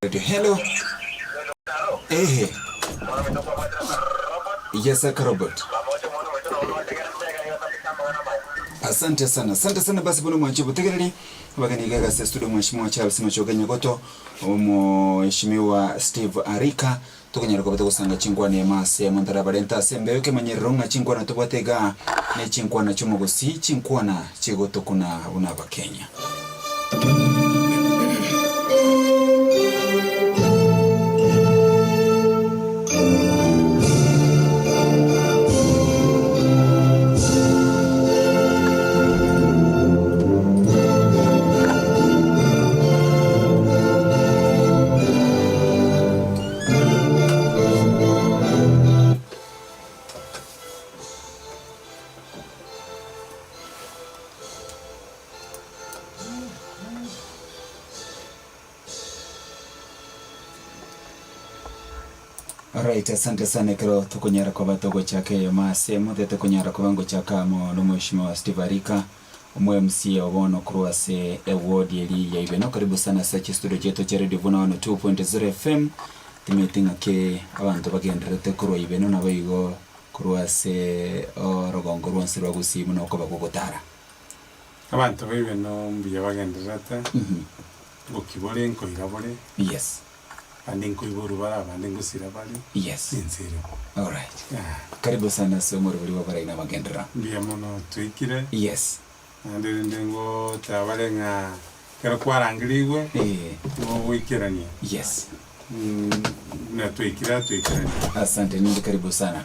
Radio. Hello. Ehe. Yes, aka Robert. Asante sana. Asante sana basi bono mwanche botegereri. Abageni iga gase studio mheshimiwa Charles Machoge Nyagoto, Mheshimiwa Steve Arika, tokonyara koba togosanga chinkwana emo ase emo ntarabarenta ase embeo ekemanyerero ng'a chinkwana tobwate igaa ne chinkwana chi'omogusii, chinkwana chigotokuna buna Abakenya. Alright, asante sana ekero tokonyara koba togochaka eyemo ase emo tetokonyara koba ngochaka amo nomheshimiwa Steve Arika omo MCA o bono korwa ase eward eri ya Ibeno karibu sana ase chistudio chiaito chia Radio Buna 102.0 FM timanyeti ng'aki abanto bagendererete korwa Ibeno naboigo korwa ase orogongo rwonsi rwa Gusii buna okoba gogotara. Abanto ba Ibeno mbuya bagendererete, ngoki bore nkoira bore. Yes. Abande nkoiborwa bare abande ngosira bare. Yes. Ense ere bo. Alright. Yeah. Karibu sana ase omorobori bw'abarai na amagenderero. Mbuya mono twaikire. Yes. Naende rende ngoteba bare ng'a ekero kwarangerigwe, Eh. nigo ogoikerania. Yes. Buna twaikire aa twaikerania. Asante ninde karibu sana.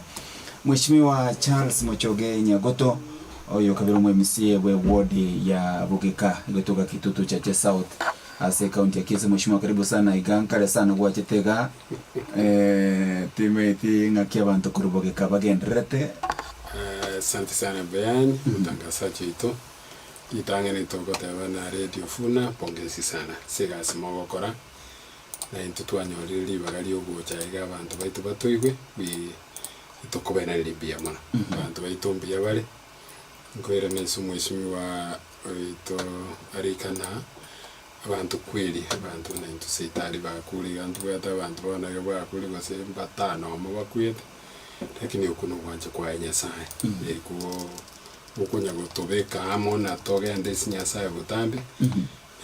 Mheshimiwa Charles Mochoge Nyagoto oyo kabere omo MCA bwe ward ya Bogeka egotoka Kitutu Chache South ase county ya Kisii. Mheshimiwa karibu sana iga nkare sana gwachete iga eh, timaeti ng'aki abanto korwa Bogeka bagendererete. Asante sana Brian, omotangazaji oito. Ritang'ani togoteba na Radio Funa, pongezi sana ase egasi mogokora. Na intwe twanyorire ribaga riogocha iga abanto baito batoigwe, wi tokobairaneria mbuya mono. Abanto baito mbuya bare, nkoirana ase omweshimiwa oito arikana, abanto kweri, abanto buna intwe seitari bakure iga ntobwate abanto bono iga bakure gose mbatano omo bakwete, lakini okwo nogwancha kwaye Nyasaye, ekwo okonya gotobeka amo na togende ase Nyasaye botambe.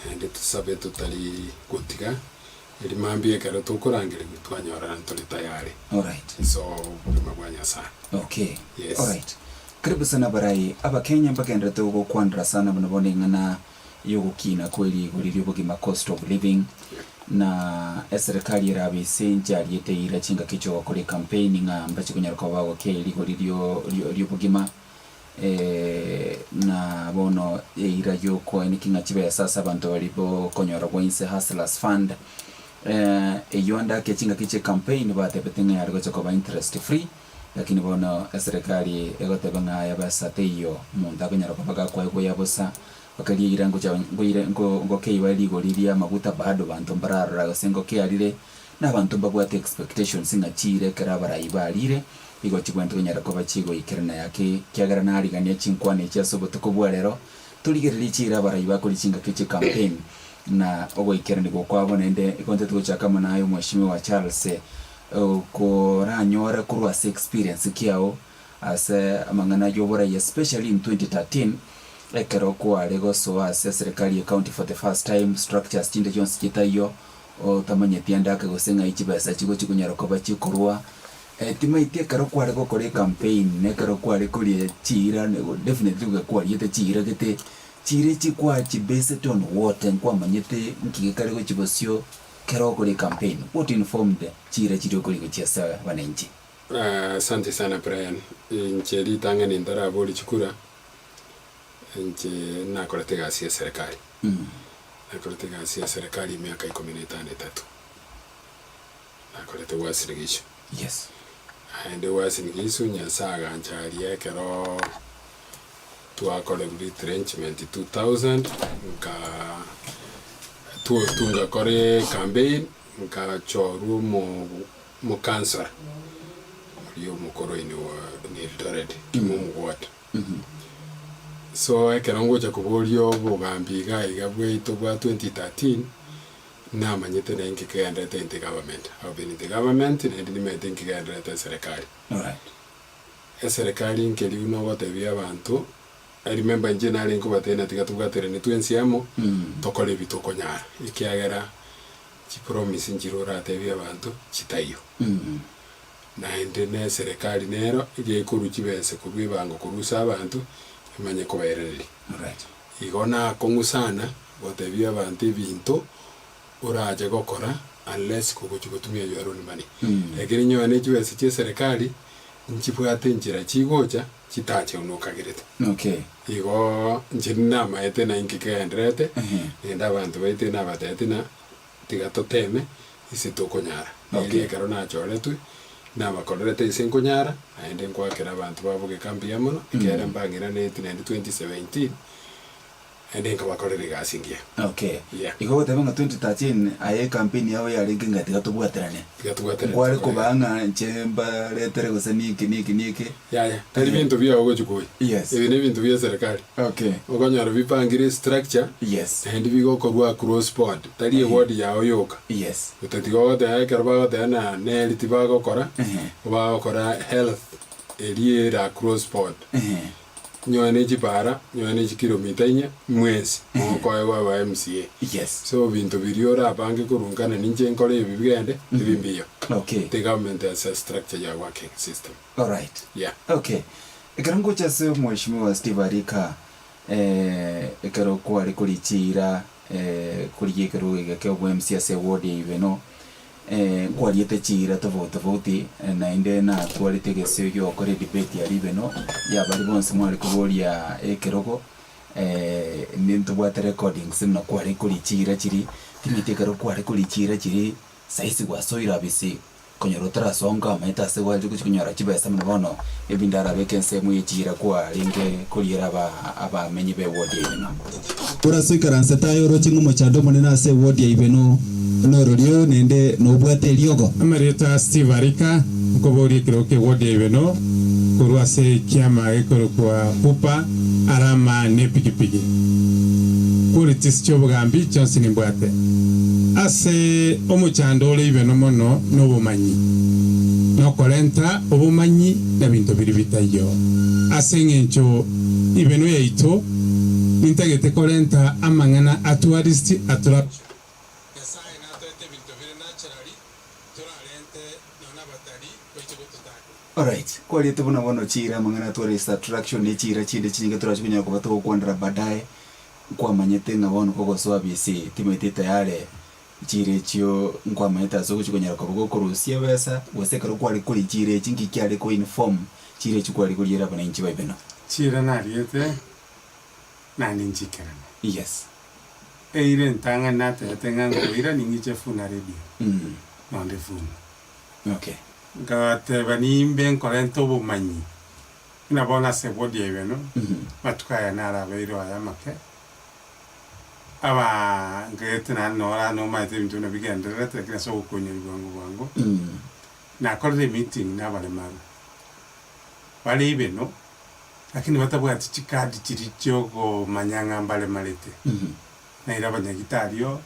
Naende tosabe totari gotiga, erio mambia ekero tokorangerigwa twanyorana ntore tayari Alright. ase obogima bwa Nyasae. Okay. Yes. Alright. Karibu sana abarai. Abakenya mbagenderete gokwanera sana buna bono eng'ana yogokina kwe rigori ri'obogima cost of living na eserekari erabe ase enchari eteira chingaki chiogokora ecampaign ng'a mbache konyara koba bagokei rigori rio rio ri'obogima Na bono eira y'okoeneki ng'a chibesa ase abanto baria bokonyora bwa inse Hustlers Fund eyio ande ake chingaki chie campaign batebete ng'a yare gocha koba interest free lakini bono eserekari egoteba ng'a aya besa teiyo omonto akonyara koba gakoegwa ya bosa bakaria eira ngocha ngoire ngo ngokeiwa rigori ria amaguta bado banto mbararora gose ngokearire na abanto mbabwate expectations ng'a chiire ekero abarai barire Igo chigwente konyara koba chigoikerana yake, ekiagera narigania chinkwana echi ase obotuko bwa rero, torigererie chiira abarai bakoria chingaki chie campaign na ogoikeranigwa kwabo naende igo ntete gochaka amo naye omweshimiwa Charles okoranyore korwa ase experience kiao ase amang'ana yoborai especially in 2013 ekero kware gosoa ase eserekari ye county for the first time structures chinde chionsi chitaiyo otamanyeti ande ake gose ng'ai chibesa chigochi konyara koba chikorwa Timaeti ekero kware gokora ecampaign na ekero kware koria chiira definitely nigo kwariete chiira gete, chiira echi kwachi based on what nkwamanyete nki gekare gochia bosio kero okora ecampaign, what informed chiira chiria okoria gochia ase abananchi? Asante sana Brian, inche ritang'ani ntaraboria chikura, inche nakorete egasi ya eserekari, nakorete egasi ya eserekari emiaka ikomi na etano etato. Nakorete Uasin Gishu. Yes. Naende Uasin Gishu Nyasae agancha aria ekero twakorerwa retrenchment 2000 nka tu ngakora ecampaign nkachorwa omo omokansora oria omokoroini wa Eldoret Kimumu ward. So ekero ngocha koboria obogambi iga iga bwaito bwa 2013. Namanyete naye inki kegenderete in the government. I have been in the government naende nimanyete inki kegenderete eserekari. Alright. Eserekari nkeri buna ogotebia abanto, I remember inche nare nkobatebia ng'a tiga tobwaterane twensi amo, tokore ebi tokonyara, ekiagera chipromise nchire oratebie abanto chitaiyo. Naende na eserekari nero egekorwa chibesa korwa ebango korwa ase abanto, emanye kobairaneria. Alright. Igo nakong'u sana gotebia abanto ebinto orache gokora unless kogochia gotumia your own money. Lakini nyowe ne chibesa chia eserekari nchibwate enchera chigocha chitache buna okagerete. Okay. Igoo inche namaete na inki kegendererete, naende abanto baito nabatebetie ng'a tiga toteme ase tokonyara. Okay. Erio ekero nachoretwe, nabakorerete ase nkonyara, naende nkoakera abanto ba bogeka mbuya mono, ekiagera mbang'iranetie naende 2017, naende nkabakorera egasi engiya. Okay. Yeah. Igo ogoteba ng'a 2013 aye ecampaign yao yarenge ng'a tiga tobwaterane. Tiga tobwaterane Nkware tokore kobaa ng'a inche mbaretere gose niki niki niki. Yaya, tari binto biao gochia koyia. Yes. Ebi nebinto bia eserekari. Okay. Okonyora bipangire estructure, Yes. naende bigokorwa across board, tari eward yao yoka. Yes. Gotatiga ogoteba ekero bagoteba na neri tibagokora, bagokora health eria ere across board. Nyowe ne chipara, nyowe ne chikilomita inye, mwensi mokoegwa aba MCA. Yes. So binto biria orapange korunkana ninche nkore ebi bigende, ebi mbiyo. Okay. The government has a structure ya working system. Alright. Yeah. Okay. Ekero ngocha ase Mheshimiwa Steve Arika, eh, ekero kware korichiira eh, korigia ekerogo eke kia obwa MC ase eward ya Ibeno, eh, nkwariete chiira tofauti tofauti, eh, naende natwarete egesio giogokora edebate aria Ibeno, ya baria bonsi mware koboria ekerogo, eh, nintobwate recordings buna kware koria chiira chiria, timanyeti ekero kware koria chiira chiria, saisi gwasoire abisi. Konyora otarasonga amaete ase gwacha gochia konyora chibesa buna bono, ebinto arabeke ensemo ye chiira kwarenge koriera aba abamenyi b'ewodi ya Ibeno. Ore ase oikaransete aye oroche ng'a omochando omonene ase ewodi ya Ibeno norori naende nobwate eriogo. Amarieta Steve Arika, nkoboria ekerogo ki'ewodi ya Ibeno korwa ase ekiama gekorokwa Pupa, Arama ne epigipigi. Qualities chi'obogambi chionsi nimbwate. Ase omochando ore ibeno mono nobomanyi, nokorenta obomanyi na binto biria bitaiyo. Ase engencho ibeno yaito nintagete korenta amang'ana a tourist attraction. Nyasae natoete ebinto bire naturally torarente nonya abatari baiche gototaka. Alright, kwariete buna bono chiira amang'ana a tourist attraction ne chiira chinde chinyinge torache konyara koba togokwanera baadaye. Nkwamanyete ng'a bono kogosoa bisi timaeti tayare chiira echio nkwamanyete ase ogochia konyara koba gokorusia ebesa gose ekero kware koria chiira echi nki kiare ko inform chiira echi kware koriera abananchi ba Ibeno. Chiira nariete naende nchikerane. Yes. Eira entang'ani natebete ng'a nkoira ning'iche Funa Radio, nonde Funa. Okay. Nkabateba nimbe nkorenta obomanyi Buna bono ase ebodi ya Ibeno, amatuko aya narabeire aya amake, aba nkagete naende noro nomaete ebinto buna bigendererete, lakini ase ogokonyoria bwango bwango, nakorire emeeting na abaremaru bare Ibeno, lakini batabwati chikadi chiria chiogomanya ng'a mbaremarete. Naira abanyagitari oo,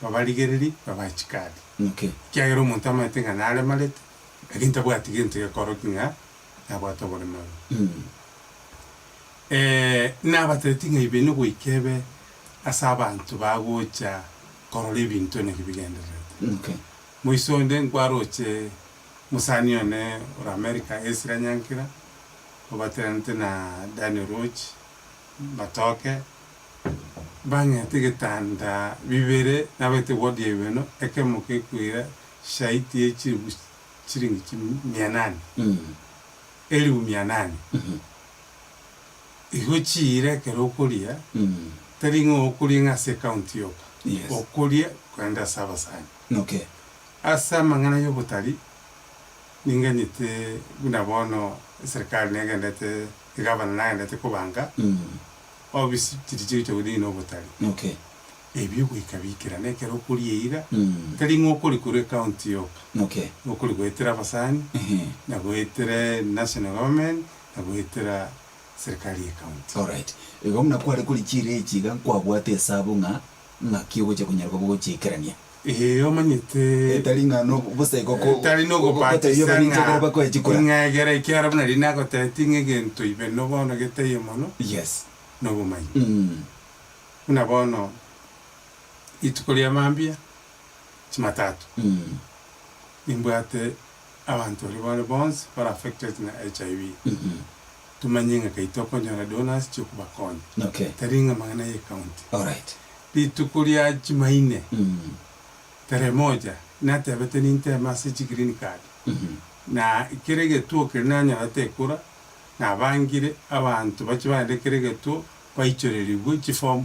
babarigererie, babae chikadi. Okay. Ekiagera omonto amaete ng'a naremarete, lakini tabwati gento gekorokia ng'a nabwate oboremaru. Nabatebetie ng'a ibe nogoika ebe ase abanto bagocha korora ebinto naki bigendererete. Okay. Moiso onde nkwaroche mosani one ore America Ezra Nyankira, obateranete na Daniel Roach, Matoke, bang'ete egetanda bibere nabete ward ya Ibeno, ekemo kekoira shaiti ye chilifu chiringi chi mia nane, elifu mia nane. Igo chiira ekero okoria, tari ng'a okoria ng'a ase ecounty yoka, Yes. okoria kogenda ase abasani. Okay. Ase amang'ana ya obotari, ninganyete buna bono eserikari negendete, egavana nagendete kobanga, ofisi chiria chigocha godeal na obotari. Okay. Ebio goika biikerane ekero okoria eira, tari ng'a okoria korwa ecounty yoka, Okay. okoria goetera abasani, na goetera national government, na goetera serikali ye county. Alright. Igo buna kware koria chiira echi iga nkwabwate esabu ng'a ng'aki ogochia konyara koba ogochiikerania. Ee, omanyete. Etari ng'a no bosa igo ko Tari gotebia nogobatisa baminto ekero ng'a bakoe chikura. ng'a egere ekiagera buna riria nagotebetie ng'a egento ibe no bono getaiyo mono Yes. nobomanyi. Mm. Buna bono rituko ria mambia Jumatatu Mm. nimbwate abanto baria bare bonsi bare affected na HIV. Mhm. Tomanye ng'a kai tokonyora donors chiokobakonya. Okay. Tari ng'a amang'ana ya ecounty. Alright. Rituko ria Jumaine Mm. tarehe moja natebete ninteme ase chigreen card Mhm. na kera egetuo keria nanyorete ekura nabangire abanto bache bagende kera egetuo baichorerigwe chiform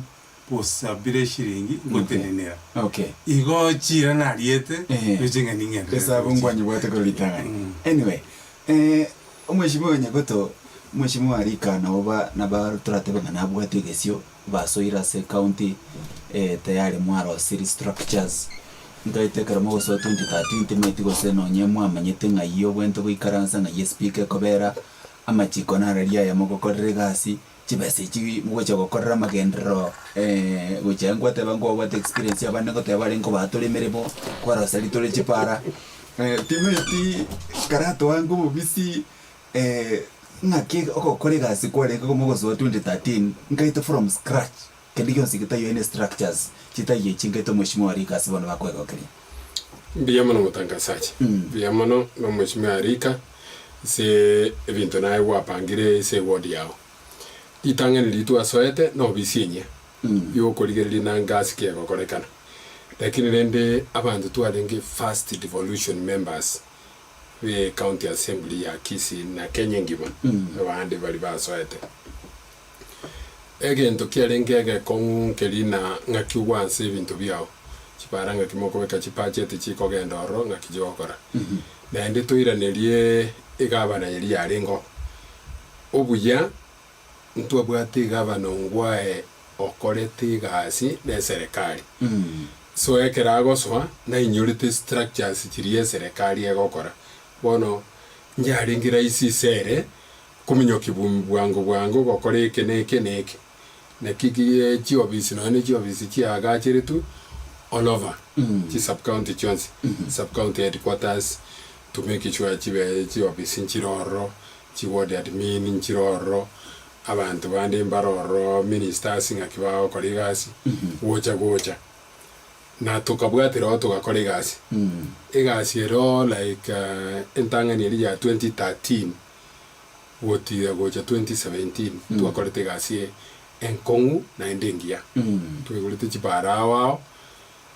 bosa bire eshiringi ngotenenera. Okay. Igo chiira nariete Ehe. roche ng'a ning'enderere Esabu gochia. nkwanyebwate korwa ritang'ani. Mm. Anyway, eh, omweshimiwa Nyagoto, omweshimiwa Arika nabo ba naba toratebe ng'a nabwate egesio basoire ase ecounty eh, tayari mwarosirie structures, nkaete ekero mogosoa 2013 timanyeti gose nonye mwamanyete ng'ai obwenerete goikaransa, ng'ai espeaker ekobera, amachiko nararia aya mogokorera egasi, chibesa echi mogocha gokorera amagenderero gochia ngwateba nkwabwate experience abande ngoteba barenge kobatore emeremo, kwaroseri tore chipara, timanyeti karatoange obobisi ng'aki ogokora egasi kwarenge mogosoa 2013 nkaete from scratch kende gionsi getaiyo any structures chitaiyo echi nkaete omweshimiwa Arika ase bono bakoegokeria. Mbuya mono motangasachi. Mbuya mono na omweshimiwa Arika ase ebinto naye gwapangire ase eward yao. Ritang'ani riria twasoete na obisi enyia yokorigereria na ngasi ki egokorekana. Lakini rende abanto twarenge first devolution members be county assembly ya Kisii na Kenya engima abande baria basoete. Egento kiarenge egekong'u nkeri na ng'aki ogwansa ebinto biao, chipara ng'aki mokobeka chibudget chikogenda ororo ng'aki chigokora. Naende toiranerie egavana eria yarenge oo. Obuya ntwabwate egavana ongwae okorete egasi na eserekari. So ekero agosoa nainyorete structures chiria eserekari egokora. Bono yarenge rahisi ise ere kominyokia bwango bwango gokora eke na eke na eke. Naki ki chiofisi nonya ne chiofisi chiagacheretwe all over chi sub county chionsi, sub county headquarters to make sure chibe chiofisi nchire ororo, chi ward admin nchire ororo, abanto bande mbare ororo, ministers ng'aki bagokora egasi, gocha gocha. Na tokabwatera oo togakora egasi. Egasi ero like entang'ani eria ya 2013 gotira gocha 2017 twakorete egasi enkong'u naende engiya. Twaigorete chibara ao ao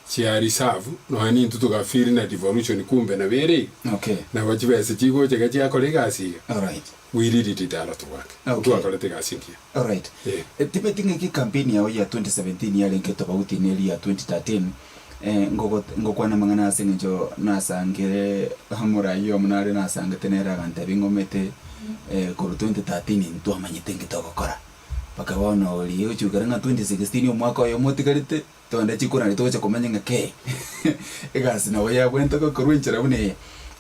chia reserve nonya nintwe toga feel na devolution kumbe nabo ere iga. Okay. Nabo chibesa chigocha iga chiakora egasi iga. Alright. We really did a lot of work. Okay. Ntwakorete egasi engiya. Alright. Eh. Eh, Timeti ng'aki campaign yao ya 2017 yarenge tofauti na eria ya 2013 eh, ngogo ngokwana amang'ana ase eng'encho nasangire omorai omo nare nasangete nere agantebia ng'omete eh, korwa 2013 ntwamanyete nki togokora. Mpaka bono oria gochikera ng'a 2016 omwaka oyomo otigarete, togende chikura nario togocha komanya ng'a kei egasi nabo yabwenerete gokorwa enchera buna eye.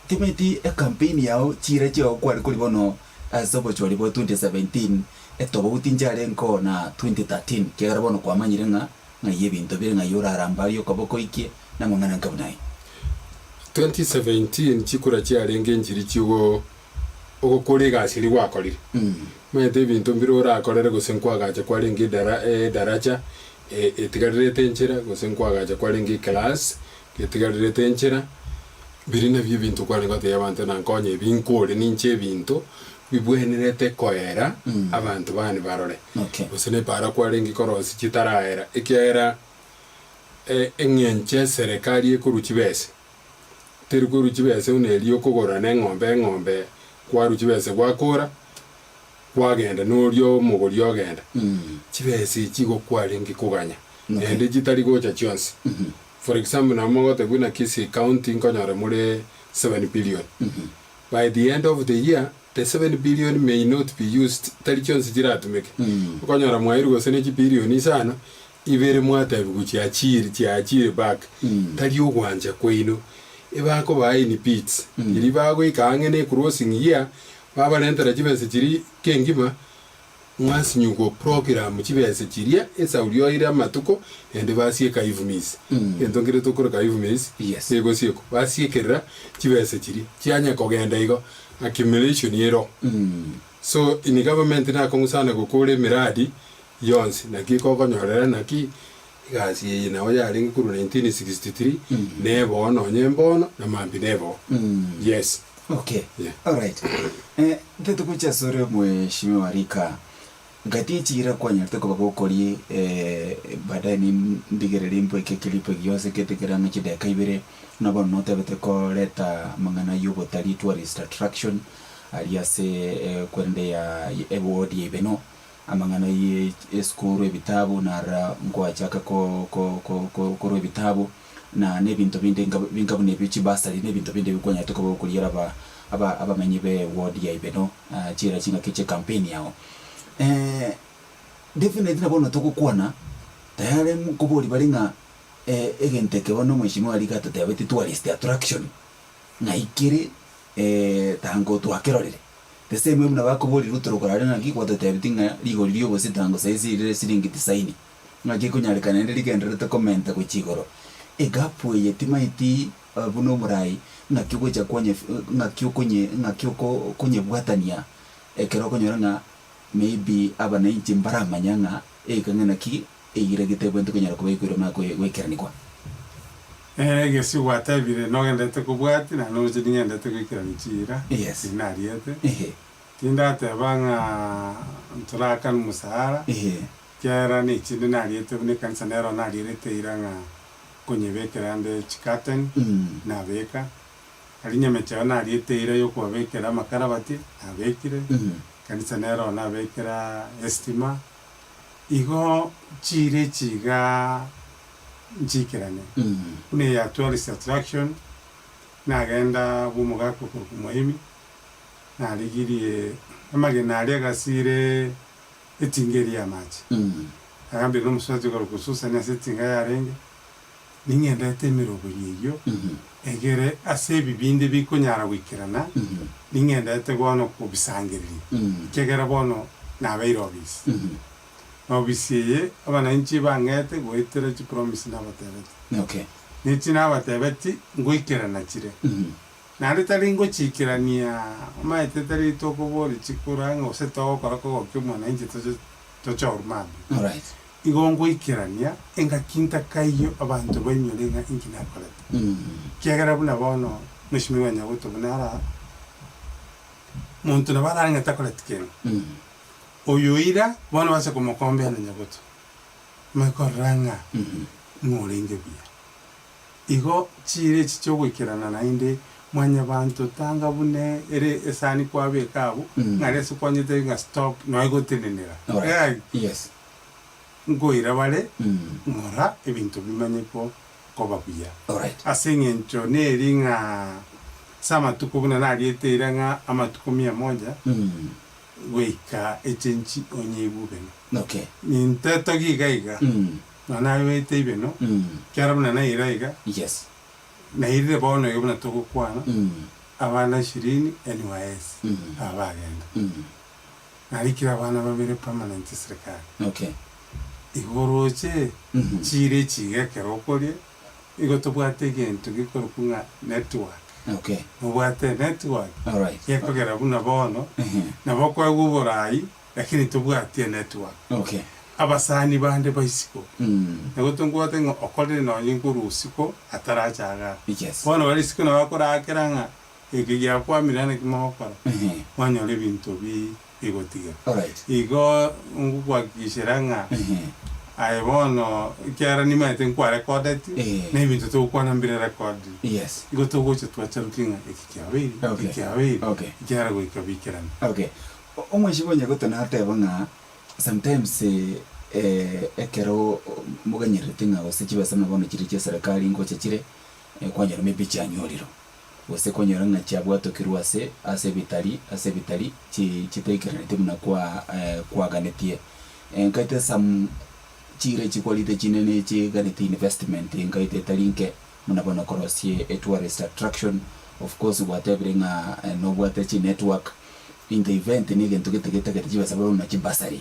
Timeti ecampaign yao chira chiao kware koria bono ase obochori bwa 2017 etobauti nchiarenge na 2013 ekiagera bono kwamanyire ng'a ng'ai ebinto bire ng'ai orarambe aria okoboko oikie na amang'ana anga buna ayio. 2017 chikura chiarenge nchiri chiogo ogokora egasi eria gwakorire. Omanyete ebinto mbire orakorere gose nkoagacha kwarenge edara edaracha etigarerete enchera gose nkoagacha kwarenge eclass etigarerete enchera, biria nabio ebinto kwarenge gotebia abanto na nkonye ebi nkore ninche ebinto bibwenerete koera abanto bane barore. Okay. Gose na epaara kwarenge korosia chitaraera ekiagera eng'encho eserekari ekorwa chibese. Teri korwa chibese buna eria okogora na eng'ombe eng'ombe kwarwa chibese gwakora kwagenda na oria omogori ogenda. Chibese echi igo kwarenge koganya naende chitari gocha chionsi. For example nabo mogotebia buna Kisii county nkonyora more 7 billion. By the end of the year the 7 billion may not be used tari chionsi chiratumeke. Okonyora mwairwe gose ne chibilion isano Ibere mwatebigwe chiachire, chiachire back, tari ogwancha kwaino. Ebakobaa in bits, riria bagoika ang'e ne crossing year, babarentera chibesa chiria kengima, Mwasinywa goprogram chibesa chiria esauri oire amatuko naende basieka IVMIS. Egento nkere tokoroka IVMIS Yes. egosiekwa. Basiekerera chibesa chiria chianya kogenda igo accumulation ero. So in government nakong'u sana gokora emiradi yonsi naki ekokonyorera naki egasi eye nabo yarenge korwa 1963 nebono nonye mbono na mambia nebono. Yes. Okay, Yeah. alright. Eh, ntete ase ore mweshimiwa Rika, ngati echiira kwanyarete koba gokori eh, baadaye nin- ndigererie mbweke ekilipu eki gionsi nkete kere ang'e chidakika ibere, buna bono notebete koreta amang'ana ya obotarii tourist attraction, aria ase eh, kwerende ya eward ya Ibeno, amang'ana ye esukuru ebitabu nara nkwachaka ko- ko- ko- ko- korwa ebitabu. na nebinto binde inga binga buna ebio chibasari na ebinto binde bikwanyarete koba gokoriera aba aba abamenyi be ward ya Ibeno chiira chingaki chie campaign yao. Definitely na bono togokwana tayari nkoboria bare ng'a egento eke bono omweshimiwa riga atotebeti tourist attraction ng'ai kere tango twakerorire. The same way buna bakoboria Ruto rogoro aria ng'aki gwatotebeti ng'a rigori ri'obosita saisi rire siringi tisaini. Ng'aki ekonyarekana naende rigendererete komenta gochia igoro? Egapu eye timaeti buna omorai, ng'aki ogocha konye ng'aki okonye ng'aki oko okonyebwatania ekero okonyora ng'a maybe abanainchi mbaramanya ng'a eika ng'a naki eira getebwenerete konyara koba ekoirwa na goikeranigwa. Egesio gwatebire nogenderete kobwatia naende oroche ningenderete goikerania chiira Yes. chiria nariete. Ehe. Tindateba ng'a ntorakane omosara. Ehe. Ekiagera nechinde nariete buna ekanisa nero narierete eira ng'a nkonyebekera ande chicurtain, nabeka. Aria nyamecheo nariete eira yokobabekera amakarabati, nabekire. Ekanisa nero nabekera estima. Igo chiira echi igaa nchikerane. Buna eye ya tourist attraction, nagenda bwa omogaka okorokwa Moemi, narigirie amagena aria agasiire. Etinga eria y'amache. Agambire nomosubati okorokwa Susani ase etinga yarenge, Ning'endete emeroberi eyio, egere ase ebi binde bikonyara goikerana, ning'endete bono kobisangereria, ekiagera bono nabeire obisi. Na obisi eye abananchi bang'ete goetera chipromise nabatebeti. Nechi nabatebeti ngoikerana chire. Naende tari ngochiikerania, omanyete tari tokoboria chikura ng'a gose togokora kogokia omwananchi toche tochorwe mambia. Alright. Igo ngoikerania engaki ntakaiyo abanto bainyore ng'a inki nakorete. Ekiagera buna bono Mweshimiwa Nyabuto buna ara, monto nabo arare ng'a takoreti kende. Oyo oira bono base komokombea na Nyabuto, omanye korora ng'a ng'o orenge buya. Igo chiira echi chi'ogoikerana naende Mwanyabanto tanga buna ere esani kwabeka abwo, ng'a ere ase kwanyete ng'a stop noe gotenenera. Alright. Eeh, Yes. nkoira bare ng'ora ebinto bimanye ko koba buya. Alright. Ase eng'encho neri ng'a ase amatuko buna nariete eira ng'a amatuko mia moja goika echenchi onyeigwe bene. Okay. Nintetogie iga iga. Nonya nayoete ibeno, ekiagera buna naira iga, Yes. nairire bono iga buna togokwana, abana ishirini NYS aba bagenda. Narikire abana babere permanent eserekari. Okay. Igo oroche, chiira echi iga ekero okoria, igo tobwate egento gekorokwa ng'a network. Okay. Nobwate enetwork, Alright. gekogera buna bono, nabo okoegwa oborai, Lakini tobwati enetwork. Okay. Abasani bande ba isiko. Nigo tonkobwate ng'a okorire nonye nkorwa isiko ataracha igaa. Yes. Bono bare isiko nabo akorakera ng'a eke giakwamire naki mogokora. Ehe. Mwanyora ebinto bi bigotigera. Alright. Igo ngokuhakikishera ng'a Ehe. aye bono ekiagera nimanyete nkwarekodeti, Eh. na ebinto togokwana mbire recorded. Yes. Igo togocha twacharukia ng'a eki kiabeire, eki Okay. kiabeire, Okay. ekiagera goika biikerane. Okay. Omweshimiwa onye gotana ateba ng'a sometimes ekero moganyererete ng'a gose chibesa buna bono chiria chia eserekari ngocha chire, kwanyora maybe chianyorire, gose kwanyora ng'a chiabwatokirwe ase ase ebitari ase ebitari chi chitaikeraneti buna kwa kwaganetie. Nkaete some chire chikwarite chinene chiganeti investment nkaete etari nke buna bono korosie etourist attraction, of course gwatebire ng'a nobwate chinetwork. In the event na egento gete getagete chibesa barabwo buna chibasari,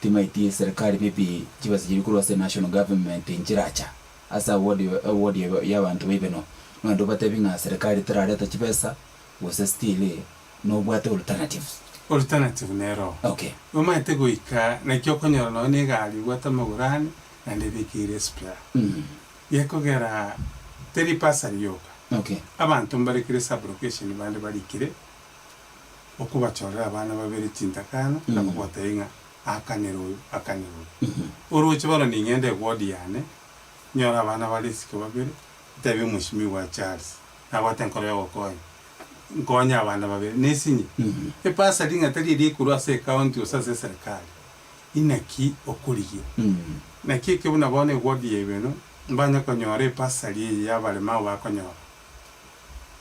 timaeti eserekari maybe chibesa chiria korwa ase national government nchiracha ase award award ya abanto ba Ibeno. Nonye obatebi ng'a serikali terareta chibesa gose still nobwate alternatives. Alternative nero oo. Okay. Omanyete goika naki okonyora nonya na egari ebwate amagoro ane naende ebekeire espare. Gekogera teri bursary yoka. Okay. Abanto mbarekire sub-location bande barikire okobachorera abana babere chintakana na kobatebia ng'a aakanere oyo, akanere oyo. Oroche bono ning'ende eward yane, nyore abana bare isiko babere, ntebie omweshimiwa Charles, nabwate enkoro yogokonya, nkonye abana babere, nesinye. Ebursary ng'a tari eria ekorwa ase ecounty gose ase eserekari, inaki okorigia? Naki eke buna bono eward ya Ibeno, mbanye konyora ebursary eye y'abaremao bakonyora.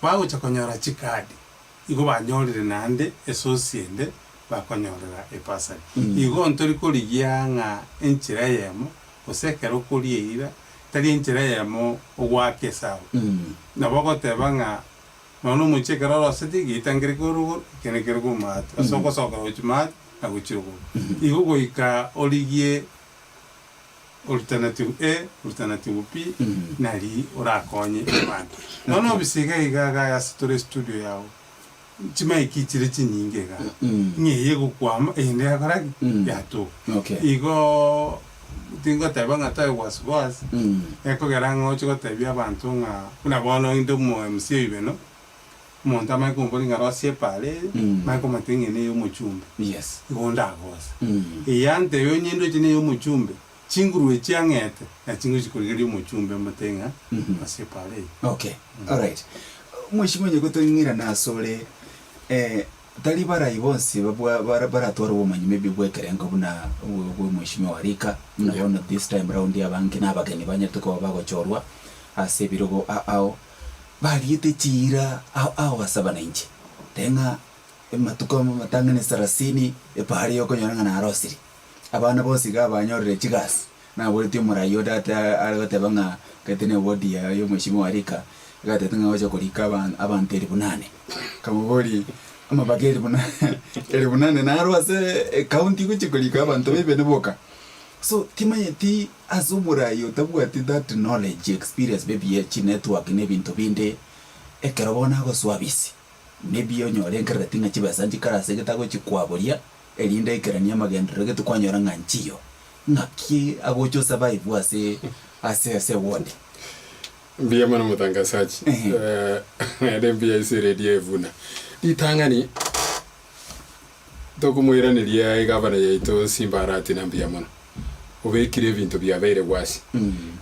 Bagocha konyora chikadi, igo banyorire naende esource ende bakonyorera ebursary. Igo ntori korigia ng'a enchera eyemo, gose ekero okoria eira, tari enchera eyemo ogoaka esabu. Nabo ogoteba ng'a nonya omochie ekero orosetie, egeita nkere korwa rogoro, ekende nkere korwa maate, ase ogosokera gochia maate na gochia rogoro. Igo goika origie Alternative A, alternative B, nari orakonye abanto. Nonya obisi iga iga iga ase tore estudio yao, chimaiki chire chinyinge igaa, ng'a eye egokwama eyende yakora ki? Yatoka. Okay. Igoo tingoteba ng'a toe wasiwasi, ekogera ng'a oche gotebia abanto ng'a buna bono inde omo MC oibeno, Omonto amanye komboria ng'a rosia epaara eye, manye komotebia ng'a eye neyomochumbe, Yes. igo ndagosa. Eye antebia onye ndoche neyomochumbe, chinguru echi ang'ete, nachi ngochia korigereria omochumbe motebie ng'a rosia epaara eye. Okay, alright. Mweshimiwa onye gotong'irana asore, eh, tari barai bonsi babwa bara baratware obomanyi maybe bwa ekerengo buna bwa bwa omweshimiwa Warika, buna bono this time round abange na abageni banyarete koba bagochorwa ase ebirogo ao ao. Bariete chiira ao ao ase abanainchi, teng'a amatuko amatang'ani sarasini epaari yokonyora ng'a narosire. Abana bonsi iga banyorire chigasi, naboretie omorai onde ate are goteba ng'a gete ne ward ya y'omweshimiwa Rika, iga atebete ng'a ogocha korika aba abanto elifu nane. Nkamoboria amabaga elifu nane elifu nane naro ase ecounty gochia korika abanto baibene boka. So timanyeti Ase omorai otabwati that knowledge, experience maybe ye chinetwork na ebinto binde, ekero bono agosoa busy, maybe onyore enkerereti ng'a chibesa nchikare ase egete agochikwaboria, erinde aikeranie amagenderero gete kwanyora ng'a nchiyo. Ng'aki agocha osurvive ase ase ase eward? Mbuya mono motangasaji. Ehe. Eh, naende mbuya ase eredio eye buna. Ritang'ani, Tokomoiraneria egavana yaito Simba Arati na mbuya mono. Obekire ebinto biabeire gwasi.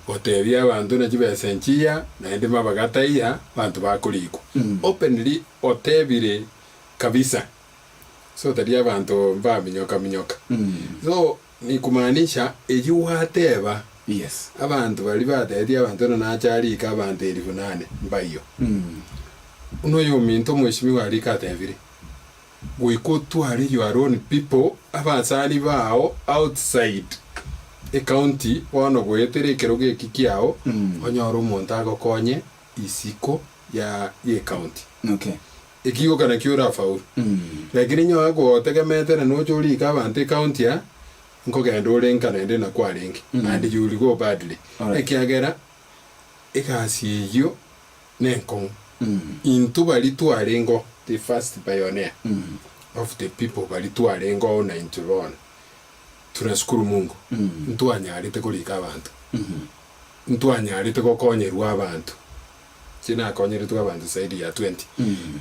Gotebia abanto na chibesa nchiya naende mabaga taiya abanto bakorikwa. Openly otebire kabisa. So tari abanto mbaminyoka minyoka. So ni kumaanisha eyio gwateba Yes. abanto baria batebetie abanto ng'a nache arike abanto elifu nane mbaiyo. Buna oyominto omweshimiwa arike atebire. Goika otware your own people, abasani bao outside ecounty bono goetera ekerogo eki kiao, onyore omonto agokonye isiko ya ye county. Okay. Ekigoka nakio orafaulu. Lakini nyowe gotegemete na noche orike abanto ecounty aa, nkogenda ore nka naende nakwo arenge, and you will go badly. Alright. Ekiagera egasi eyio nenkong'u. Intwe baria twarengeo, the first pioneer of the people baria twarengeo na intwe bono, tunashukuru Mungu, ntwanyarete korika abanto, ntwanyarete gokonyerwa abanto, inche nakonyeretwe abanto zaidi ya 20,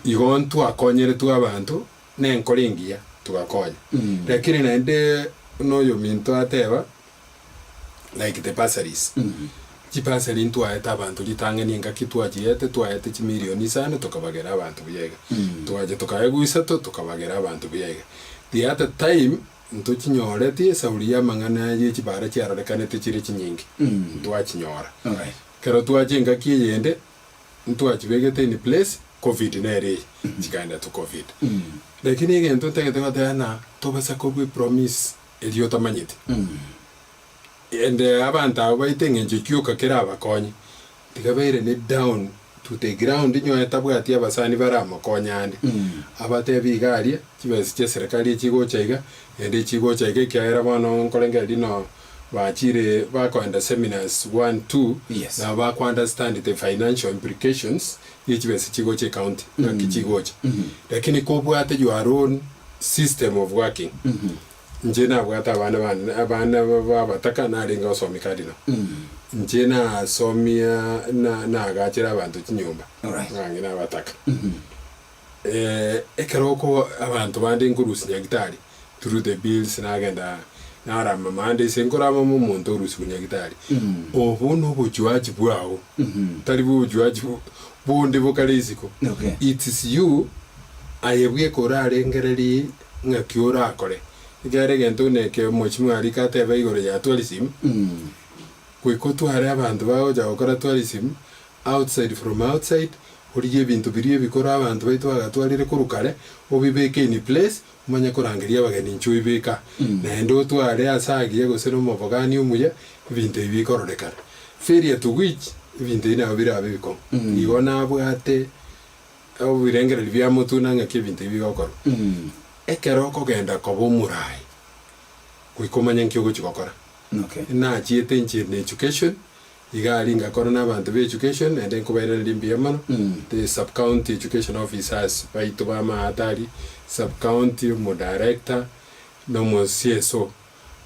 igo ntwakonyeretwe abanto nenkora engiya tugakonya. Lakini naende buna oyominto ateba, like the bursaries. Chibasari ntwaete abanto ritang'ani engaki twachiete twaete chimilioni isano tokabagera abanto buya iga. Twacha tokaegwa isato tokabagera abanto buya iga. The other time ntochinyoreti esauri ya amang'ana ye chibara chiarorekanete chire chinyinge, ntwachinyora. Alright. Ekero twacha engaki eyende ntwachibegete in place, covid nere eye, chikaenda to covid. Lakini egento ntagete goteba ng'a tobasa korwa epromise eria otamanyeti. Ende abanto aba baite eng'encho ki yoka kerabakonye, tiga bairane down. to the ground nyowe tabwati abasani baramokonye ande, abatebi iga aria, chibesa chia eserekari echigocha iga, naende echigocha iga ekiagera bono nkorengereria no bachire bakoenda seminars one two, Yes. nabo bako understand the financial implications ye chibesa chigocha ecounty, ng'aki chigocha. Lakini kobwate your own system of working, inche nabwate abana bane abana ba abataka narenge gosomia cardinal, inche nasomia na nagachera abanto chinyomba, Alright. abang'ina abataka. Ekero oko abanto bande nkorusia nyagitari through the bills nagenda narama mande ase nkorama mo omonto orusiwa nyagitari, obwo na obochuachi bwao, tari bochuachi bonde bokare isiko. Okay. It is you aye bweka orarengererie ng'aki orakore, ekiagera egento buna eke omweshimiwa Arika ateba igoro ya tourism, goika otware abanto bagocha gokora tourism outside from outside, origie ebinto biria ebikoro abanto baito bagatwarire korwa kare, obibeke in place, omanye korangeria abageni inchuo oibeke aa. Naende otware ase agiya gose na omobogani omuya, ebinto ebi bikororekana. Failure to which, ebinto ebi nabo birabe ebikong'u. Igo nabwate obirengererio bia motwe na ng'aki ebinto ebi bigokorwa. Ekero okogenda koba omorai, goika omanye nki ogochia gokora. Okay. Nachiete inche in education, Iga aria ngakora na abanto be education naende nkobairaneria mbuya mono, the sub county education officers baito ba maate aria, sub county, omo director, na omo CSO,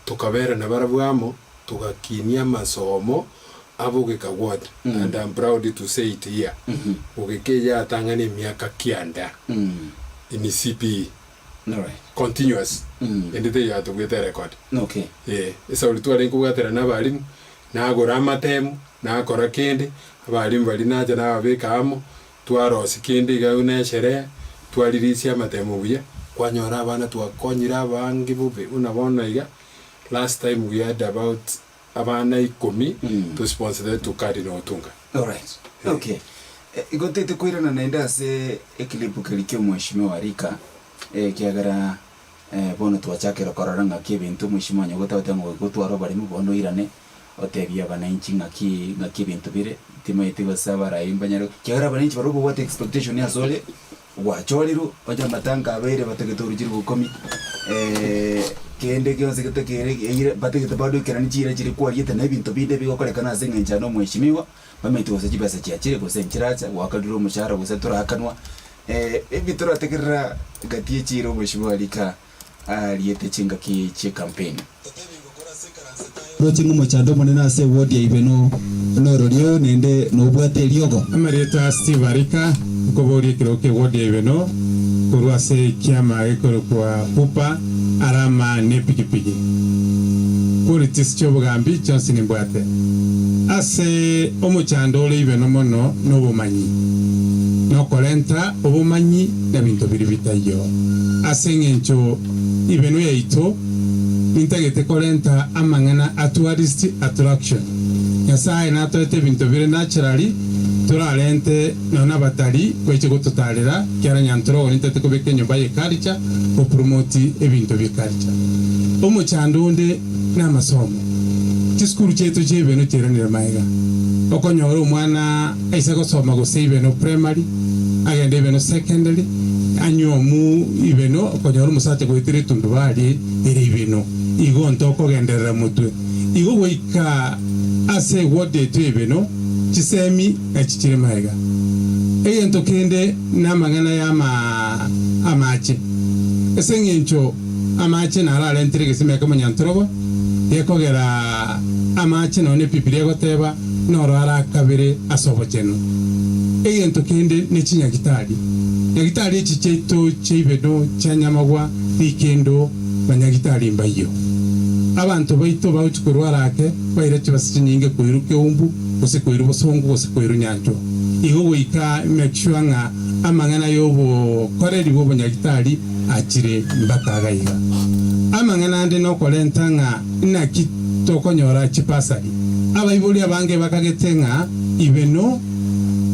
tokabera nabarabwo amo, togakinia amasomo abo geka ward, and I'm proud to say it here, gogeka eye yatang'ana emiaka kianda in CPE. Alright. Continuous, ende teiyo yatobwete erecord. Okay. Ee, esauri twarenge kobwaterana na abalimu, Nagora amatemu, nakora kende, abalimu baria nacha nababeka amo, twarosia kende iga buna esherehe, twaririsia amatemo buya, kwanyora abana twakonyire abange bobe buna bono iga, last time we had about abana ikomi to sponsored to Cardinal Otunga. Alright, okay. Igo tete koirana naende ase eclip keria kia omweshimiwa Rika, ekiagera Bono twachakire korora ng'aki ebinto omweshimiwa Nyagote agoteba ng'a goika otware oboremu bono oirane otebie abananchi ng'aki ng'aki ebinto bire, timaeti gose abarai mbanyare ekiagera abananchi barobwo babwate expectation ase ore, gwachorirwe onye amatanga abeire batagete oruchire gokomi kende gionsi getakeire eire batagete bado ekerani chiira chiria kwariete na ebinto binde bigokorekana ase eng'encho ya nomweshimiwa, bamaeti gose chibesa chiachire gose nchiracha, gwakarire omoshahara gose torakanwa. Ebi torategerera gati y'echiira omweshimiwa rika ariete chingaki chi'ecampaign. Roche ng'a omochando omonene ase ewodi ya Ibeno nororio, naende nobwate eriogo. Amarieta Steve Arika, nkoboria ekerogo ki'ewodi ya Ibeno korwa ase ekiama gekorokwa Pupa, Arama nepigipigi. Qualities chi'obogambi chionsi nimbwate. Ase omochando ore Ibeno mono nobomanyi. Nokorenta obomanyi na binto biria bitaiyo. Ase engencho Ibeno yaito nintagete korenta amang'ana a tourist attraction. Nyasae natoete ebinto bire naturally torarente nonya nabatari baiche gototarera kiara Nyantrogo nintagete kobeka enyomba ye culture go promote ebinto bie culture. Omochando onde namasomo. Chisukuru chiaito chia Ibeno chiairanire maega. Okonyora omwana aise gosoma gose Ibeno primary, agende Ibeno secondary, anywe omu Ibeno, okonyora omosacha goetera etundubari ere Ibeno. Igo ntokogenderera motwe. Igo goika ase eward yaito ya Ibeno, chisemi nachi chire maega. Egento kende namang'ana ya amache. Ase eng'encho amache naro arentire egesima ekemonyantrogo, gekogera amache nonya Ebibilia egoteba noro arakabere ase obochenu. Egento kende ne chinyagitari. Nyagitari echi chiaito chia Ibeno, chia Nyamagwa, Rikendo, banyagitari mbayio. Abanto baito bagochia korwara ake, baira chibesa chinyinge koirwa Keumbu, gose koirwa Bosongo, gose koirwa Nyanchwa. Igo goika make sure ng'a amang'ana y'obokoreri bw'obonyagitari achire mpaka iga iga. Amang'ana ande nokorenta ng'a naki tokonyora chibasari. Abaibori abange bakagete ng'a ibe no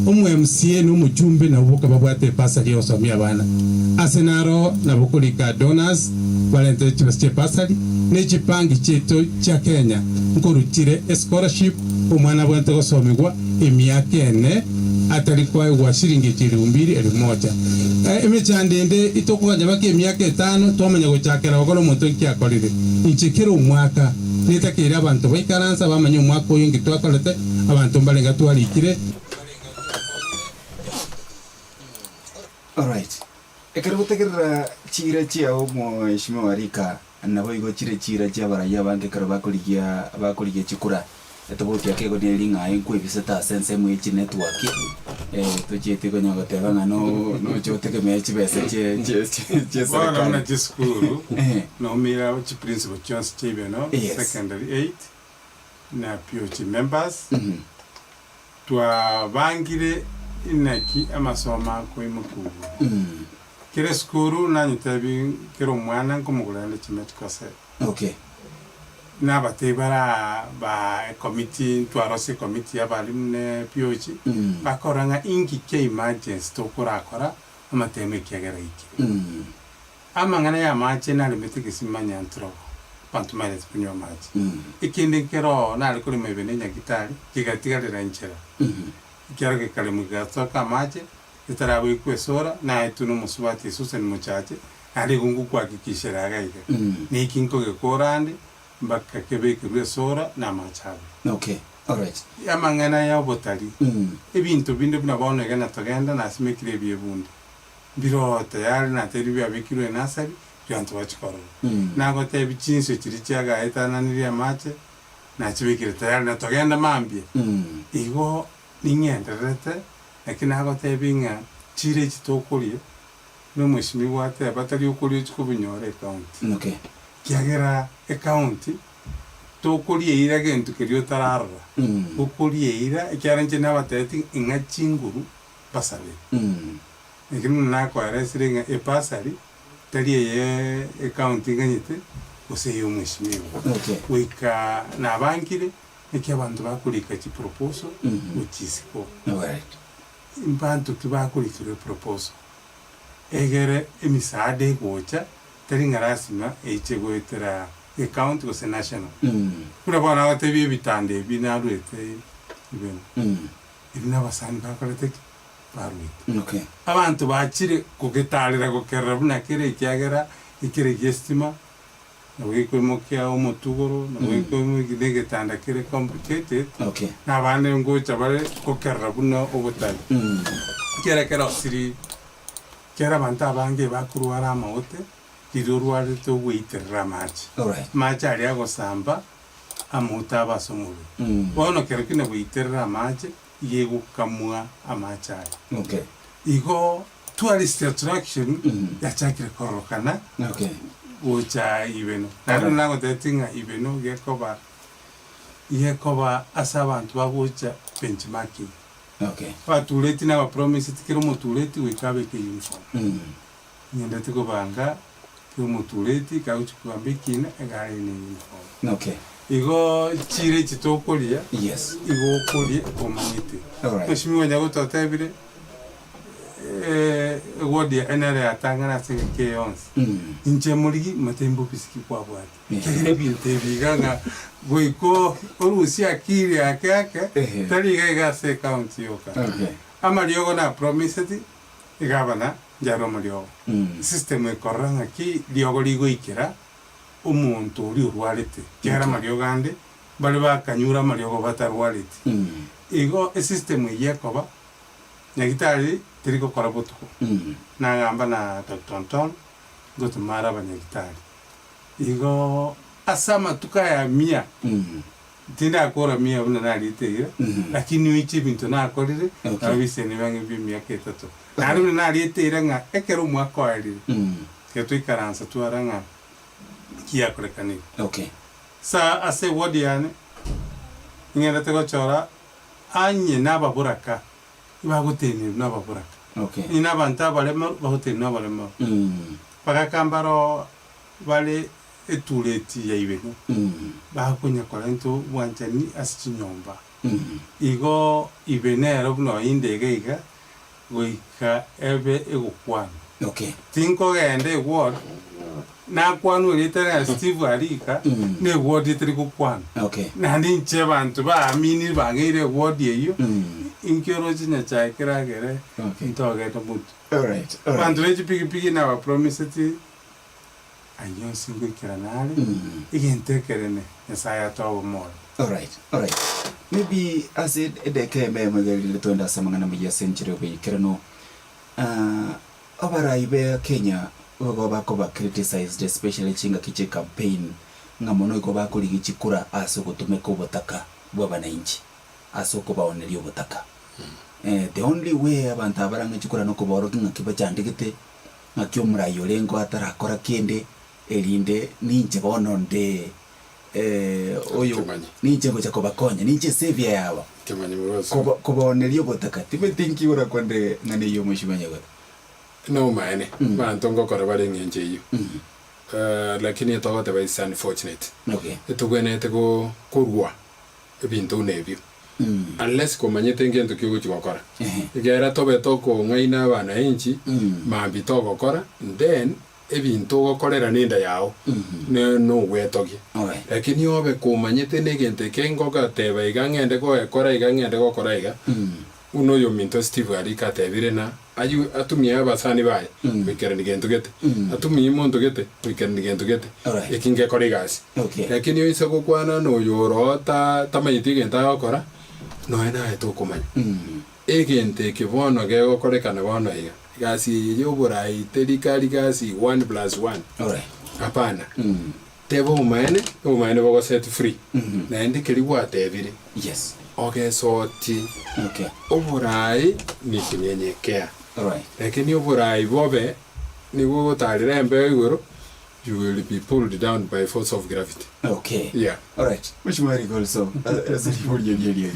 omo MCA na omochumbe nabwo boka babwate ebasari yogosomia abana. Ase naro nabo korika donors barente chibesa chiebasari ne chibanki chiaito chia Kenya nkoru chire escholarship omwana abwenerete gosomigwa emiaka ene. atari koegwa shilingi chilifu mbili elfu moja. Emechando ende itokoganya baka emiaka etano twamanya gochakera gokora omonto nki akorire. Inche kera omwaka netakeire abanto baikaransa bamanye omwaka oyo nki twakorete, abanto mbarenga twarikire. Alright. Ekero gotegerera chiira chiao Mheshimiwa Rika, naboigo chire chiira chi'abarai abange ekero bakorigia bakorigia chikura. Etobauti ake igo neri ng'a aye nkwebisete ase ensemo ye chinetwork, tochieti konya goteba ng'a no noche otegemee chibesa chie chie chie chie Bono serikali. buna chisukuru, noumire abo chiprinciple chionsi chiaibeno, Yes. secondary eight, na POG members, Twabangire inaki amasomo akoimoka igoro. Kera esukuru nanyetebi kera omwana nkomogorera ande chimedical set. Okay. Nabatebi bara ba ecommittee ntwarosia ecommittee ya abalimu ne POG bakorora ng'a inki kia emergency tokorakora amatemo ekiagera aikire. Amang'ana y'amache naremete egesima nyantrogo, abanto mbaarete konywa amache. Ekende nkeroo nare korema ebe nenyagitari, kegatigarera inchera. Ekiaro gekaremwa kegasoka amache, getaraboikwa esora, naetwe nomosubati Susan mochache, naende igo ngokwakikishera iga iga. Neki nkogekora ande, mpaka kebekerwe esora na amache abe. Okay, alright. Amang'ana y'obotari, ebinto binde buna bono iga natogenda nasimekire ebiebunde. Mbiroo tayari natebirie biabekirwe enasari, bionto bachie korora. Nagotebi chinswe chiria chiagaetananirie amache, nachibekire tayari na togenda mambia. Igo ning'endererete, naki nagotebi ng'a chire echi tokoria, buna omwesimigwa ateba, tari okoria ochie kobinyora ecounty. Okay. Ekiagera ecounty, tokoria eira gento keria otararora, okoria eira, ekiagera inche nabatebetie ng'a chinguru basabere. Lakini buna nakoeresire ng'a ebasari tari eye ecounty nganyete gose eye omweshimiwa. Okay. Goika nabangire naki abanto bakorika chiproposal gochia isiko. Alright. Mbanto ki bakorikirwa eproposal egere emisaada egocha tari ng'a lasima eiche goetera ecounty gose national. Buna bono nagotebi ebitanda ebi naruete ibeno. Ebi nabasani bakorete ki? Baruete. Okay. Abanto bachire kogetarera gokerora buna kere ekiagera ekere gi'esitima, nabo gekoimokia omotugoro, nabo gekoimokia na egetanda kere complicated, Okay. na abande ngocha bare gokerora buna obotari. Kere kerosiri, kera abanto abange bakorwara amaote, riria orwarete ogweiterera amache. Alright. Amache aria agosamba, amaote abe ase omobere. Bono kero ki nagoiterera amache, iga egokamwa amache aya. Okay. Igo tourist attraction yachakire kororokana Okay. gocha Ibeno. Naende Alright. nagotebetie ng'a Ibeno gekoba gekoba ase abanto bagocha benchmarking. Okay. Abatureti nabapromiseti kera omotureti goika abeke uniform. Ng'endete kobanga kera omotureti kagochia kogamba ekina egare eye ne uniform. Okay. Igo chire echi tokoria, Yes. igo okoria omanyete. Alright. Mheshimiwa Nyaguta otebire eward ya NRA yatang'ana ase engaki eye yonsi. Inche morigi mate mbobisi ki kwabwate. Yeah. Ekiagera ebinto ebi iga ng'a goika orusie akili ake ake, Ehe. tari iga iga ase ecounty yoka. Okay. Amariogo na promiseti, Egavana nchare omoriogo. System ekorora ng'aki riogo rigoikera omonto oria orwarete, ekiagera amariogo ande mbare bakanyure amariogo batarwareti. Igo esystem eyio ekoba, nyagitari teri gokora botuko. Nagamba na Doctor Nton, ngotoma are abanyagitari. Igo ase amatuko aya mia, Tindakora mia buna nariete eira, lakini oiche ebinto nakorire, Okay. nabo biseni bang'e bi'emiaka etato. Naende buna nariete eira ng'a ekero omwaka oerire, tiga twaikaransa twara ng'a ki yakorekanire. Okay. Sa ase eward yane, ning'endete gochora anye nababoraka, ibagotenenwa nababoraka. Okay. Onye nabanto abaremaru, bagotenenwa abaremaru. Bagaka mbaroo bare etureti ya ibere, bakonya korenta obwanchani ase chinyomba. Igo ibe nero buna oinde iga iga, goika ebe egokwanwa. Okay. Tinkogenda eward, nakwanwa erieta ria Steve Arika, na eward etari gokwanwa. Okay. Naende inche abanto baaminire bang'eire eward eyio, Inki oroche Nyachae keragere Okay. ntogende motwe. Alright, alright. Abanto be chipigipigi nabapromiseti ayio onsi ngoikerana are, egento ekerene Nyasaye atoe obomoyo. Alright, alright. Maybe ase edeka eme emo iga erinde twende ase amang'ana amaya ase enchera y'oboikeranu. Ah, abarai be Kenya nigo bakoba criticised especially chingaki chie campaign ng'a mono igo bakorigia chikura ase ogotumeka obotaka bwa abananchi ase okobaoneria obotaka. The only way abanto aba barang'e chikura nokobaorokia ng'aki bachandegete, ng'aki omorai orenge atarakora kende, erinde ninche bono nde oyo Kimanye. ninche ngocha kobakonya, ninche esaviour yabo. Kimanye mobaso. Koba kobaoneria obotaka, timanyeti nki orakwanere ng'a neyio omochie Nyagote. Nomaene, abanto ngokora bare eng'encho eyio. Lakini etogoteba is unfortunate. Okay. Etobwenerete go korwa ebinto buna ebio. Unless komanyete ngento ki ogochi gokora. Ekero tobe tokong'aina abanainchi, mambia togokora, then ebinto ogokorera nenda yao, ne nogwetogia. Alright. Lakini obe komanyete negento eke ngogateba iga ng'ende goekora iga ng'ende gokora iga, buna oyominto Steve arika atebire na aywo atumie abasani baye goikerania gento gete, atumie monto gete goikerania gento gete, Alright. eki ngekora egasi. Okay. Lakini oise gokwana na oyo oroo ta tamanyeti egento agokora, nonya naye tokomanya. Egento eke bono gegokorekana bono iga, egasi eye ya oborai teri kari gasi one plus one, Alright. hapana. Teba obomaene, obomaene bogo set free, naende keria gwatebire, Yes. ogesotie. Okay. Oborai ni kunyenyekea, Alright. lakini oborai bobe nigo ogotarera embeo igoro, you will be pulled down by force of gravity. Okay. Yeah. Alright. Mheshimiwa Eric also, ase riborio erio erio.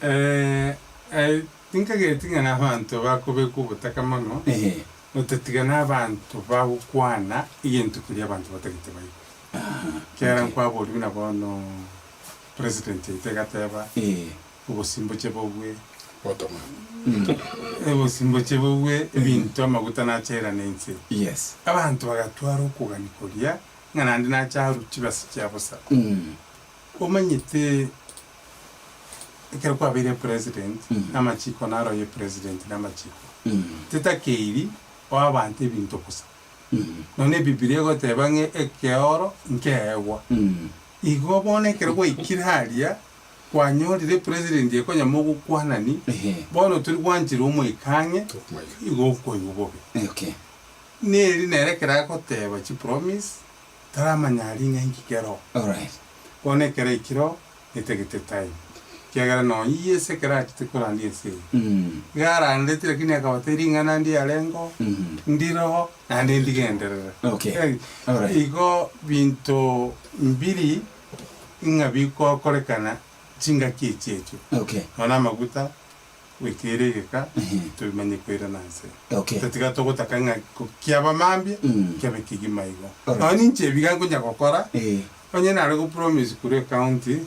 Eh, tinkageti ng'a nabanto bakobekwa obotaka mono, Ehe. otatiga nabanto bagokwana egento keria abanto batagete baigwe. Ekiagera nkwaboria buna bono president oito egateba, Eh. obosimboche bobwe, Gotoma. obosimboche bobwe, ebinto amaguta nacherane inse. Yes. Abanto bagatwara okogania koria, ng'a naende nache arwe chibesa chia bosa. Omanyete ekero kwabeire president, namachiko naro ye president namachiko. Tetakeiri oe abanto ebinto bosa. Nonya ebibilia egoteba ng'a ekeoro nkeegwa. Igo bono ekero gwaikire aria, kwanyorire president ekonya mogokwanani, bono tori gwanchera omoika ang'e, igo okoigwa bobe. Okay. Neri nere ekero agoteba chipromise, taramanya aria ng'a inki kero. Alright. Bono ekero aikire netagete time, ekiagera nonya Yeso ekero achete korandia ense eye, iga arandereti lakini akabatebia ring'ana ndiarengeo, ndiroho, naende ndigenderere. Okay. Eh, Alright. Igo binto mbiri ng'a bigokorekana chingaki echi echio. Okay. Nonya amaguta, goika ere egeka, tobimanye koirana nse. Okay. Tatiga togotaka ng'a ko kiaba mambia, kiabe kegima igo. Alright. Nonya ninche ebiga nkonya gokora, Eh. Onye nare go promise korwa ecounty,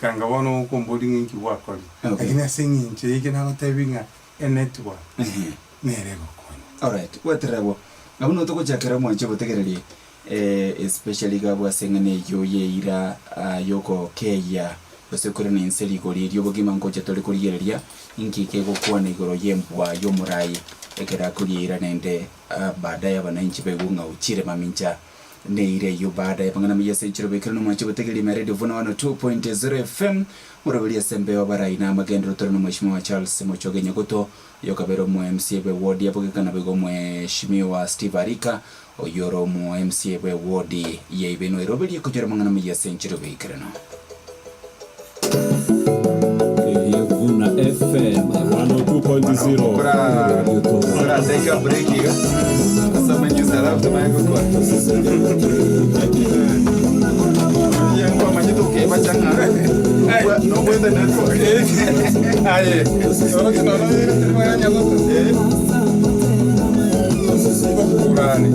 kanga bono gokomboria ng'a inki gwakorire. Okay. Lakini ase eng'encho eye nagotebi ng'a enetwork Ehe. nere egokonya. Alright, gwaterera abwo. Abwo noo togochakera omwancho obotegereri eh, especially iga abwo ase eng'ana eyio yeira ah, yogokeyia gose korana inse rigori ri'obogima ngocha tore korigereria inki kegokwana igoro y'embwa y'omorai ekero akoria eira naende ah, baadaye abananchi baigwe ng'a ochire mamincha Neira eyio baada y'amang'ana amaya ase enchera oboikeranu omwanche obotegereria ime ya Radio Vuna 102.0 FM moroberi ase embeo abarai na amagenderero tore nomweshimiwa Charles Mochoge Nyagoto oyokabera omo MCA bwe ward ya Bogeka naboigo omweshimiwa Steve Arika oyio ore omo MCA bwe ward ya Ibenwa eroberie konyora amang'ana amaya ase enchera oboikeranu. Eria Vuna FM 102.0 Take a break iga. Asome news alafu tumanye gokora. Nkwamanyete okeba chang'a. Nobwete network. Aye, oroche nono Eh. Kurani.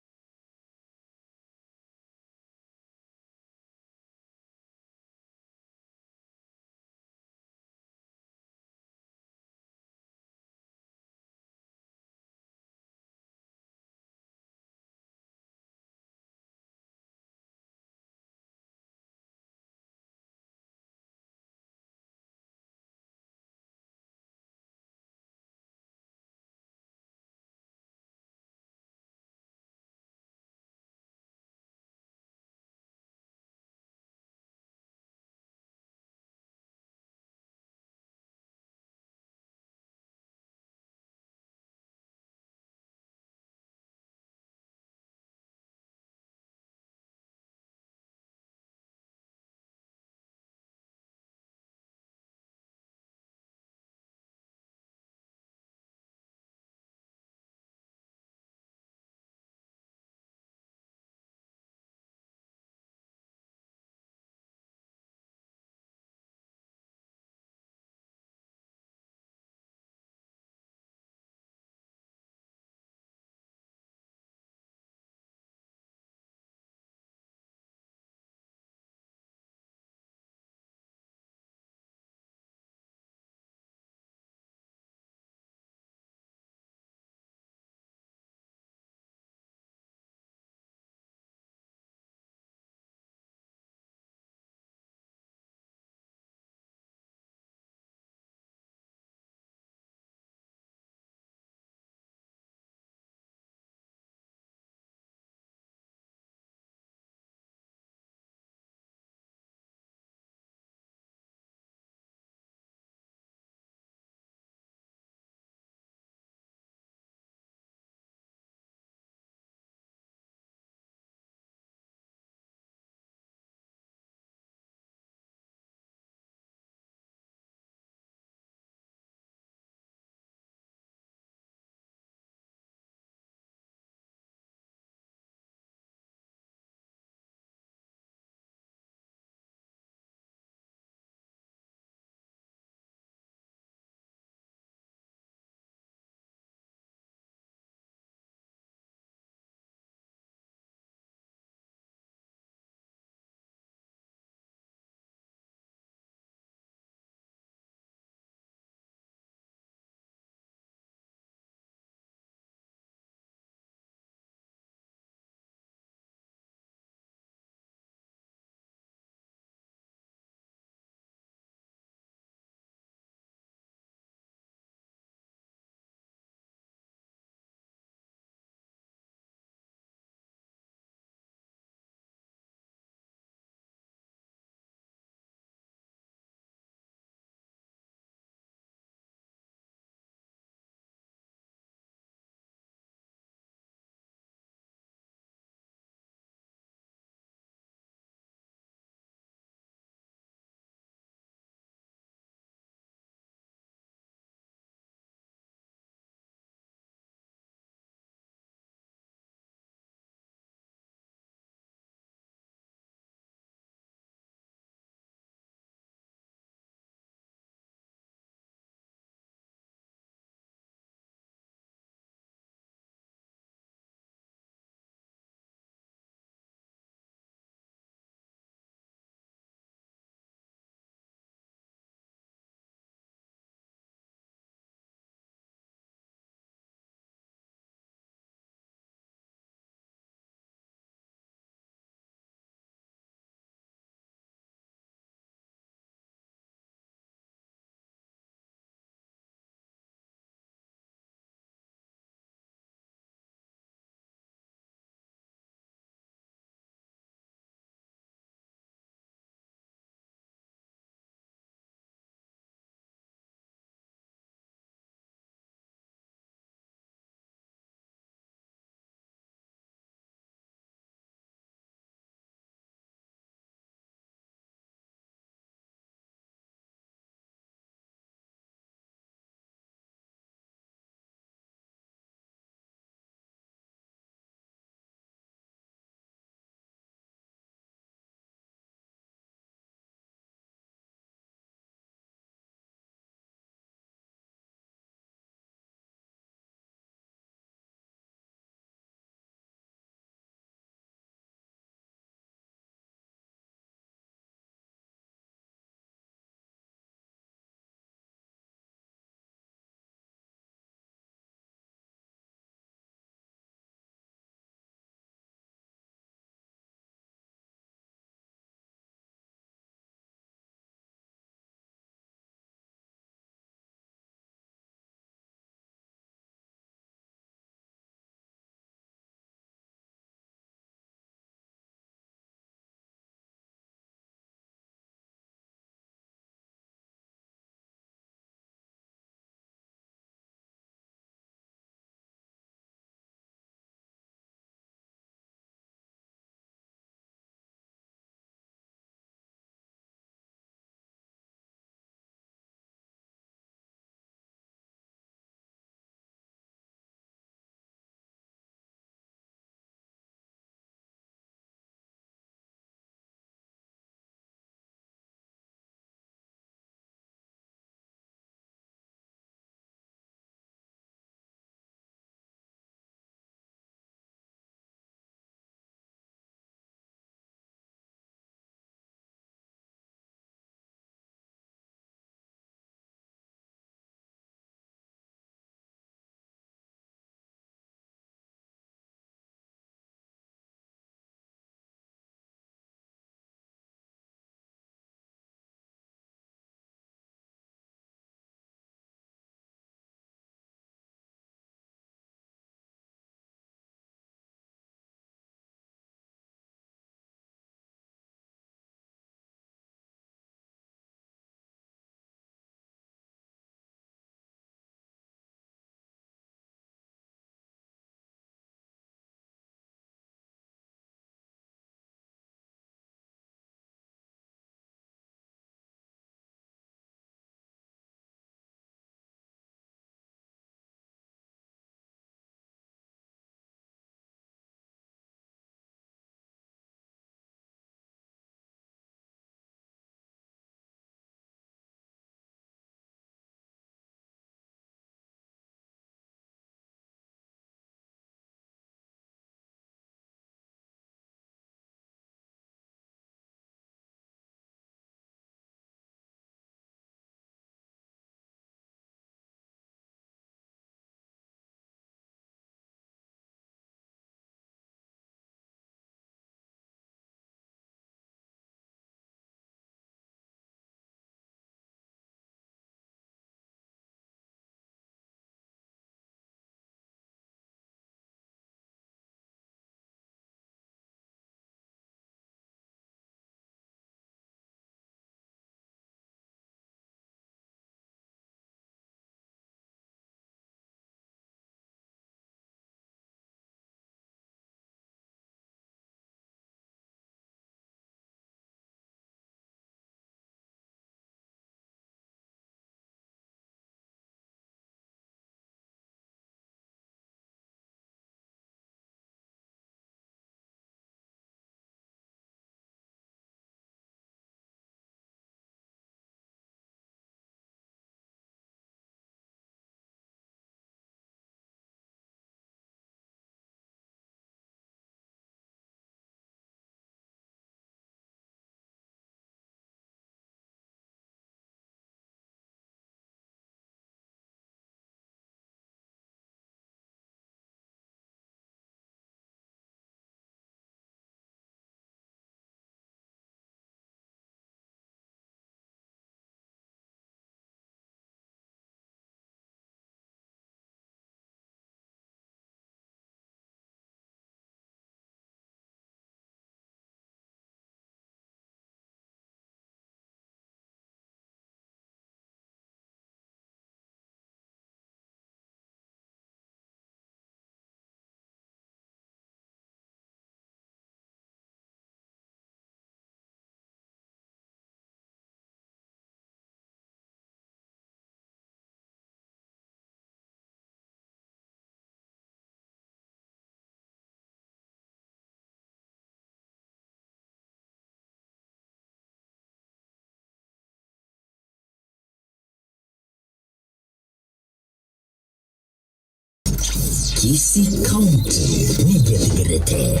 Kisii County nigo etegerete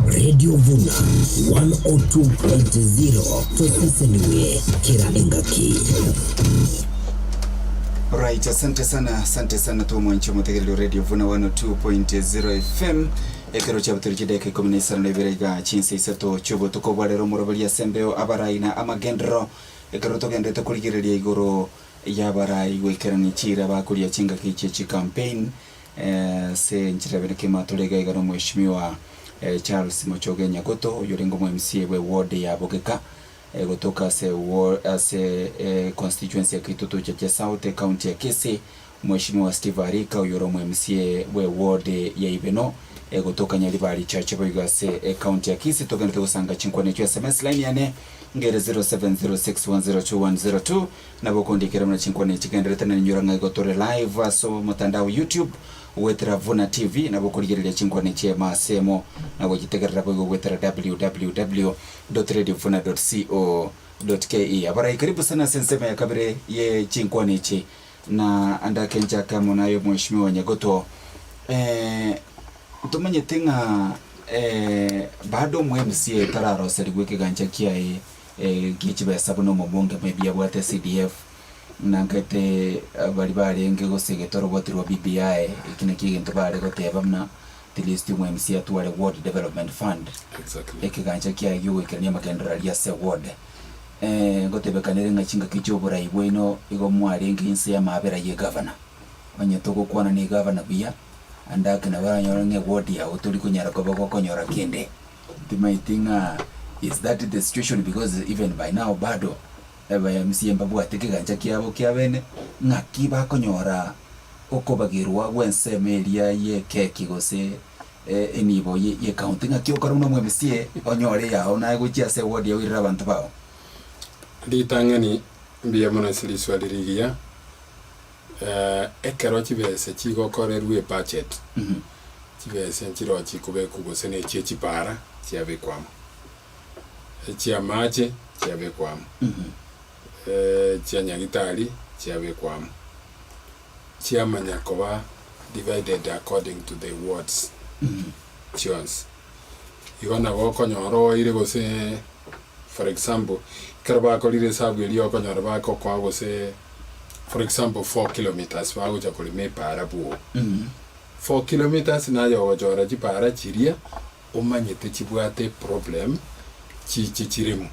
Radio Vuna 102.0 toseseniwe kera engaki. Right, asante sana, asante sana twomwanche omotegereri o Radio Vuna 102.0 FM. Ekero chiabutoire chidaeka ikomi na isano na ibere iga chinsa isato chiobotuko bwa rero omoroberi ase embeo abarai na amagenderero ekero togenderete korigereria igoro y'abarai goikerania chiira bakoria chingaki chie chicampaign ase enchera bene kegima tore iga iga nomweshimiwa Charles Mochoge Nyagoto oyio orenge omo MCA bwe ward ya Bogeka gotoka ase ase constituency ya Kitutu Chache South ecounty ya Kisii Mweshimiwa Steve Arika oyio ore omo MCA bwe ward ya Ibeno gotoka Nyaribari Church boigo ase ecounty ya Kisii togenderete gosanga chinkwana echio SMS line yane ngere 0706102102 Nabo okondikera buna chinkwana echi chigendererete na ninyora ng'a igo tore live ase omotandao YouTube goetera Vuna TV nabo okorigereria chinkwana echi emo ase emo na gochitegerera boigo goetera www dot radiovuna dot co dot ke. Abarai karibu sana ase ensemo ya kabere ye chinkwana echi na ande ake nchake amo naye Mheshimiwa Nyagoto eh, ntomanyete ng'a eh, bado omo MCA tararoserigwa ekegancha kiaye gie chibesa buna omobunge maybe abwate CDF na nkaete baria barenge gose egetoroboti rwa BBI eki nakio egento bare goteba buna at least omo MCA atware ward development fund Exactly. ekegancha kiaye giogoikerania amagenderero aria ase ward. Ngotebekanere ng'a chingaki chia oborai bwaino igo mwarenge inse y'amaabera y'egavana. Onye togokwana na egavana buya, ande ake nabo oranyore ng'a eward yago tori konyara koba gokonyora kende. Timaeti ng'a is that the situation because even by now bado aba MCA mbabwate ekegancha kiabo kia bene, ng'aki bakonyora okobagerwa gw'ensemo eria y'ekeki gose enibo ye county ng'aki okore buna omo MCA onyore eyao naye gochia ase eward yao oirere abanto bao. Ritang'ani mbuya mono ase riswali rigiya, ekero chibesa chigokorerwa ebudget, chibesa nchiroo chikobekwa gose na echie chipara chiabekwa amo, echia amache chiabekwa amo, chia nyagitari chiabekwa amo, chiamanya koba divided according to the wards chionsi. Igo nabo okonyora oire gose for example, ekero bakorire esabu eria okonyora bagokoa gose for example 4 kilometers bagocha korema epara bwogo. 4 kilometers naye ogochora chipara chiria omanyete chibwate eproblem chiche chiremo.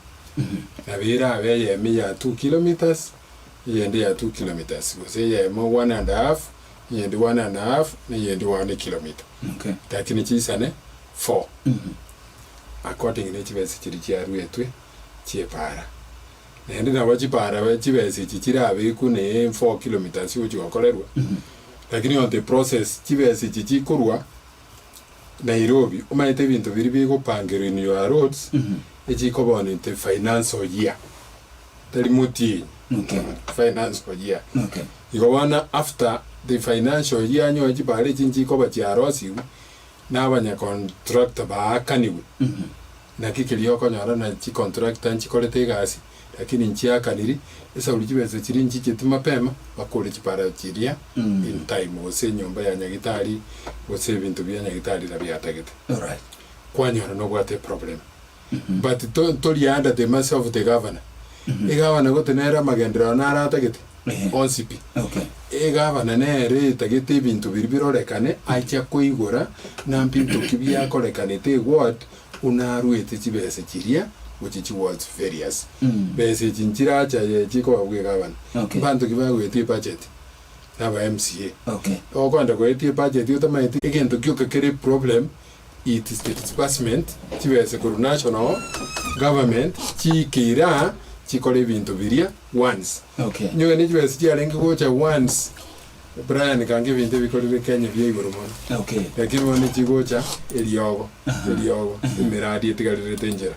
Nabo erabe eyemo ya 2 kilometers, eyende ya 2 kilometers, gose eyemo one and a half, eyende one and a half, na eyende 1 kilometer. Lakini chisane 4 according ne chibesa chiria chiaruetwe chi'epara. Naende nabo chipara chibesa echi chirabekwe ne 4 kilometers gochi gokorerwa, lakini on the process chibesa echi chikorwa Nairobi, omanyete ebinto biria bigopangerwa in your roads, echikoba on the financial year, tari motienyi, financial year. Igo bono after the financial year onye chipara echi nchikoba chiarosigwe, na abanyacontractor baakanigwe, naki keria okonyora na chicontractor nchikorete egasi, lakini nchiakaniri, esauri chibesa chiria nchicheti mapema, bakore chipara chiria in time, gose enyomba ya nyagitari, gose ebinto bia nyagitari nabio atagete. Kwanyora nobwate eproblem. But to tori under the mercy of the governor. Egavana gote nere amagenderero naro atagete onsi pi. Egavana nere etagete ebinto biria birorekane achia koigora na mbinto ki biakorekanete eward buna aruete chibesa chiria gochia chiwards various. Besa echi nchiracha aye chikoba bwa egavana. Mbanto ki bagoetia ebudget? Na aba MCA. Okoenda goetia ebudget otamaeti egento gioka kere problem It is the disbursement chibese korwa national government chiikeire aa chikore ebinto biria once. Okay. Inyowe ne chibese chiarenge gocha once Brian kange ebinto ebikorire Kenya bia igoro mono. Okay. Lakini bono chigocha eriogo, eriogo, emiradi etigarerete enchera,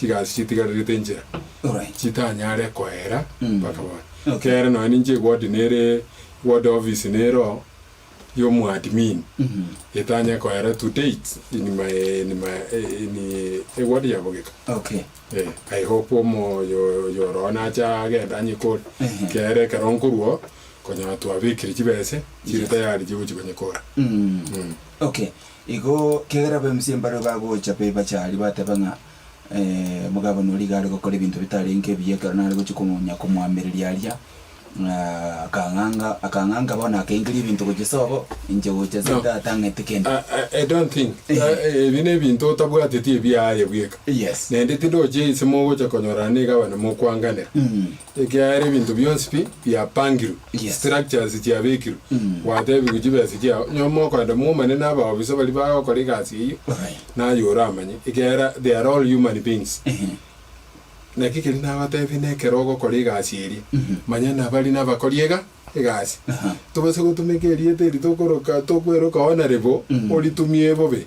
chigasi chitigarerete enchera, Alright. chitanyare koera mpaka bono. Okay. Kere nonya ninche eward nere, ward office nere oo, y'omoadmin etanya koera to date in my in my in eward ya Bogeka. Okay. Eh, I hope omo yo yoroo nacha agende anyekore. Ehe. Kere ekero nkorwa oo, Konyora twabekire chibese chire tayari chigochi konyekora. Okay, igo kegera aba MC mbare bagocha be bachari bateba ng'a omogabana oria iga are gokora ebinto bitarenge ebiya ekero nare gochia konya komoamereria aria, akang'anga akang'anga bono akaingeria ebinto gochia sobo, inche gocha ase No. ntatang'eti kende. I, I, I don't think ebi nebinto otabwateti ebiaye bweka. Yes. Naende tindochi ase mogocha konyorana na egabana mokwanganera. Ekiagera ebinto bionsi pi biapangirwe, Yes. structures chiabekirwe, gwatebigwe chibesa chiao, onye mokoenda momanye na abaofisa baria bagokora egasi eyio, Alright. naye oramanye, ekiagera they are all human beings. Ehe. Naki keria nabatebie na ekero ogokora egasi eria, manya nabari nabakori ega egasi. Aha. Tobase gotumeka erieta eri tokoroka tokweroka honourable, oritumie bobe,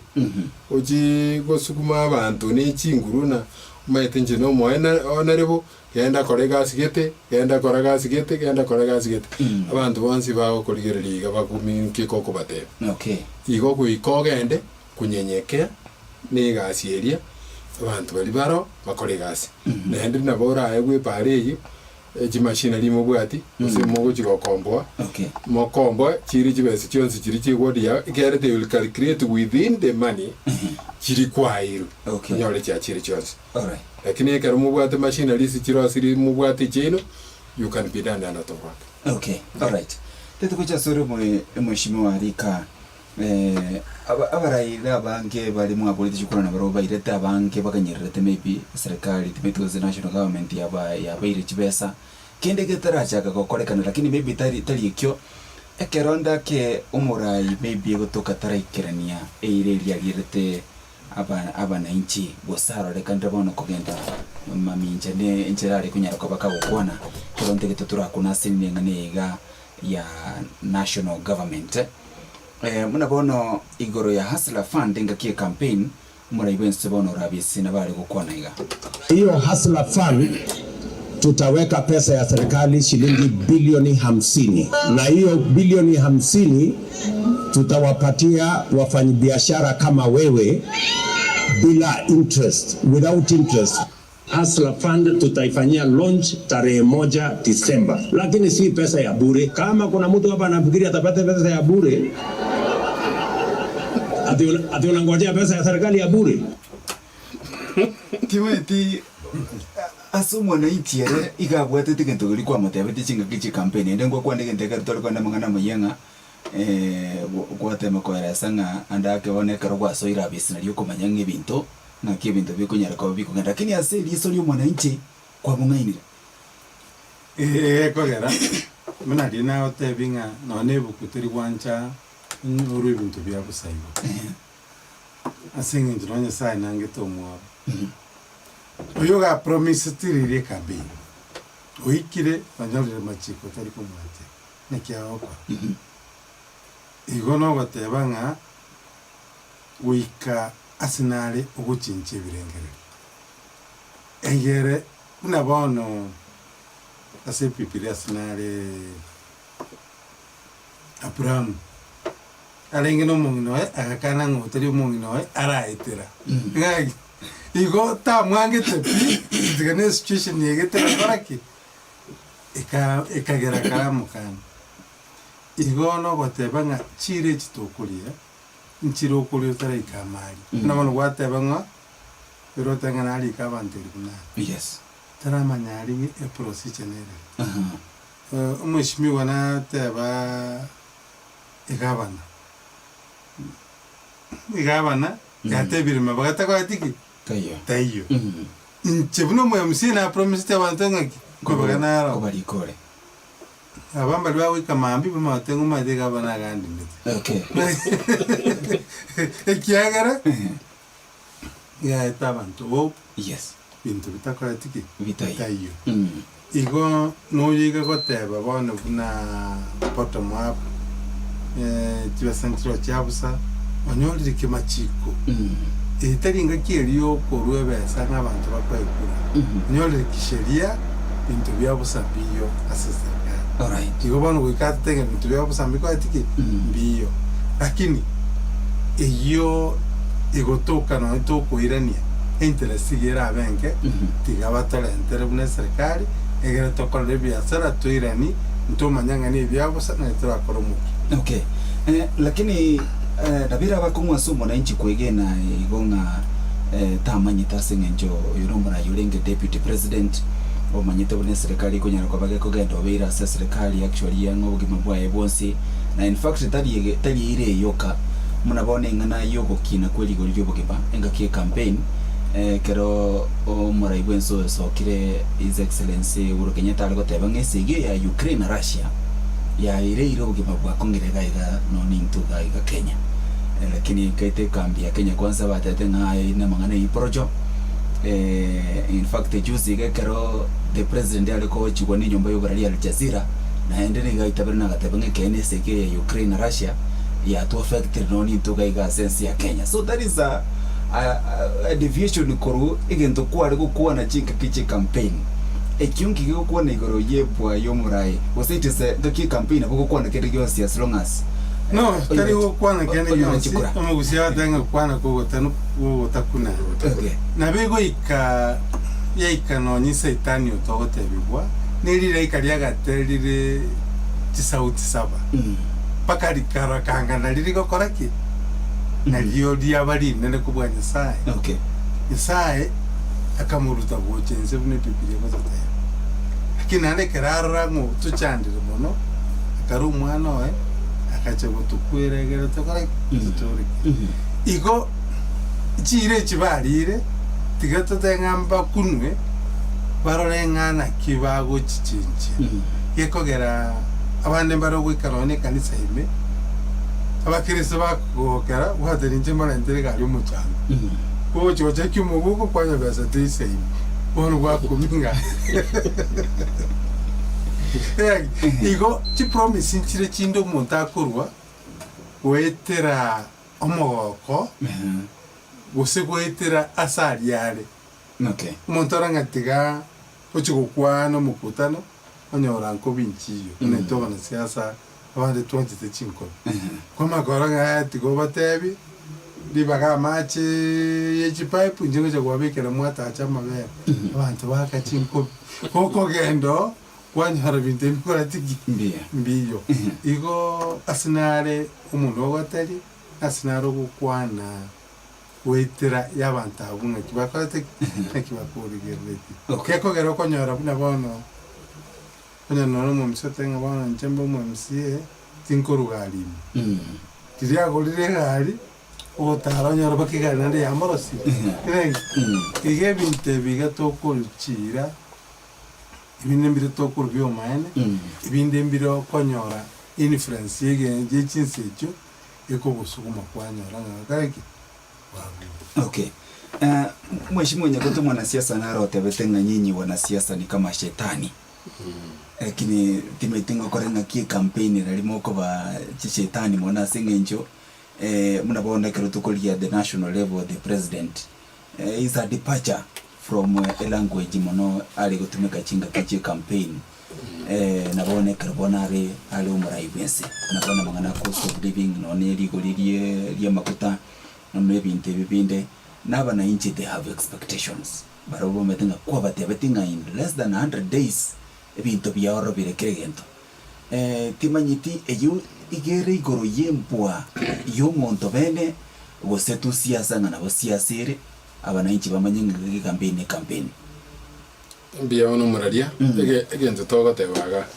ochie gosukuma abanto ne chinguru na omanyete inche nomoene honourable, Genda kora egasi gete, genda kora gasi gete, genda kora egasi gete. Abanto bonsi bagokorigereria iga bakumie nki kokobatebia. Okay. Igo goika ogende konyenyekea na egasi eria, abanto baria baroo bakore egasi. Naende nabo oraegwe epaara eyio, chimashinari mobwati, gose mogochi gokomboa, Okay. mokomboe chire chibesa chionsi chiria chia eward yao, ekiagera they will calculate within the money chiri kwaeirwe, Okay. onyore chiachire chionsi. Alright. Lakini ekero mobwate machineries chirosiri mobwate chiaino, you can be done a lot of work. Okay, alright. Tetogocha ase ore omoe omweshimiwa Rika eh, aba abaraire abange bare mwaborete chikura nabarobwo bairete abange bakanyererete maybe serikali timanyeti gose national government yaba yabaire chibesa, kende getarachaka gokorekana lakini maybe tari tari ekio, ekero ndake omorai maybe egotoka taraikerania eira eria arierete Aba abanainchi, gose arorekanire bono kogenda mamincha ne enchera are konyara koba kagokwana, ekero ntagete torakune ase eng'ana eye iga ya national government. Buna bono igoro ya Hustler Fund engaki ye campaign, omorai bwense bono orabise nabo are gokwana iga. Hiyo Hustler Fund tutaweka pesa ya serikali shilingi bilioni hamsini na hiyo bilioni hamsini tutawapatia wafanyabiashara kama wewe bila interest, without interest. Hustler Fund tutaifanyia launch tarehe moja Disemba, lakini si pesa ya bure. Kama kuna mtu hapa anafikiri atapata pesa ya bure, ati ati unangojea pesa ya serikali ya bure. Timanyeti ase omwananchi ere iga abwatete egento keria kwamotebetie chingaki chie campaign naende ngokwana egento ekero tore kogenda amang'ana amayia ng'a gwatema koeresa ng'a ande ake bono ekero gwasoire abisi nario okomanya ng'a ebinto ng'aki ebinto bikonyara koba bikogenda lakini ase eriso ria omwananchi kwamong'ainire. Egekogera buna riria nagotebia ng'a nonya na ebuku teri gwancha orwe ebinto bia bosa igo. Ase eng'encho nonya Nyasaye nangete omwabo. Oyo ogapromiseti riria ecampaign, oikire onyorire machiko tari komwanchera, naki agokora? Igo nogoteba ng'a goika ase nare ogochinchia ebirengererio. Egere buna bono ase Ebibilia ase nare Abrahamu. Arenge nomong'ina oye, agakana ng'a otari omong'ina oye araetera. Ng'aki? Igo tamwangete pi, tiga ne situation egete egakora ki? Eka ekagera karamokana. Igo nogoteba ng'a chiira echi tokoria, nchire okoria otaraika amari. Buna bono gwateba ng'a, ere otebe ng'a narike abanto elifu nane. Yes. Taramanya aria ng'a eprocedure nere. Omweshimiwa nateba. Egabana, egabana yatebire mabaga takoreti ki? Taiyo. Taiyo. Inche buna omo MC napromisete abanto ng'aki? Nkobaga naro. Kobarika ore. Aba mbari bagoika mambia bamanyete ng'a omanyete egabana agandinete. Okay. Ekiagera, yaete abanto hope. Yes. Binto bitakoreti ki? Bitaiyo. Bitaiyo. Igo noyo iga goteba bono buna bottom up, chibesa nchireo chia bosa, onyorire ki machiko? Eye tari engaki eria yokorua ebesa ng'a abanto bakoe kura. Onyorire ki sheria, binto bia bosa mbiyo ase eserikari. Alright. Igo bono goika atete ng'a binto bia bosa mbikoreti ki? Mbiyo. Lakini eyio egotoka nonya tokoirania interest iga erabe enke, tiga batorentere buna eserikari, egere tokorere ebiasara toirani Ntomanya ng'a nebia bosa naye torakore omokia. Okay. Eh, lakini eh, nabire abakong'u ase omonanchi kwegena igo ng'a eh, tamanyete ase eng'encho oyo nomoraia orenge deputy president, omanyete buna eserekari ekonyara koba gekogenda obeire ase eserekari actually ang'e obogima bwaye bwonsi, na in fact tari ege tari eira eye yoka, buna bono eng'ana yogokina kwe rigori ri'obogima engaki ye campaign, ekero omorai bwense oyosokire His Excellency Uhuru Kenyatta are goteba ng'a esegi eye ya Ukraine na Russia yaireire obogima bwakong'ire iga iga nonya intwe iga iga Kenya. Lakini nkaete ekambi ya Kenya kwanza batebete ng'a aye namang'ana ya iporocho, in fact juzi iga ekero the president are kochigwa na enyomba ya oborari ya Aljazeera, naende nigo aitabire na agateba ng'a ekeene esegi eye ya Ukraine na Russia yatuaffectire nonya intwe iga iga ase ense ya Kenya. So that is a a deviation korwa egento kware gokwana chingaki chie campaign. Ekio nki gegokwana igoro y'ebwa y'omoraai gose it is a ngaki ye campaign nabo ogokwana kende gionsi as long as No, tari gokwana kende onyore gionsi, chikura. omogusia agateba ng'a kwana kogotanu gogotakuna. Okay. Nabo egoika yaika nonye saitani otogotebigwa, ne rilaika riagaterire chisauti saba, mpaka rikarakangana riri gokora ki? Nario riaba rinene kobua Nyasae. Okay. Nyasae akamoruta gocha inse buna Ebibilia egototebia. Lakini naende ekero arora ng'a otochandire mono, akara omwana oye, agacha gotokwera egere tokore ki? Totooreke. Igo chiira echi bariire, tiga totebe ng'a mbakunwe, barore ng'a naki bagochichenchia. Gekogera abande mbare ogoika nonya na ekanisa ime, Abakristo bakogokera, bwate ninche mbarentere egari omochando. Ogochia gochakia omoguko kwanya besa teisaini, bono gwakumia ng'a Igo chipromise nchire chinde omonto akorwa goetera omogoko gose goetera ase aria are. Okay. Omonto ore ng'a tiga ochie gokwana omokutano onyora nkobi nchiyo buna intwe abanasiasa abande twanchete chinkobi. Kwamanya korora ng'a tiga obatebi ribaga amache ye chipipe inche ngocha kobabekera mwatache amabere abanto baaka chinkobi. Gokogenda oo kwanyora binto ebi bikoreti ki? Mbuya. Mbiyo. Igo ase nare omonto ogoteria, ase nare ogokwana goetera y'abanto abwo ng'aki bakorete ki? Ng'aki bakorigereretie. Okay. Gekogera okonyora buna bono, onye nore omo-MC otebe ng'a bono inche mbe omo-MCA, tinkorwa gari ime. Riria agorire egari, ogotara onyore mpaka egari naende yamorosire. Renge, iga ebinto ebi iga tokoruchira, ebinde mbire tokorwa biomaene, ebinde mbire okonyora influence ya ege ya chinsa echio, ekogosuguma kwanyora ng'a gakore ki? Kwagure. Okay. Eh, Mheshimiwa Nyakoto mwanasiasa naro otebete ng'a nyinyi wanasiasa ni kama shetani. Lakini timaeti ngokora ng'aki ecampaign nari mokoba chishetani mono ase eng'encho eh, buna bono ekero tokorigia the national level the president eh, is a departure from elanguage mono are gotumeka chingaki chie campaign eh, na bono ekero bono are are omorai bwense na bono amang'ana a cost of living nonye rigori rie riamaguta na ebinto ebi binde na abanainchi they have expectations. Barabwo bamanyete ng'a kwabatebetie ng'a in less than 100 days ebinto biaorobire kera egento. Timanyeti eyio iga ere igoro y'embwa y'omonto bene, gose tu siasa ng'a nabo siasa ere, abanainchi bamanye ng'a gaki campaign ne campaign. Mbuya bono omoraria, ege egento togoteba iga,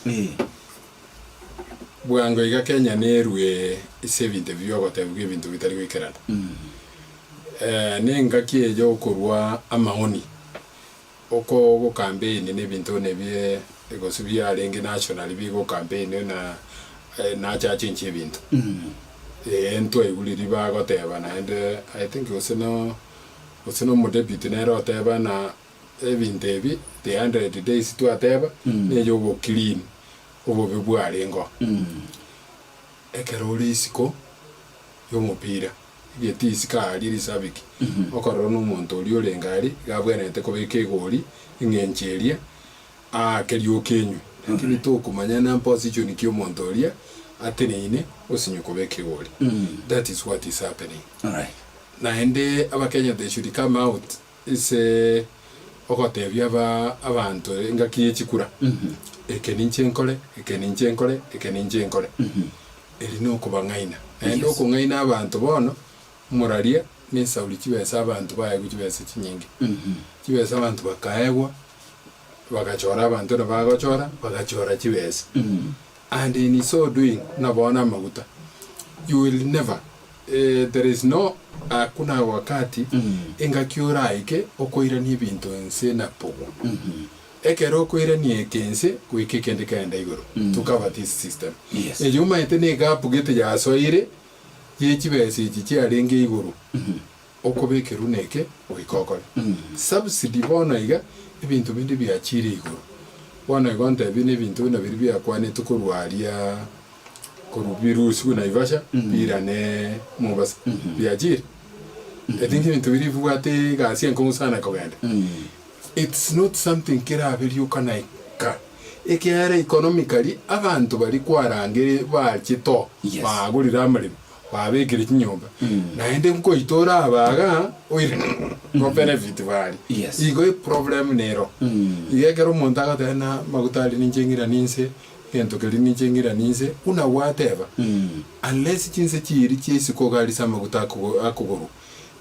bwango iga Kenya nerue ase ebinto ebi biogotebigwa ebinto bitari goikerana. Nengaki eye yokorua amaoni, oko ogocampaign na ebinto buna ebi gose biarenge nationally bigocampaign na nache achenchie ebinto. Ee ntwaigure riria bagoteba naende I think gose no gose na omodeputy nere oteba na ebinto ebi the hundred days twateba neye ogoclean obobe bwarengeo. Ekero ore isiko y'omopira. Egetii kaaria risabiki, okorora nomonto oria orenge aria iga abwenerete kobeka egori eng'encho eria aake rioka enywe. Lakini tokomanya na position ki omonto oria ateneine osinywe kobeka egori. That is what is happening. Alright. Naende abakenya they should come out ase ogotebia aba abanto engaki ye chikura. Eke ninche nkore, eke ninche nkore, eke ninche nkore. Eri nokobang'aina. Naende okong'aina abanto bono, omoraria na esauri chibesa abanto baegwe chibesa chinyinge. Chibesa abanto bakaegwa, bagachora abanto buna bagochora, bagachora chibesa. And in so doing, buna bono amaguta, you will never, there is no hakuna wakati engaki oraike okoirania ebinto inse na pogwa. Ekero okoirania eke inse goika ekende kegende igoro, to cover this system. Yes. Eye omanyete ne egap gete yasoire ye chibesa echi chiarenge igoro, okobekerwa na eke goika okore. Subsidy bono iga, ebinto binde biachire igoro. Bono igo ntebie na ebinto buna biria biakwanetwe korwa aria korwa birusigwe Naivasha biirane Mombasa, biachire. I think ebinto biria bibwate egasi enkong'u sana kogenda. It's not something kerabe rioka naika, ekiagera economically abanto baria kwarangire bachete oo, Yes. bagorire amaremo, babekire chinyomba, naende nkoita orabe igaa oire go benefit baria. Yes. Igo eproblem nero. Igo ekero omonto agoteba na amaguta aria ninche ng'iranie inse, egento keria ninche ng'iranie inse, buna gwateba, unless chinse chiiri chia isiko iga aria ase amaguta akogo akogorwa,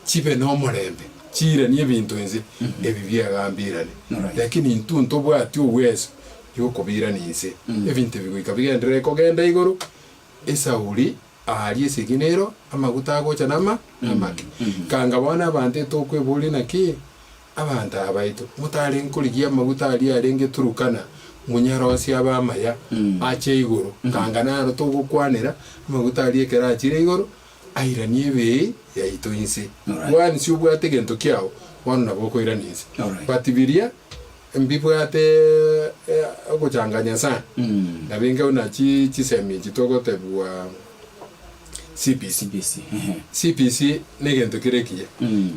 chibe nomorembe, chiiranie ebinto inse, ebi biagambirane. Alright. Lakini intwe ntobwati oweso yokobirania inse. Ebinto ebi goika bigenderere kogenda igoro, esauri aaria esegi nero, amaguta agocha nama namake. Kanga bono abanto etokweboria naki, abanto aba baito, motarenge korigia amaguta aria arenge Turukana, monyarosie abe amaya, ache igoro. Kanga naro togokwanera, amaguta aria ekero achire igoro, Airanie ebei yaito inse. Alright. Once obwate egento kiao, bono nabo okoirania inse. Alright. But biria mbibwate eh, ogochanganya sana. Nabo inga buna chi chisemi echi togotebiwa CBC. CBC, ehe. CBC negento kere ekiya,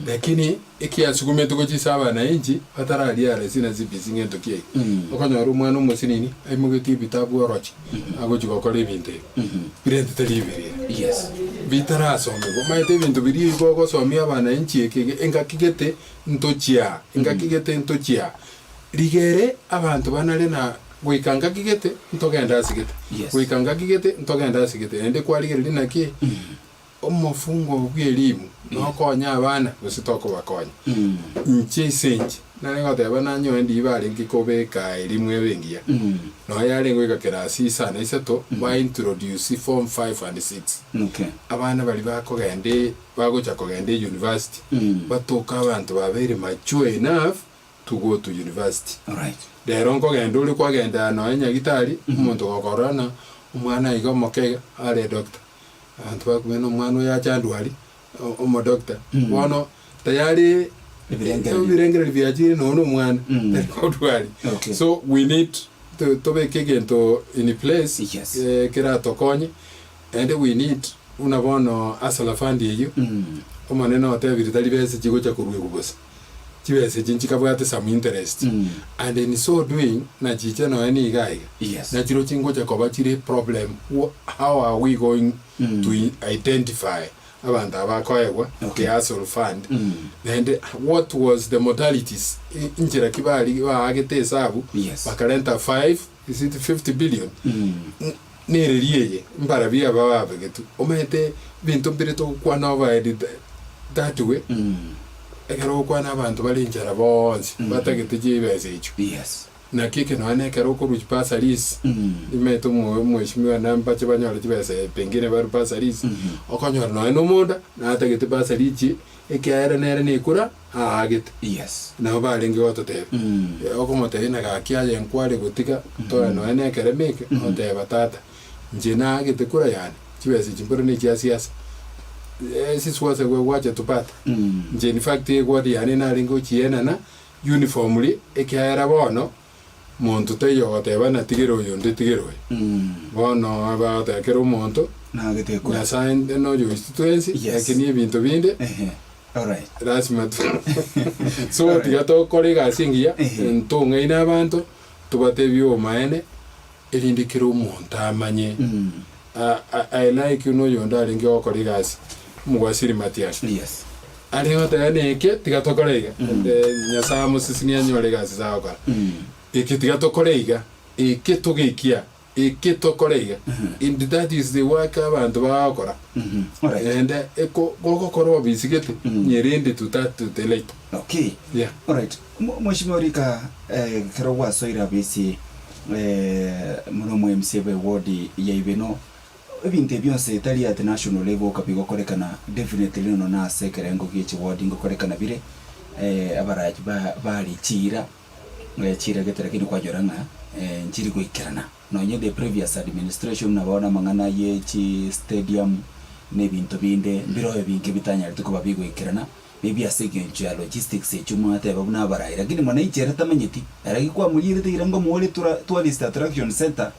lakini ekiasugumetwe gochia ase abanainchi batararia RC na CBC ngento ki eke. Okonyora omwana omosinini aimogetie ebitabu oroche agochia gokora ebinto ebi birentete riberera Yes. bitarasomigwa. Omanyete ebinto biria igo ogosomia abanainchi eke iga engaki gete ntochia engaki gete ntochia rigere abanto banare na goika ngaki gete ntogende ase gete Yes. goika ngaki gete ntogende ase gete naende kwarigereria naki Omofungwa bw'elimu nokonya abana gose tokobakonya? Inche ase inche nare goteba nanyoe ndiba arenge kobeka elimu ebe engiya. Nonya yarenge goika kerasi isano isato ba introduce form five and six. Okay. Abana baria bakogenda bagocha kogenda e university batoke abanto babeire mature enough to go to university. Alright. Rero nkogenda ore kwagenda nonya nyagitari omonto gokorora ng'a omwana iga omoke iga are doctor. Abanto bakumenya omwana oyo ache andwari, omodoctor. Bono tayari Ebirengererio. ebirengererio biachire nonya na omwana tari kodwari. Okay. So we need to tobeke egento in place Yes. keratokonye naende we need buna bono Hustler Fund eyio, Omonene otebire tari besa chigocha koruegwa bosa. Chibesa echi nchikabwate some interest and in so doing nachiche nonya niga iga Yes. nachirochio ngocha koba chire problem how are we going to identify abanto aba bakoegwa Okay. the hustle fund naende what was the modalities inchera ki bari baagete esabu Yes. bakarenta five is it 50 billion nereri eye mbarabia aba babegetwe omanyete ebinto mbire togokwana overhead that way Ekero ogokwana abanto bare inchara bonsi, batagete chibesa echio. Yes. Naki eke nonya nekero okorwa chibursaries, nimaete omo omweshimiwa nambache banyore chibesa pengine barwe bursaries, okonyora nonya na omonda, natagete bursary echi, ekiagera nere na ekura aagete. Yes. Nabo barenge gototebia, okomotebia ng'a gaki aye nkware gotiga, toe nonya na ekerema eke, oteba tata, Inche naagete kura yane, chibesa echi mbore nechia siasa, sisi gwacha tupate. Inche in fact eward yane narenge gochienana uniformly ekiagera bono monto taiyo ogoteba natigere oyo onde tigere oyo. Bono bagoteba kera omonto Naagete ekura. Nyasaye noyo oiswe twensi Yes. lakini ebinto binde Ehe. Alright. lasima tu so tiga tokore egasi engiya Ehe. ntong'aine abanto tobatebie obomaene erinde kera omonto amanye. I like buna oyonde arenge gokora egasi, omogwasiri Matiang'i. Yes. Arenge goteba neke tiga tokore iga, and Nyasaye amosesenie anyore egasi ase agokora. Eke tiga tokore iga. Eke togeikia, eke tokore iga, and that is the work abanto bagokora. Alright. Naende eko gogokora obisi gete, nyerende to that to the late. Okay. Yeah. Alright. Mo- Mheshimiwa Rika, eh, ekero gwasoire abisi eh, buna omo MCA bwe ward ya Ibeno, ebinto ebi bionsi tari at national level oka bigokorekana, definitely nono na ase ekerengo gie chiward ngokorekana bire, eh, abarachi ba bari chiira. Chiira gete lakini kwanyora ng'a nchiri goikerana. Nonye the previous administration buna bono amang'ana ye chi stadium na ebinto binde mbirobe binge bitanyarete koba bigoikerana maybe ase engencho ya logistics echio mwateba buna abarai lakini mwananchi ere tamanyeti ere gikwamorierete ira ngomoore tura tourist attraction centre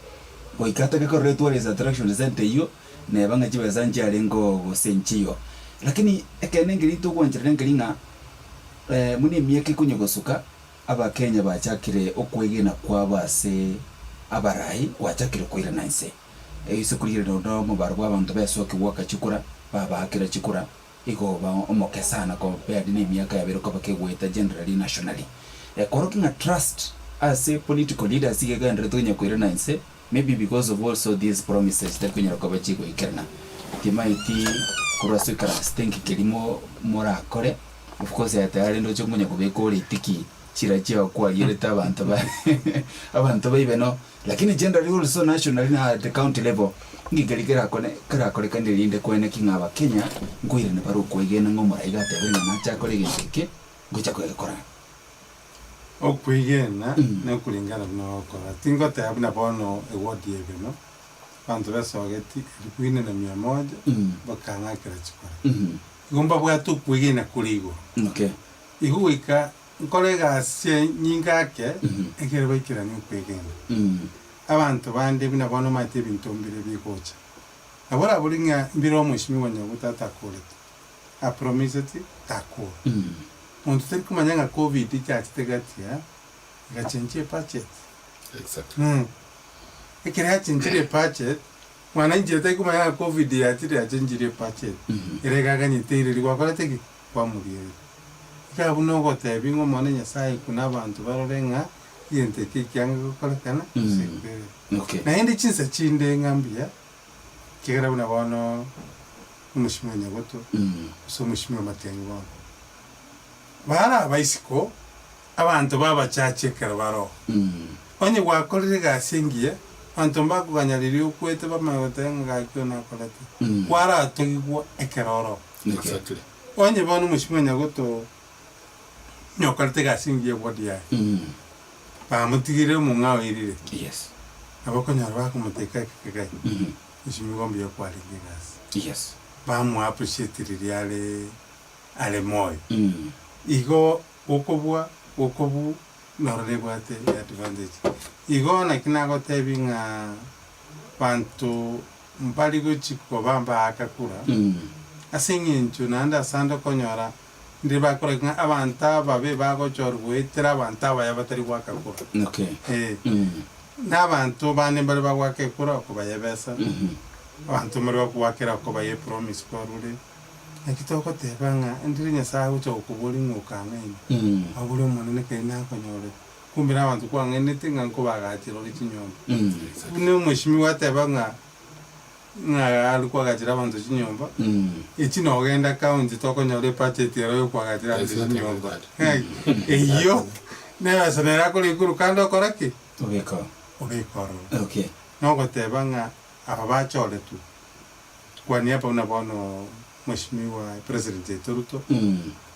goika atake korora etourist attraction centre eyio neba ng'a chibesa nchiarenge oo gose nchiyo. Lakini ekeene nkeri togwancherana nkeri ng'a buna emiaka ekonya gosuka Abakenya bachakire okwegena kwabo ase abarai gwachakire koirana inse. Ase korigereria onde omobaro bw'abanto besokia goaka chikura, babaakera chikura, igo oba omoke sana compared na emiaka yabeire koba kegoeta generally nationally. Ekorokia ng'a trust ase political leaders iga egendererete konya koirana inse maybe because of also these promises chitari konyara koba chigoikerana. Timaeti korwa ase oikaransete nki keria morakore. Of course aye tayari ndoche nkonya kobeka ore tiki chira chiao kwarierete abanto ba abanto baibe no lakini generally also nationally na at the county level nki keria kerakone kerakorekane erinde koene ki ng'a abakenya nkoirana bare okoegena ng'a omorai gatebire ng'a nache akore egento eke ngocha kogekora. Okwegena nokoringana buna ogokora. Tingoteba buna bono eward ya Ibeno, abanto besogeti elfu ine na mia moja bakang'akera chikura. Igo mbabwate okwegena kore igoro. Okay. Igo goika nkore egasi enyinge ake, ekere baikeranie okwegena. Abanto bande buna bono omanyete ebinto mbire bigocha. Nabo orabori ng'a mbire omweshimiwa Nyaguta atakorete, apromiseti takora. Monto tari komanya ng'a covid chachete gati aa, egachenchia ebudget. Exactly. Ekero yachenchire ebudget, Mwana inche tari komanya ng'a covid yachire yachenchirie ebudget, ere iga aganyete ireri gwakorete ki? Kwamorierete. Iga abwo nogotebia ng'a omwana Nyasaye kuna abanto barore ng'a egento eke ekiange gokorekana gose ekere. Okay. Naende chinsa chinde ng'a mbuya, ekiagera buna bono omoshimiwa Nyagoto, gose omoshimiwa Matiang'i bono, bare abaisiko, abanto babachache ekero bare oo. Onye gwakorire egasi engiya, abanto mbakoganya riria okwete bamanye goteba ng'a gaki oyo nakorete. Kwaratogigwa ekero ore oo. Exactly. Onye bono omochie Nyagoto onye okorete egasi engiya eward yaye, bamotigire omong'ao oirire, Yes. nabo okonyora bakomoteka ekekegai, omochie mbuya kwarenge egasi. Yes. Bamoa appreciate riria are are moyo. Igo gokobua gokobu noro nebwate eadvantage. Igo naki nagotebi ng'a banto mbari gochi koba mbaaka kura, ase eng'encho naende asande okonyora ndire bakora ng'a abanto ababe bagochorwa goetera abanto abaya batari goaka kura. Okay. Eh. Na abanto bande mbare bagoaka ekura okobayia ebesa, abanto mbare bakogoakera okobayia epromise kwarure. Naki togoteba ng'a ndire Nyasae agocha gokoboria ng'a okang'aine, abore Omonene keri nakonyorete. Kumbe nabanto kwang'ainete ng'a nkobagachera ore chinyomba. Buna omweshimiwa ateba ng'a ng'a are kwagachera abanto chinyomba, echi nogenda county tokonyora ebudget ero yokwagachera abanto chinyomba. Eyio nebesa nere akore igoro kandi okora ki? Obeka. Obeka ororo. Okay. Nogoteba ng'a aba bachoretwe Kwa niaba buna bono Mheshimiwa President oito Ruto,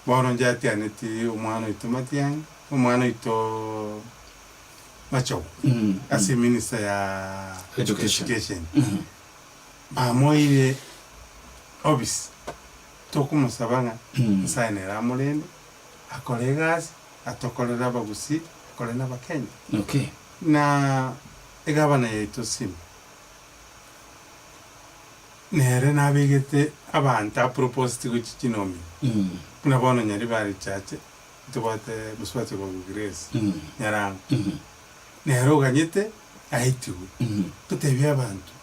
bono inche atianeti omwana oito Matiang'i, omwana oito Machogu ase eminister ya Education. education. Bamoeire office, tokomosaba ng'a Nyasaye nere amorende, akore egasi, atokorere abagusii, akore na abakenya. Okay. Na egavana yaito Simba. Nere nabegete abanto aproposed gochia chinomini, buna bono Nyaribari Church ntobwate mosubati okorokwa Grace Nyarango, nere oganyete aetigwe, totebie abanto,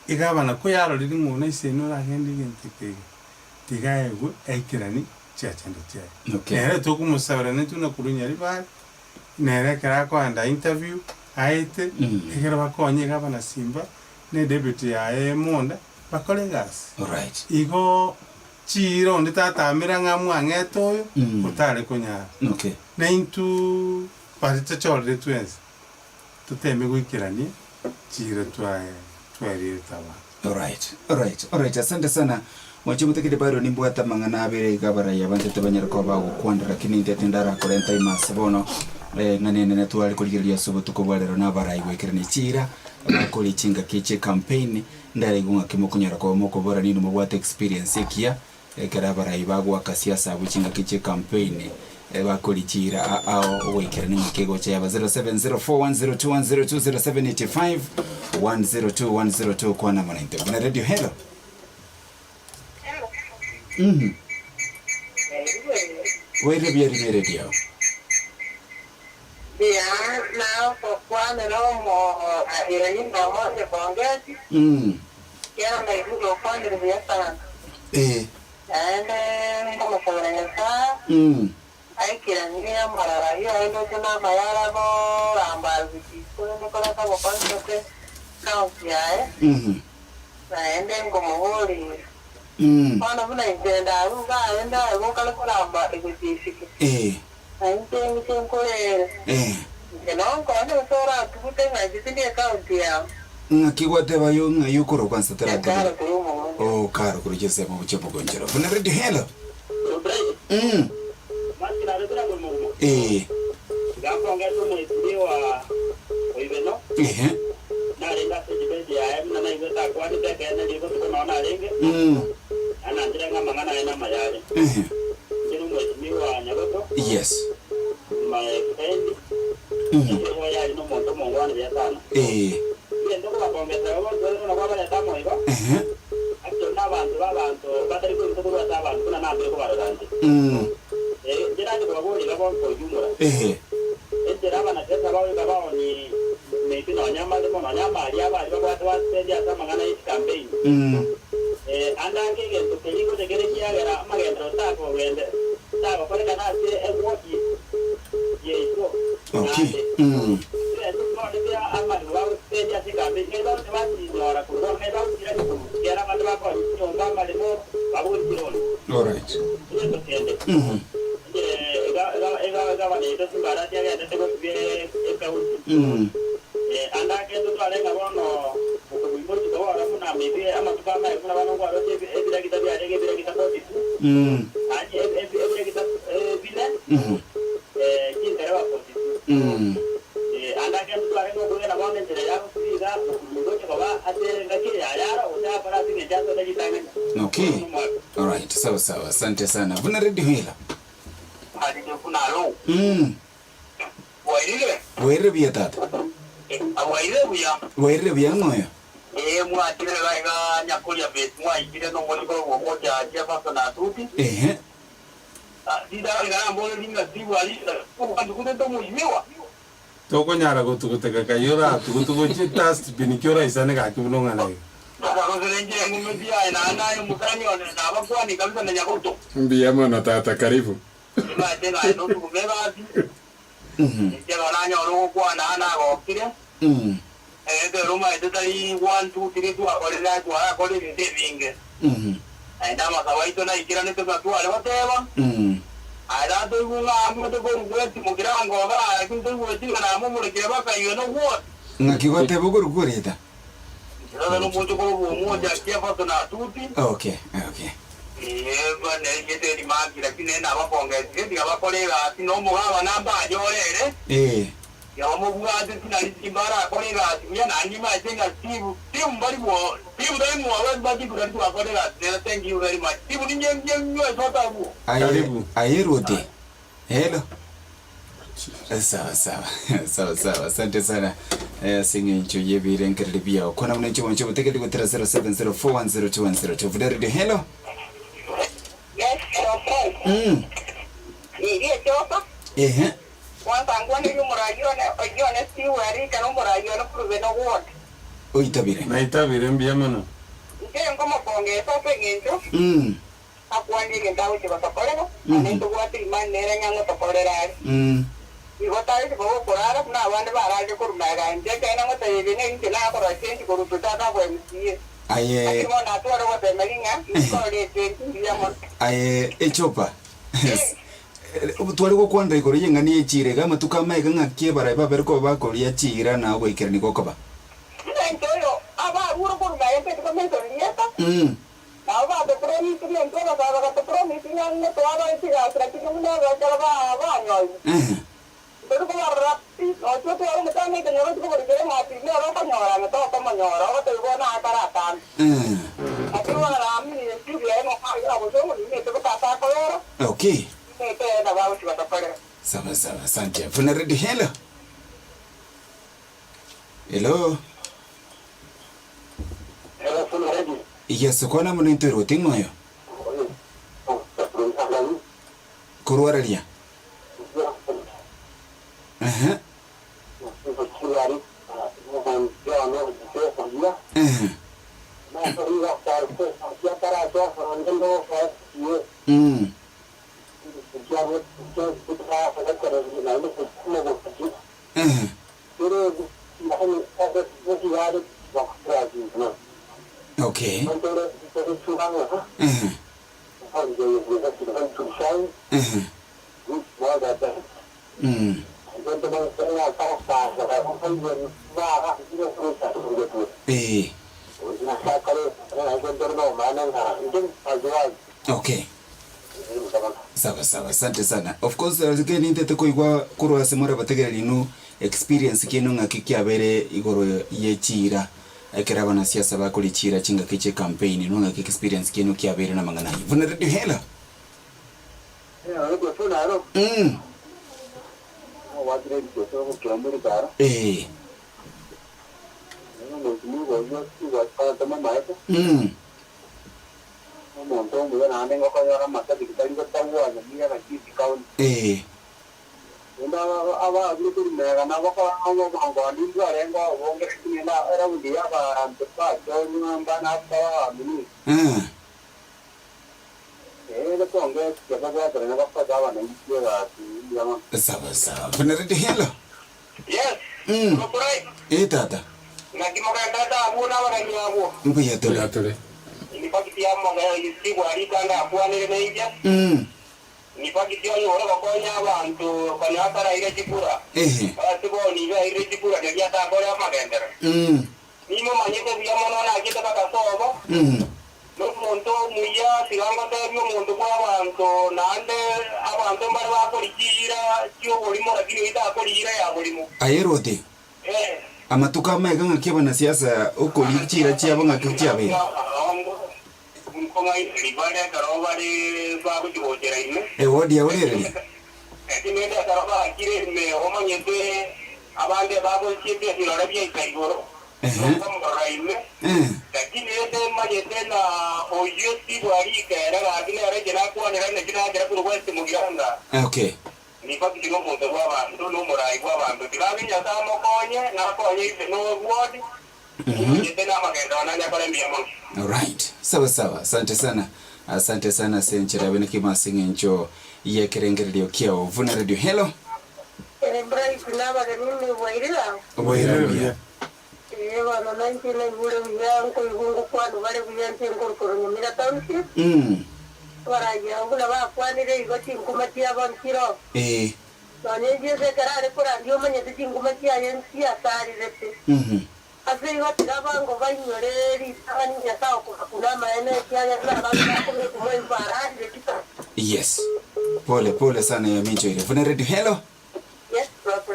egavana koyarorire ng'a one ase ene oragende egento eke iga, tiga aegwe aikeranie chiachanda chiaye. Okay. Nere tokomosabera nintwe buna korwa Nyaribari, nere ekero akoenda interview. Aete, ekero bakonye iga abanasimba, na edebeti yaye emonda, bakore egasi. Alright. Igo chiira onde tatamera ng'a mwang'ete oyo, otare konyara. Okay. Na intwe baria tochorire twensi, toteme goikerania chiira twaye twaerierete abanto. Alright, alright, alright, asante sana. Mwanche motekeri Byron nimbwate amang'ana abere iga abarai abanto tibanyare koba bagokwana lakini intwe tindarakorenta ime ase bono eh, ng'a nene tware korigereria ase obotuko bwa rero na abarai goikerania chiira bakoria chingaki chie campaign ndaraigwe ng'aki mokonyara koba mokobora nini mobwate experience ekiya Ekero abarai bagoaka siasa abwo chingaki chie campaign bakori chiira ao ogoikerania ng'aki egocha yaba 0704102102 0785 102102 kwana amo naintwe buna radio hello Mhm. Waire buya rimia radio. Mbuya nagokwanera omoraria omonde bongeti, ekiagera naigure okwanire buya sana. Naende nkomosabera Nyasae aikeranie amaroro ayio aye ndoche namaya are agoramba gochia korende koreta obokonyi ase county yaye. Naende nkomoboria, Bono buna inche ndarue iga aye ndaye gokare koramba egochia isiko? Na inche inche nkorere. Inche nonkonye gose oratugute ng'a inche tindi ekaunti yao. Ng'aki gwateba aye ng'ai okorwa kwansa toratebe. Ekaro korwa omogonchoro. Oh karo korwa chinsemo gochia omogonchoro. Buna radio hello. Mm. Eh. Ehe. Mm. Ehe. Yes. Mhm. Eh. Ehe. Mm. Ehe. Mm. Okay. Mm. Alright. Mhm. Mm. Mm. Mhm. Mm. Okay. Alright, sawa sawa. Asante sana. Buna radio hela. Mm. Bwairire buya tata. Bwairire buya ng'o oyo? Ehe. Tokonyara gotuguteka kai oratugutu gochia edustbin ki oraisane gaki buna ong'ana iga. Mbuya mono tata, karibu. Ng'aki gwateba okorokwa oreta? Okay, okay. Eh. Aye, aye Ruti. Hello. Sawa sawa. Sawa sawa. Asante sana. Eh, ase eng'encho y'ebirengererio biao. Kwana buna inche mwanche obotegeri gotera 0704102102. Vuda Radio, hello. Yes, okay. Riria echoka. Ehe. Kwanza ngwanerie omoraai one oyio one Steve Arika na omoraai one Reuben Ogwondi. Oitabire. Naitabire mbuya mono. Inche nkomopongesa ase engencho akwanie egento agochia gotokorera, naende ntobwate imani nere ng'a ngotokorera are. Igo tari ribogo okorara buna abande bararire korwa magega inche, ekeene ngotebia ebi ng'a inche nakorora chenchi korwa tochaka koba MCA. Aye. Lakini bono natware ogotemeria ng'a inkorore echenchi mbuya mono. Aye echopa. Tware gokwanera igoro y'eng'ana ye chiira iga amatuko amaega ng'aki ebarayi babere koba bakoria chiira na ogoikerania gokoba. Buna inche oyo abarure korwa magega nteti komensa rieta, Nabo batopromise ng'a intwe abasae bagatopromise ng'a ngotoa bare chigasi lakini buna ekero banyoire ntori kobarora pi, nochia otware omotang'ani ekenyoro ochie koborikera eng'ati nere okonyora ng'a tokomonyora ogotebia bono aa kare atambe. Lakini bono naamini esiri yaye ng'a omwana oyo gose omonyinete botata akobera, nimete ere nabo agochia gotokorera. Sawa sawa, asante. Buna ready hello. Hello. Yes, kwana mono intwe roti ng'o oyo? Korwa raria? Ehe. Ehe. Mm. Ehe. Okay. Ehe. Ehe. Mm. Eh. Okay. Sawa sawa, asante sana. Of course, again nintete koigwa korwa ase more abategereri inwe Experience kiaino ng'aki kiabeire igoro ye chiira ekero abanasiasa bakoria chiira chingaki chie campaign inwe ng'aki experience kiaino kiabeire namang'ana ayio. Buna Radio Hela. Mm. Eh. Mm. Eh. Naende abaabire korimega nabakora nomogongo nimbwarenge obonge, lakini eraundi y'abaanto bachorwa mbana abaaminifu. Ee, kongetia babwaterane bakobe abananchi egasi mbuya mono. Sawa sawa. Buna rende hello. Yes, Omokurai. Ee tata. Naki mogenderete abwo nabageni abwo? Mbuya tore. Mbuya tore. Nipakiti ya Sigwa rikanda akwanire nainche. Nibakiti onyore gokonya abanto konya ataraire chikura, ase bono iga airire chikura riria atakore amagenderero. Nimomanyete buya mono nachete mpaka sobo, nomonto omuya, tiga ngotebie omonto bw'abanto, naende abanto mbare bakori chiira chi'oborimo, lakini oyio takori iira ya borimo. Aye Roti, amatuko amaiga ng'aki abanasiasa okoria chiira chiabo ng'aki chiabeire? Nkong'ainereria bare ekero bare bagochia gochera ime. Ewodi yaorereria. Rende ekero baachire ime omanyete abande bagochiete ebirore biaika igoro, nokomorora ime. Lakini rende manyete ng'a oyio tibwarika ere gaki nere inche nakwanera naki nachera korwa West Mugirango. Okay. Nibakire nomonto bw'abanto, na omorai bw'abanto. Tiga abe Nyasae amokonye, nakonye ise na ewodi. Nimanyete namagendo ane anyakore mbuya mono. Alright. Sawa sawa. Asante sana. Asante sana ase enchera yabe naki ase eng'encho y'ekerengererio kiao. Vuna Radio. Hello. Ee Bright na abageni mwairire ao? Bwairire buya. Ee bono nainche naigure buya nkoigwa ngokwanwa bare buya inche nkorokoro Nyamira Township. Abarangi abwo buna bakwanire igo chinkuma chiabo nchiroo. Nonya Yeso ekero are korandia omanyete chinguma chiaye nchiasarirete. Ase igo tiga abango bainyore ritang'ani Nyasae okobakuna amaene, ekiagera nabange bakobekwa moigo ararire chitoro. Yes. Pole pole sana yamincho ire. Vuna radio hello. Yes Prof.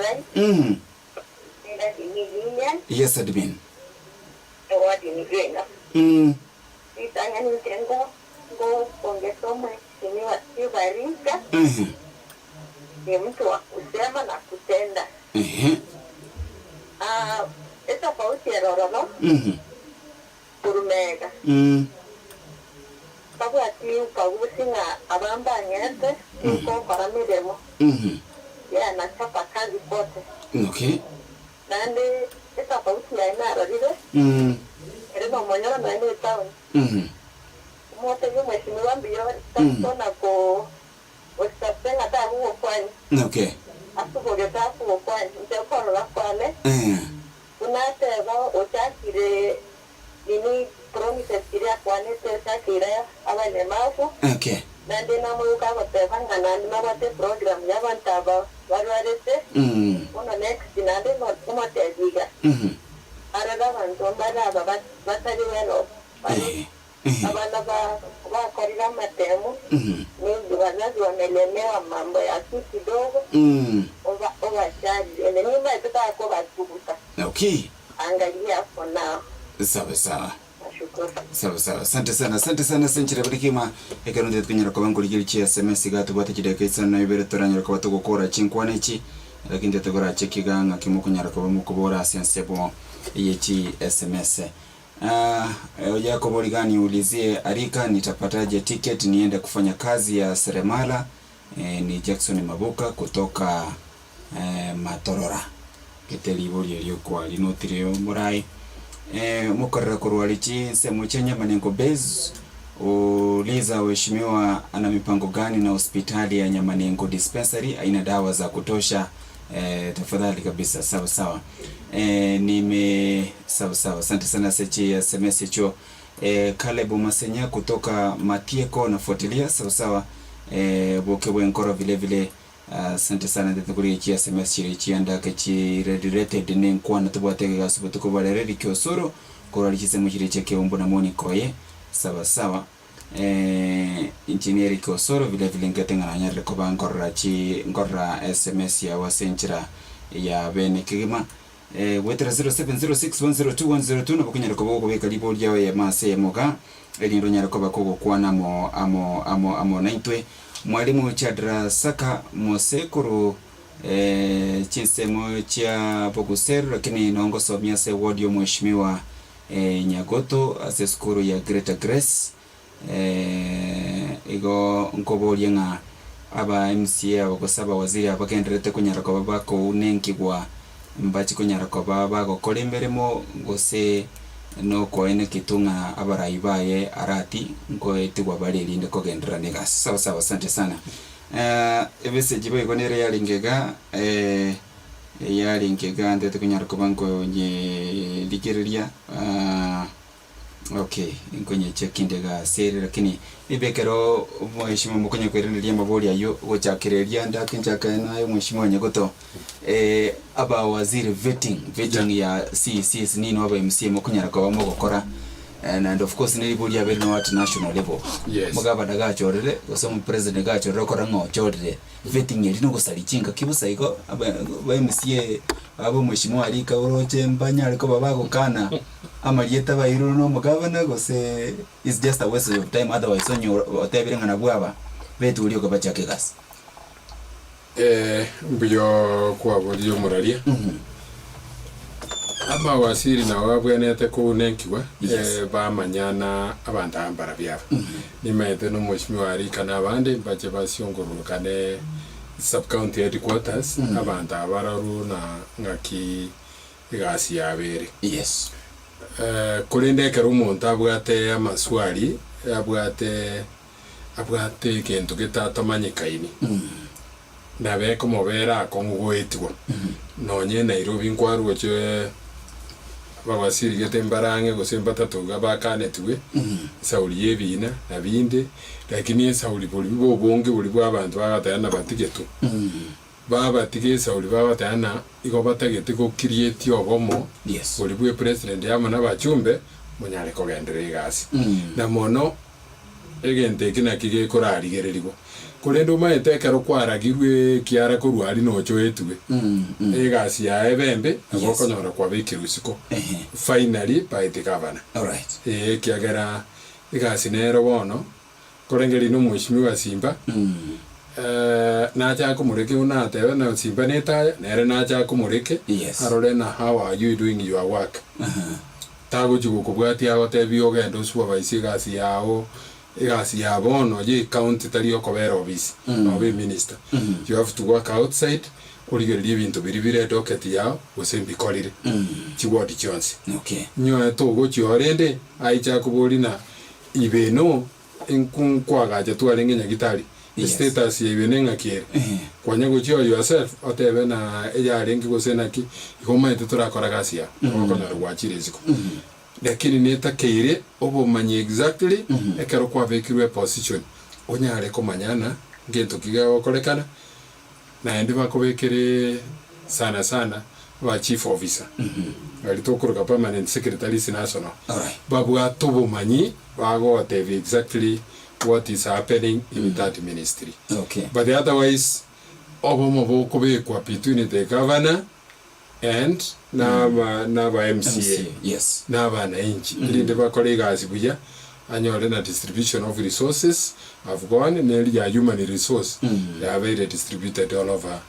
Yes admin. Ritang'ani inche ngokongesa omweshimiwa Tibarika. Ni mtu wa kusema na kutenda. Ah, etofauti ere ororo korwa mega. Babwati ubaguzi ng'a aba mbang'ete nkokora miremo. Yeye anachapa kazi kote. Naende etofauti yaye narorire, ere nomonyora nonya na etown. Omotebie omweshimiwa mbuya ore, takona ko. Gose ng'a tagogokwania. Okay. Asubogete ase ogokwana inche okorora kwane, buna ateba ochakire nini promises chiria akwanete ochakeire abalemavu, naende namoigwe agoteba ng'a naende nabwate eprogram y'abanto aba barwarete, bono next naende omotebie iga, arore abanto mbare aba batari well off, bare Abana bakorire amatemu, maybe wazazi wamelemewa mambo ya si kidogo, obacharire ende nimbaete takobasuguta. Okay. Angalia for now. Sawa sawa. Nashukuru. Sawa sawa. Asante sana, asante sana ase enchera buna kegima ekero ntete konyara koba nkorigereria chi sms iga tobwate chidakika isano na ibere toranyare koba togokora chinkwana echi lakini ntete korache kiga ng'aki mokonyara koba mokobora ase ensemo ye chi sms. Yakobo riga niulizie Arika nitapataje ticket niende kufanya kazi ya seremala ni Jackson Mabuka kutoka Matorora. Gete riborio erio kwarinotire omorai mokorera korwa aria chinsemo chia Nyamanenko Base uliza waheshimiwa ana mipango gani na hospitali ya Nyamanenko dispensary haina dawa za kutosha Tafadhali kabisa sawa sawa nime sawa sawa asante sana ase chi sms echio Caleb Masenya kutoka Matieko nafuatilia sawa sawa boke bwenkoro vile vile asante sana ntete korigia chi sms chire chiandake chire related ne nkwana tobwate egasi botuko bwa rero Eric Osoro korwa aria chisemo chiria chia Keumbu na Monica oye sawa sawa. Inche n'Eric Osoro, vile vile nkete ng'a nanyarire koba nkorora chi nkorora sms yao ase enchera ya bene kegima. Goetera 0706102102 nabo okonyara koba gokobeka ribori riao eyemo ase eyemo iga, erinde onyare koba kogokwana amo amo amo amo naintwe. Mwalimu Chadrasaka Mose korwa chinsemo chia Boguseru lakini nongosomia ase eward ya omweshimiwa Nyagoto ase esukuru ya Greater Grace. Igo nkoborie ng'a aba MCA aba gose abawaziri aba bagendererete konyara koba bakounengigwa mbachi konyara koba bagokora emeremo gose nokoene ki tu ng'a abarai baye arati nkoetigwa bare erinde kogenderera negasi. Sawa sawa asante sana. Emessage boigo nere yarenge iga. Eyarenge iga ntete konyara koba nkonyerigereria okay nkonyecheck inde iga ase ere lakini maybe ekero omweshimiwa mokonya koiraneria amabori aywo gochakera eria ndake nchake naye omweshimiwa Nyagoto abawaziri vetting vetting ya CECs ninwe aba MCA mokonyara koba mogokora Naende of course neribori riabeire no at national level. Yes. Omogabana gachorire gose omopresident gachorire okora ng'a ochorire vetting eria nogosaria chingaki bosa igo aba ba MCA aba omweshimiwa arika oroche mbanyare koba bagokana amarieta bairwe na omogabana gose is just a waste of time otherwise onye otebire ng'a nabwo aba beturia okobachaka egasi. Mbuya kwaboria omoraria. Amawasiri nabo abwenerete kounenkigwa bamanya na abanto aba mbarabio aba. Nimaete na omweshimiwa Arika na abande mbache basiongororokane sub county headquarters abanto aba bararwe na ng'aki egasi yabo ere. Korende ekero omonto abwate amaswali abwate abwate egento getatamanyekaini, nabo ekomobera akong'u goetigwa. Nonye Nairobi nkwaroche abawasirigete mbare ang'e gose mbatato iga bakanetigwe, esauri y'ebina na binde, lakini esauri boria bwa obonge boria bwa abanto bagateba nabatigetwe. Babatiga esauri bagateba ng'a igo batagete go create obomo boria bwa epresident amo na abachumbe monyare kogenderera egasi. Na mono Egento eke nakio gekorarigererigwa. Korende omanyete ekero kwaragirwe ekiara korwa aria nochoetwe, egasi yaye ebe embe, nabo okonyora kwabekirwe isiko finally by the governor. Ee, ekiagera egasi nero bono, korengereria na omweshimiwa Simba, nache akomoreke buna atebe na Simba netaya, nere nache akomoreke, arore na how are you doing your work. Tagochia gokobwatia agotebie ogende osupervise egasi yao, egasi ya bono ye ecounty tari okobera obisi noba eminister. You have to work outside origererie ebinto biria bire edocket yao gose mbikorire chiward chionsi. Okay. Nyoete ogochia oo rende aiche akoborie na ibe no nkwagacha twarenge nyagitari. Estatus ya ibere neng'aki ere. Kwanya gochia o yourself otebe na eyarenge gose naki, igo omanyete torakora gasi yao, nabo okonyora gwachire isiko. Lakini netakeire obomanyi exactly ekero kwabekirwe eposition, onyare komanya ng'a ngento ki gegokorekana, naende bakobekere sana sana aba chief officer, baria tokoroka permanent secretaries national, babwate obomanyi bagogotebia exactly what is happening in that ministry. Okay. But otherwise obomo bokobekwa between the governor and na aba na aba MCA Yes. na abananchi erinde bakore egasi buya anyore na distribution of resources have gone na eri ya human resource yabeire distributed all over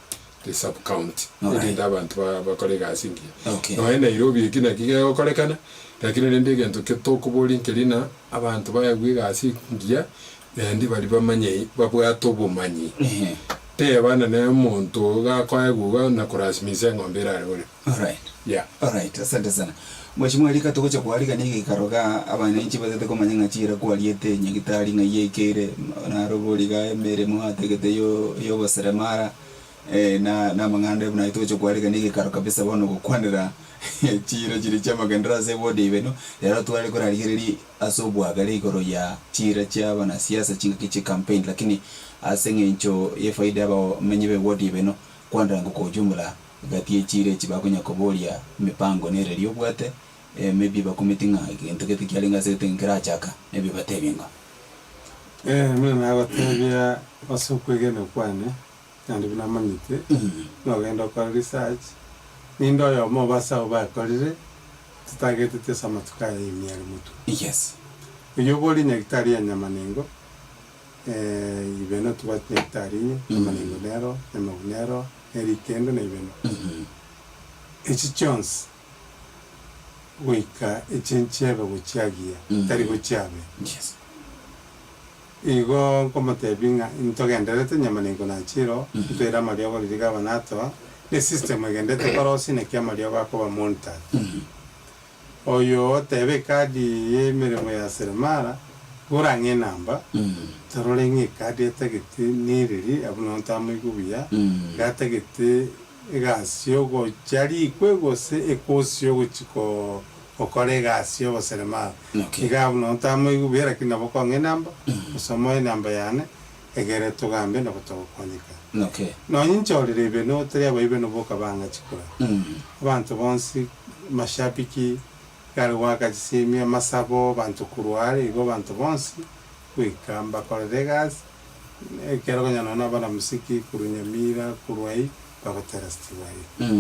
the sub county Alright. erinde abanto ba bakore egasi engiya. Okay. Nonya Nairobi eki naki gegokorekana lakini rende egento ke tokoboria nkeri na abanto baegwe egasi engiya naende baria bamanye babwate obomanyi. Ehe. Teba nane omonto gakoegwa iga na korasimisa eng'ombe erare ore. Alright. Yeah. Alright, asante sana. Mheshimiwa rika togocha kwarigania egeikaro iga abananchi batete komanya ng'a chiira kwariete nyagitari ng'ai yaikeire naro bori iga emeremo atagete yo yoboseremara na na amang'ana ande buna ayio togocha kwarigania egeikaro kabisa bono gokwanera chiira chiria chiamagenderero ase eward ibeno, rero tware korarigereria ase obwagare igoro ya chiira chia abanasiasa chingaki chie campaign lakini ase eng'encho yefaida y'abamenyi b'eward ibeno kwanera ng'o kwa ujumla Gati ye chiira echi bakonya koboria emipango nere eria obwate, maybe bakumeti ng'a egento gete kiarenge ase gete nkerachaka, maybe batebie ng'a. Buna nagotebia ase okwegena kwane, naende buna manyete, nogende okore research, ninde oyomo obo ase abwo bakorire, totageteti ase amatuko aya ime are motwe. Yes. Oyio obori nyagitari ya Nyamanengo, Ibe notobwate nyagitari inye, Nyamanengo nero, Nyamagu nero, ne rikendo na ibeno. Echi chionsi goika eche nchiebe gochiagiya, tari gochiabe. Yes. Igo nkomotebia ng'a ntogendererete Nyamanengo nachire oo, ntoire amariogo riria gavana atoa, ne system egenderete korosia naki amariogo akoba monitored. Oyo oteba ekadi y'emeremo ya seremara, gora ang'e enamba, torore ng'a ekadi etagete nereri, abwo nabo ntamoigwe buya, iga atagete egasi yogochia rikwe gose ekosi yogochia ko gokora egasi y'oboseremara. Okay. Iga abwo nabo ntamoigwe buya lakini nabo okong'a enamba, gose omoe enamba yane, egere togambe nabo togokonyeka. Okay. Nonye inchorire ibeno, tari abaibeno boka bang'a chikura. Abanto bonsi Mashabiki gare goaka chisemi, amasabo, abanto korwa are igo abanto bonsi goika mbakorere egasi, ekero konya nonya na abanamusiki korwa Nyamira korwa ai bagotera Steve aria.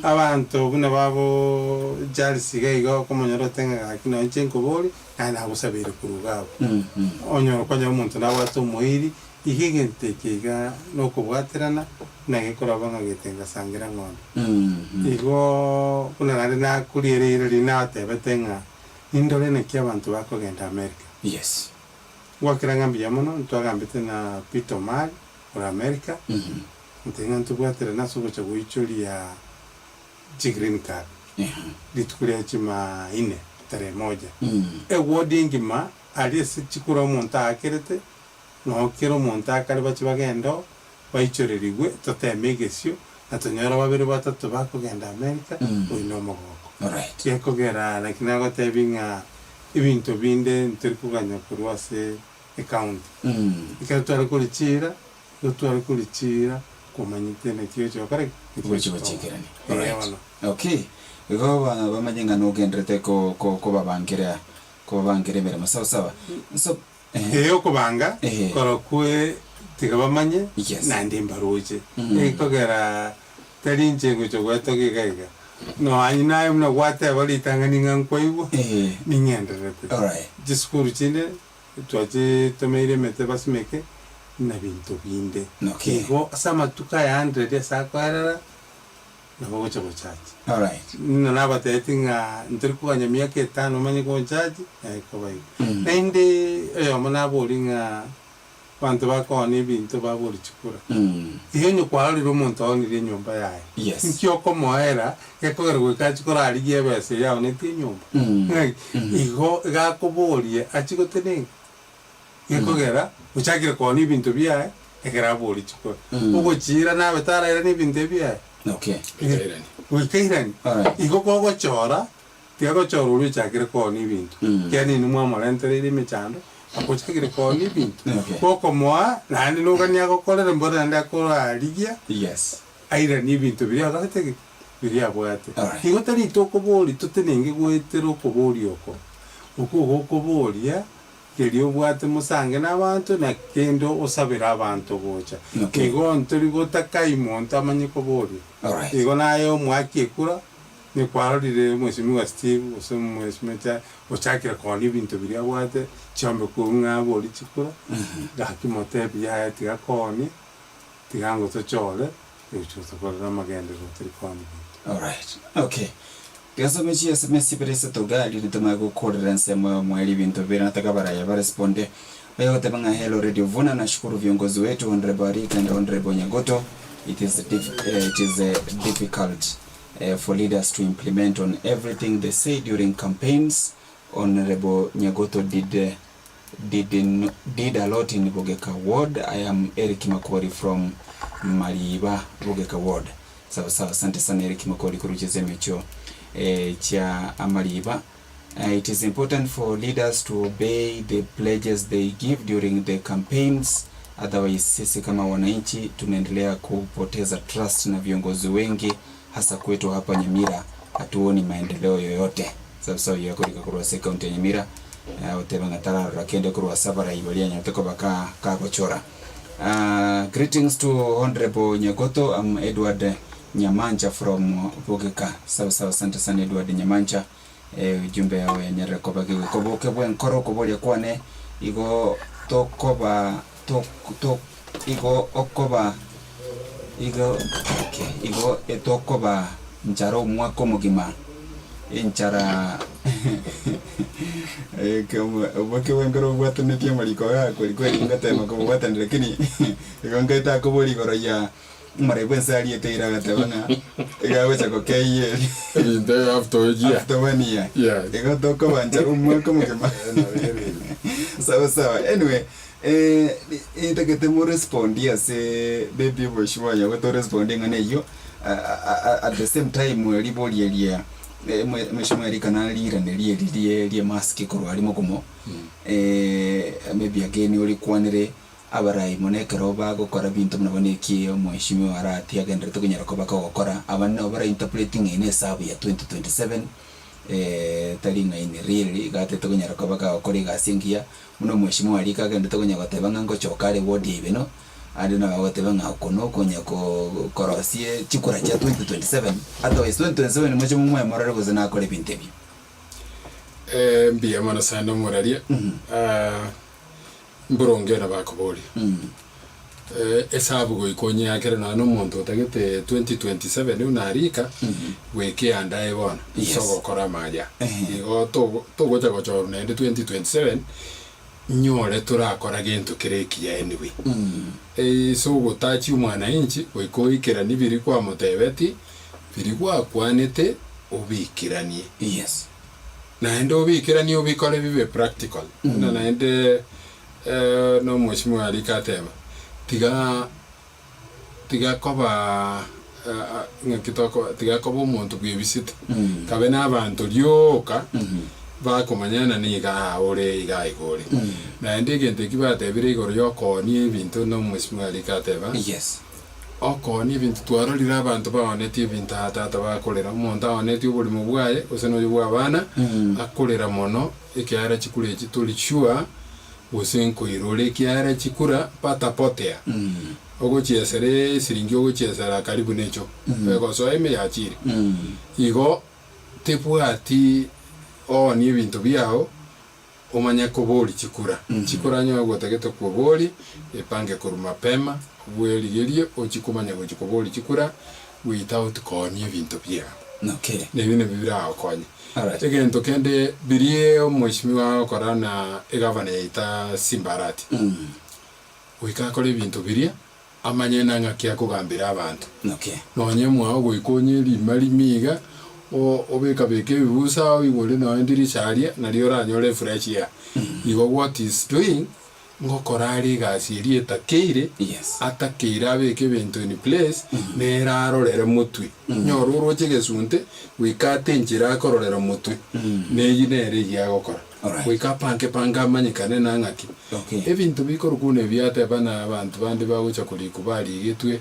Abanto buna babo Charles iga iga okomonyora ote ng'a gaki nonya inche nkoborie naye nagosabeire korwa iga abwo. Onyore okonyora omonto nabwate omoiri, iga egento eke iga nokobwaterana buna gekoraba ng'a getengasangera ng'ombe. Igo buna naende nakoria riira riria natebete ng'a nindore naki abanto bakogenda America. Yes. Ngwakera ng'a mbuya mono, ntwagambete na Peter Omari ore America, nte ng'a ntobwaterane ase ogocha goichoria chigreen card rituko ria Jumaine tarehe moja. Eward engima aria ase chikura omonto aakerete, noo kera omonto akare bachie bagende oo, baichorerigwe, toteme egesio, na tonyore babere batato bakogenda Amerika, oyio nomogoko. Alright. Gekogera naki nagotebia ng'a ebinto binde ntori koganya korwa ase ecounty. Ekero tware korichiira, igo tware korichiira komanyete naki ochi gokora ki? Naki Gochi ochi gochikerania. koba. Ee Alright. bono. Okay. Igo ba- bamanye ng'a nogenderete ko- ko- kobabankera kobabankera emeremo sawa sawa. So Ee okobanga Ehe. korokwe tiga bamanye Yes. naende mbaroche ekogera tari inche ngocha goetoka iga iga nonya naye buna gwateba ritang'ani ng'a nkwaigwa Ehe. ning'endererete. Alright. Chisukuru chinde twachitomeire emete basimeke na binto binde. Okay. Igo ase amatuko aya hundred ase akoerera nabo ogocha gochachi. Alright. Buna nabatebetie ng'a ntori koganya emiaka etano omanye gonchachi, naye koba igo. Naende oyomo naborie ng'a abanto bakoonia ebinto baborie chikura. Igo onye kwarorire omonto aonirie enyomba yaye, Yes. inki okomoera gekogera goika achie korarigia ebesa eria aonetie enyomba? Ng'ai? Igo iga akoboria achie gotenenka. Gekogera ochakire koonia ebinto biaye. Ekero aboria chikura. Ogochiira nabe tarairanie ebinto ebi aye. Okay. Ekairani. Goika airanie. Alright. Igo kogochora, tiga gochora oria ochakire koonia ebinto. Ekiagera ninwe mwamorentereire emechando, akochakire koonia ebinto. Okay. Gokomoa, naende noganie agokorere mboro naende akorarigia, Yes. airanie ebinto biria akorete ki? Biria abwate. Alright. Igo tari tokoboria totenenge goetera okoboria oko. Okwo gokoboria, Keria obwate mosange nabanto, na kende osabere abanto gocha. Okay. Igo ntori gotaka monto amanye koboria. Alright. Igo naye omoaki ekura, nikwarorire omwesimigwa Steve gose omwesimigwa Cha ochakire koonia ebinto biria abwate, chiombe korwa ng'a aborie chikura, gaki motebie yaya tiga koonia, tiga ngo tochore, gocha gotokorera amagenderero tori koonia binto. Alright. Okay. Tiga nsome chi sms ibere isato iga erio nitomanye gokorera ensemo y'omoerio ebinto bibere nataka abaraya baresponde. Oyo ogoteba ng'a hello Radio Vuna nashukuru viongozi wetu Honourable Arika and Honourable Nyagoto it is it is difficult for leaders to implement on everything they say during campaigns Honourable Nyagoto did did did a lot in Bogeka ward I am Eric Makori from Mariba Bogeka ward Sawa sawa asante sana Eric Makori korwa chinsemo echio chia amariba. It is important for leaders to obey the pledges they give during the campaigns otherwise sisi kama wananchi tunaendelea kupoteza trust na viongozi wengi hasa kwetu hapa Nyamira hatuoni maendeleo yoyote. Sawa sawa oyio akorika korwa ase ecounty ya Nyamira agoteba ng'a tararora kende korwa ase abarai baria anyarete koba kagochora. Greetings to Honourable Nyagoto, I'm Edward Nyamancha from Bogeka. Sawa sawa asante sana Edward Nyamancha ujumbe yao yanyarire koba gegoika oboke bw'enkoro okoboria kwane igo tokoba tok tok igo okoba igo okay igo etokoba nchara omwaka omogima enchara Oboke bw'enkoro obwatanetie amariko aya kweri kweri ngatema kobobwatania lakini igo nkaete akoboria igoro ya omorai bwense ariete ira agateba ng'a iga agocha gokeyia eri Ebinto ebi after a year. after one year Yes. igo tokobanchara omwaka omogima sawa sawa anyway ntagete morespondi ase maybe mheshimiwa Nyagote orespondi eng'ana eyio at the same time riboria eria Mheshimiwa Erika narirane rieri rie rie mask korwa aria mogomo maybe again orikwanere abarai mono ekero bagokora ebinto buna bono eki omheshimiwa aratie agenderete konyara koba kogokora abande nabo bara interpret ng'a eye ne esabu ya 2027 tari ng'a in real iga atete konyara koba kagokora egasi engiya buna omheshimiwa Erika agenderete konya goteba ng'a ngochoka are ward ya Ibeno. Ande nabo agoteba ng'a oko nokonya korosia chikura chia 2027, otherwise 2027 moche momoe morore gose nakore ebinto ebio. Mbuya mono sana omoraria. Mboronge nabo akoboria. Esabu goika onyeakere nonya na omonto otagete 2027 buna arika, goika eandae bono ase ogokora amaya. Igo togocha gochorwa naende 2027. Nyore torakora gento kere ekiya anyway. Ase ogotachia omwanainchi goika oikeranie biria kwamotebetie, biria gwakwanete obikeranie. Yes. Naende obikeranie obikore bibe practical. Buna naende na omweshimiwa arika ateba, tiga tiga koba ng'aki tokoba tiga koba omonto bwebisete, kabe na abanto rioka bakomanya ng'a niga aa ore iga iga ore. Naende egento ekio batebire igoro ya okoonia ebinto na omwesimiwa arike ateba, Yes. okoonia ebinto twarorire abanto baonetie ebinto aa tata bakorera, omonto aonetie oborimo bwaye gose na oyo bwa abana, akorera mono ekiagera chikura echi tori sure. Gose nkoirore ekiagera chikura batapotea, ogochiesera esiringi ogochiesera karibu necho, egosoa ime yachire. Igo tebwati oonie ebinto biao omanye koboria chikura. Chikura onye gotagete koboria, epange korwa mapema, bwerigerie ochie komanya gochia koboria chikura without koonia ebinto biao. Okay. Nebio nabio biragokonye. Alright. Egento kende birie omweshimiwa agokora na egavana yaita Simba Arati. Goika akore ebinto biria amanye na ng'aki akogambera abanto. Okay. Nonye mwao goika onye rima rime iga o- obeka beka ebibusa oigore nonye dirisha aria nario oranyore efresh air. Igo what he's doing. Ngokora are egasi eria etakeire, atakeire abeke ebinto in place, nere arorere motwe. Nyora oroche egesunte, goika ate enchera akororera motwe, neyio nere eyio agokora. Goika apange pange amanyekane na ng'aki. Ebinto bikorwa buna ebi ateba na abanto bande bagocha korikwa barigetwe,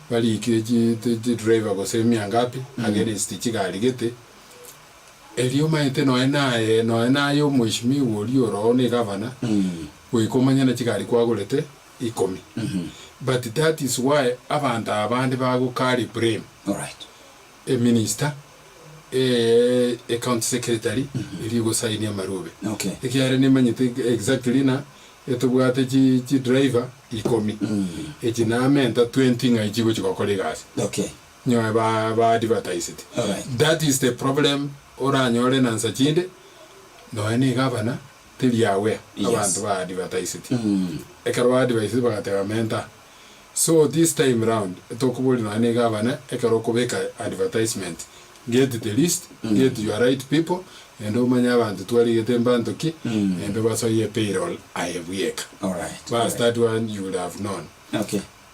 barikire chi chi driver gose mia ngapi, against chigari gete. Erio omanyete nonya naye, nonya naye omweshimiwa oria ore oo na egavana, goika omanye na chigari kwagorete ikomi. But that is why abanto aba bande bago carry blame. E minister, e county secretary, eria egosainia amarube. Ekiagera nimanyete exactly ng'a etobwate chi chi driver ikomi, echi namenta twenty ng'ai chigochi gokora egasi. Nyowe ba ba advertised. That is the problem oranyore na nsa chinde nonya ne egavana teri aware abanto ba advertised. Ekero ba advertised bagateba menta. So this time round tokoboria nonya ne egavana ekero okobeka advertisement get the list, get your right people naende omanye abanto twarigete mbanto ki naende obasoyie payroll aye bweka. Bas that one you would have known.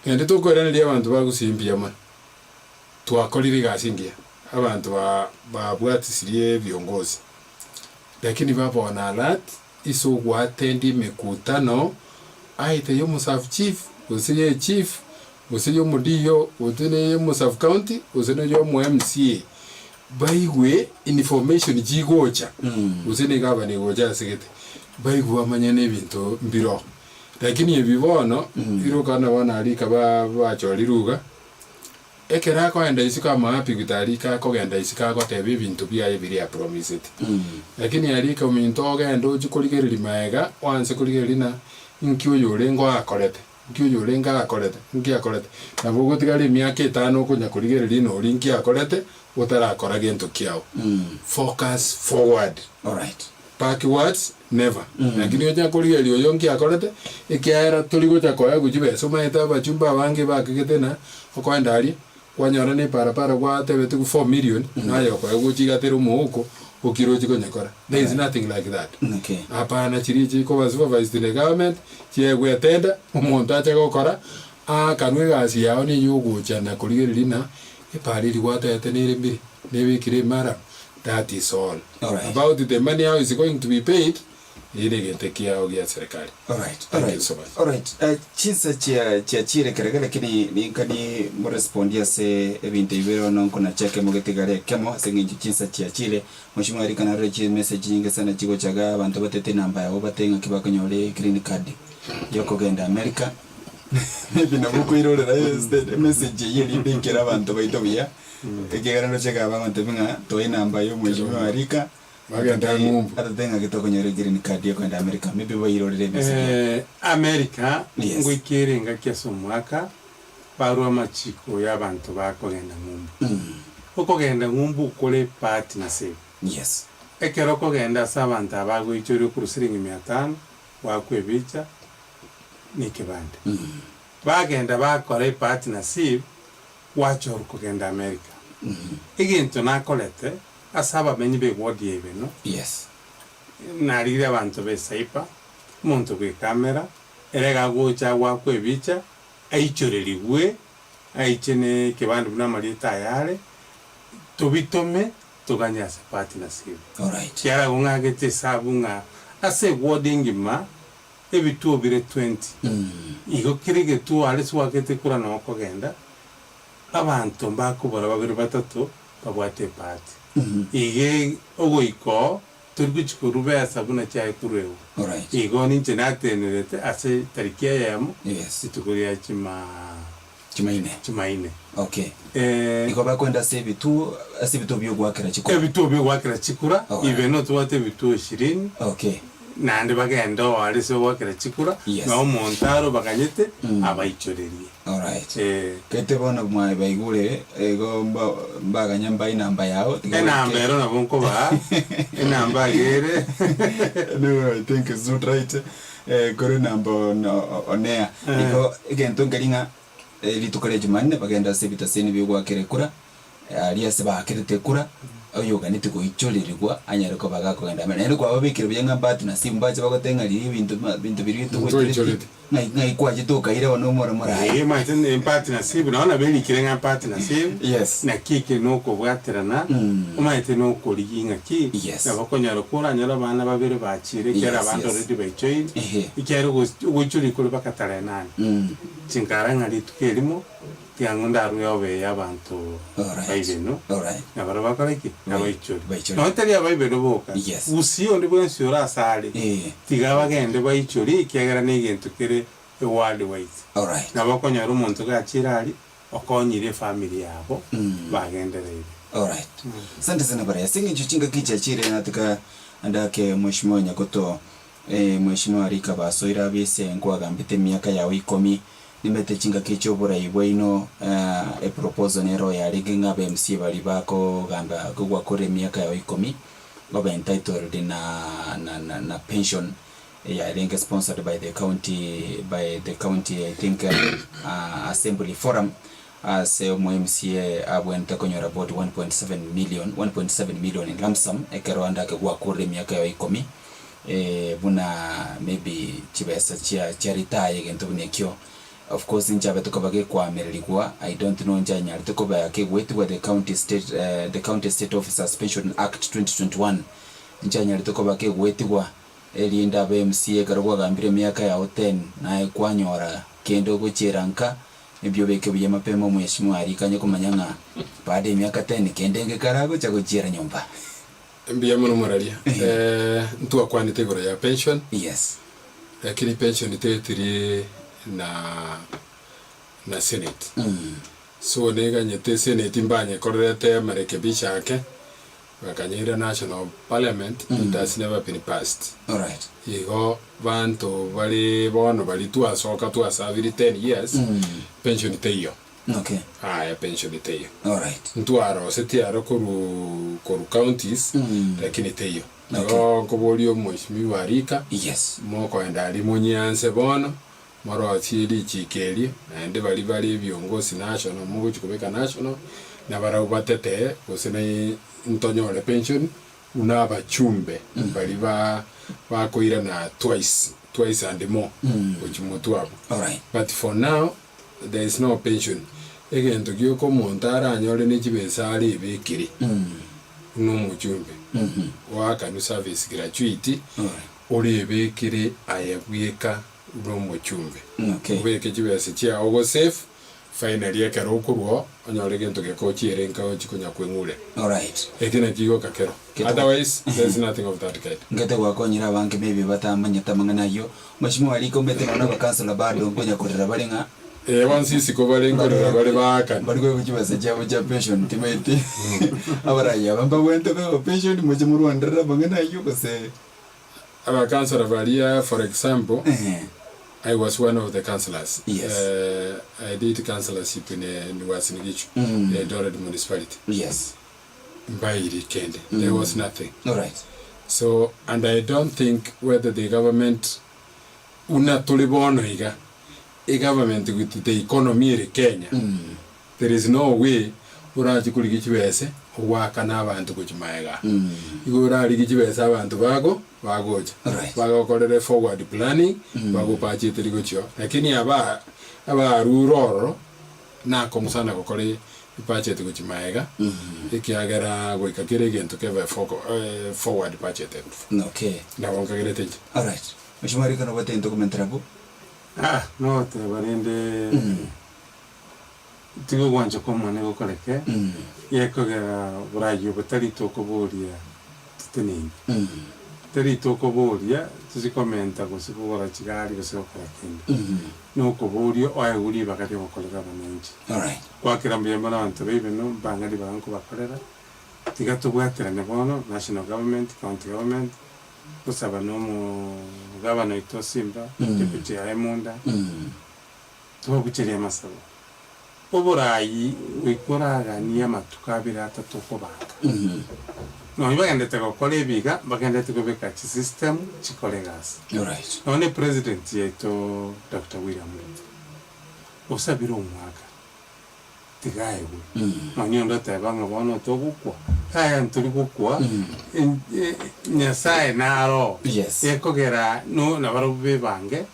Naende tokoiraneria abanto ba gusii mbuya mono. Twakorire egasi engiya, abanto ba babwatisirie ebiongozi, lakini babona alert ase ogoattend emekutano aete ya omosafu chief, gose ya echief, gose ya omodiyo, gose ne ya omosafu county, gose ne ya omo MCA, baigwe information chigocha, gose ne egavana egocha ase gete, baigwe bamanye na ebinto mbiroo. Lakini ebi bono, irokana bono arika ba bachorirwe iga, ekero akoenda isiko amaapigwe arika akogenda isiko agoteba ebinto biaye biria apromiseti. Lakini arika ominto ogende ochie korigereria maega, oanse korigereria ng'a inki oyo orenge oakorete, inki oyo orenge akorete, inki akorete. Nabo ogotigara emiaka etano okonya korigereria ng'a oria inki akorete, otarakora gento kiao. Focus forward. Backwards never. Lakini ocha korigereria oyo nki akorete, ekiagera tori gocha koegwa chibesa omanyete abachumba abange bakegete na okoenda aria, kwanyora na eparapara gwatebetigwe 4 million, naye okoegwa ochigatere omouko, okire ochie konyekora. There is nothing like that. Hapana chiria chikoba supervised na egovernment, chiaegwa etender, omonto ache gokora, aakanwe egasi yao niyo ogocha na korigereria na epara eria gwatebete nere mbire, nebekire emaram, that is all. About the money how is going to be paid, ere negento ekiao gia serikali. Alright, Thank you alright, so much. alright. Eh, chinsa chia chiachire kerege lakini ninka ni morespondi ase ebinto ebi bire ono nkonacha ekemo getigare ekemo ase eng'encho chinsa chiachire. Mheshimiwa Erika narore chimessage nyinge sana chigocha igaa abanto batete enamba yabo batebe ng'aki bakonyora egreen card yokogenda America. Maybe nabo okoirorera instead emessage eyio erinde eikere abanto baito buya. Ekiagera ndoche iga bagontebia ng'a toe enamba ya omweshimiwa Rika, Bagende atotebie ng'umbu. atotebie ng'aki tokonyora egreen card ya kogenda America. Maybe bairorere emessage eye. Eh, America Yes. ngoika ere engaki ase omwaka barwa amachiko y'abanto bakogenda ng'umbu. Okogenda ng'umbu okore bahati nasibu. Yes. Ekero okogenda ase abanto aba bagoichoria okorwa siringi mia tano, goakwa ebicha na ekebande. Bagenda bakora ebahati nasibu, gwachorwa kogenda America. Egento nakorete ase abamenyi b'ewodi ya Ibeno, Yes. narigirie abanto b'esaipa, omonto bw'ekamera, ere iga agocha agoakwa ebicha, aichorerigwe, aiche ne ekebande buna amarieta aye are, tobitome toganye ase partnership. Alright. Kiara ng'agete esabu ng'a ase ewodi engima ebituo bire twenty, igo kera egetuo are ase gwakete kura noo okogenda, abanto mbakobora babere batato babwate ebahati. Iga ogoika oo tori gochia korwa besa buna chiaye korwa ego. Alright. Igo ninche natenerete ase etariki eyemo, Yes. rituko ria chimaa Chimaine. chimaine. Okay. Eh, Igo bakoenda ase ebituo ase ebituo biogoakera chikura. ebituo biogoakera chikura, Alright. ibe notobwate ebituo ishirini, Okay. naende bagende oo aria ase ogoakera chikura, Yes. na omonto aro obaganyete, abaichorerie. Alright. Eh. Gete bono mwaye baigure igo mba mbaganya mbae enamba yao tiga Enamba baike. ero nabo nkobaa, enamba iga ere. No, I think it's not right. Eh, kore enamba on on air. Igo egento nkeri ng'a rituko ria Jumanne bagende ase ebitaseni biogoakera ekura, aria ase baakerete ekura. Oyoganeti goichorerigwa anyare koba gakogenda mbere. Naende kwababekire buya ng'a bahati nasibu mbache bagoteba ng'a riria ebinto ma ebinto biria togoichoreti Ntoichoreti. ng'ai ng'ai kwachete okaira bono omoro morayi. Eeh omanyete ne bahati nasibu nabo nabo erikire ng'a bahati nasibu, Yes. naki eke nokobwaterana, omanyete nokorigia ng'aki, Yes. nabo okonyora koranyore abana babere bachire ekiagera Yes, abande yes. already baichoire, Ehe. ekiagera ogosi ogoichoria kore mpaka tarehe nane. Chinkara ng'a rituko erimo. Tiga ng'o ndarue obe abanto Alright. baibeno, Alright. na barabwo bakore ki? Nabaichore. Baichore. Nonya tari abaibeno boka, Yes. gusii onde bwensi ore asare, Eh. tiga bagende baichore, ekiagera negento kere world wide. Alright. Nabo okonyora omonto gachire aria, okonyire efamiri yabo, bagendereire. Alright. Asante sana bare. Ase eng'encho chingaki chiachire nataka ndake Mheshimiwa Nyakoto, eh, Mheshimiwa Rika basoire abise nkwagambete emiaka yao ikomi Nimete chingaki chi'oborai bwaino, eproposal nero yarenge ng'a abe MCA baria bakogamba gwakorire emiaka yao ikomi, obe entitled na na na na pension yarenge sponsored by the county by the county I think assembly forum ase omo MCA abwenerete konyora about 1.7 million, 1.7 million in lump sum ekero ande ake gwakorire emiaka yao ikomi buna maybe chibesa chia chia retire egento buna ekio. Of course nchabete koba gekoamererigwa, I don't know nchanyarete koba kegoetigwa the county state the county state officers pension act 2021 nchanyarete koba kegoetigwa erinde abe MCA ekero kwagambire emiaka yao ten naye kwanyora kende ogochiera nka maybe obeke buya mapema omweshimiwa aria kanye komanya ng'a baada ya emiaka ten kende ngekaragocha gochiera nyomba. Mbuya mono moraria. Eh, ntwakwanete igoro ya pension. Yes. Lakini pension tetiri na na senate. So neganyete senate mbanyekorerete amarekebisho ake, bakanyeira national parliament, it has never been passed. Alright. Igo banto bare bono baria twasoka twasaviri ten years, pension teiyo. Okay. Aya pension teiyo. Alright. Ntwarosetie aro korwa korwa counties lakini teiyo. Okay. Igo nkoboria omweshimiwa Rika, Yes. mokoenda aria monyianse bono, morosie richiko erio, naende baria bare ebiongozi national mogochia kobeka national, nabarabwo batetee gose ne ntonyore pension buna abachumbe baria ba bakoirana twice, twice and more gochia motwe abwo. Alright. But for now, There is no pension. Egento gioka omonto aranyore ne chibesa arebekere buna omochumbe oakanwe service gratuity orebekere aye bweka buna omochumbe. Okay. Obeke chibesa chiao ogosave finally ekero okorwa oo onyore egento gekochiere nka ochi konya kweng'urera. Alright. Eki nakio gioka kero. Keto- Otherwise there is nothing of that kind. Ngete gwakonyire abange maybe batamanyete amang'ana ayio. Mheshimiwa rika omanyete nonya na abakansela bado nkonya korera bare ng'a Ee bonsi isiko bare nkorera bare baakane. Mbari koegwa chibesa chiabo chia pension timaeti abarai aba mbabwenerete koegwa pension moche morwanderere amang'ana ayio gose. Abakansela baria for example, Ehe. I was one of the councillors. Yes. I did councillorship in in Uasin Gishu, Eldoret municipality. Yes. Mbairi kende, there was nothing. Alright. So and I don't think whether the government buna tore bono iga, egovernment with the economy ere Kenya, there is no way orache korigia chibese ogoakana abanto gochia maega. Igo orarigie chibese abanto bago bagocha, Alright. bagokorere forward planning, bagobacheteri gochia oo. Lakini aba abarure ororo, Nakong'u sana gokora ebudget gochia maega, ekiagera goika kera egento kebe forward budgeted. Okay. Nabo nkagerete inche. Alright. Mheshimiwa Rika nobwate egento okomentera abwo? Ah, nogoteba rende tiga ogwancha kwa Omonene gokoreke, gekogera borayio botari tokoboria toteneine. Tari tokoboria tochi komenta gose kogora chigari gose gokora kende. Nokoboria oegwe ribaga ri'ogokorera abananchi. Alright. Gwakera mbuya mono abanto baibeno mbang'a ribaga nkobakorera, tiga tobwaterane bono, national government, county government, gosaba na omogabana oito Simba, deputy yaye Munda, tobabucherie amasabo. Oborayi goika oraganie amatuko abere atato okobanga. Nonya bagenderete gokora ebiga, mbagenderete kobeka chisystem chikore egasi. Alright. Nonya ne president yaito Doctor William Ruto, osabire omwaka. Tiga aegwe. Nonya onde oteba ng'a bono togokwa, yaya ntori gokwa, Nyasaye naro oo. Yes. Ekogera no nabarabwo bebange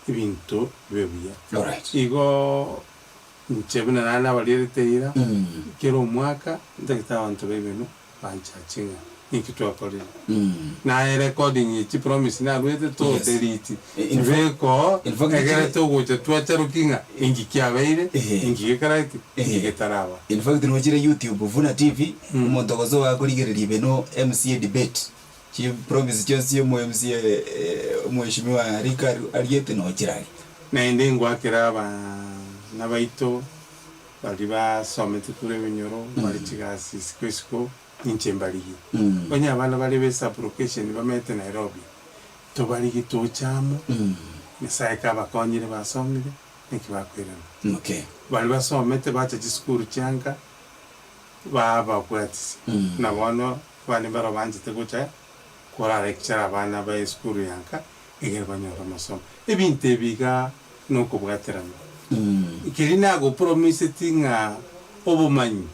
ebinto bibe buya. Alright. Igo inche buna nare nabarierete eira, kera omwaka ntagete abanto ba Ibeno banchache ng'a ninki twakorire. Naye recording ye chipromise naruete to Yes. delete In fact- chibeke oo in fact egere chire- togocha twacharoki ng'a inki kiabeire, Ehe. inki gekareti, inki Ehe. getaraba. In fact nochire YouTube Vuna TV, omonto gose oakorigereria Ibeno MCA debate, chipromise chionsi chia omo MCA omweshimiwa Rick ariete nochire aria. Naende ngoakera abana baito baria basomete korwa ebinyoro, bare chigasi isiko isiko, ninche mbarigie. Onye abana bare be sub-location bamenyete Nairobi, tobarigie toche amo, Nyasaye kabakonyire basomire, naki bakoirana. Okay. Baria basomete bacha chisukuru chianka, bababwatisia. Na bono abande mbaro banchete gocha kora lecture abana ba esukuru ya nka, egere banyore amasomo. Ebinto ebi iga nokobwaterana. Keria nagopromiseti ng'a obomanyi,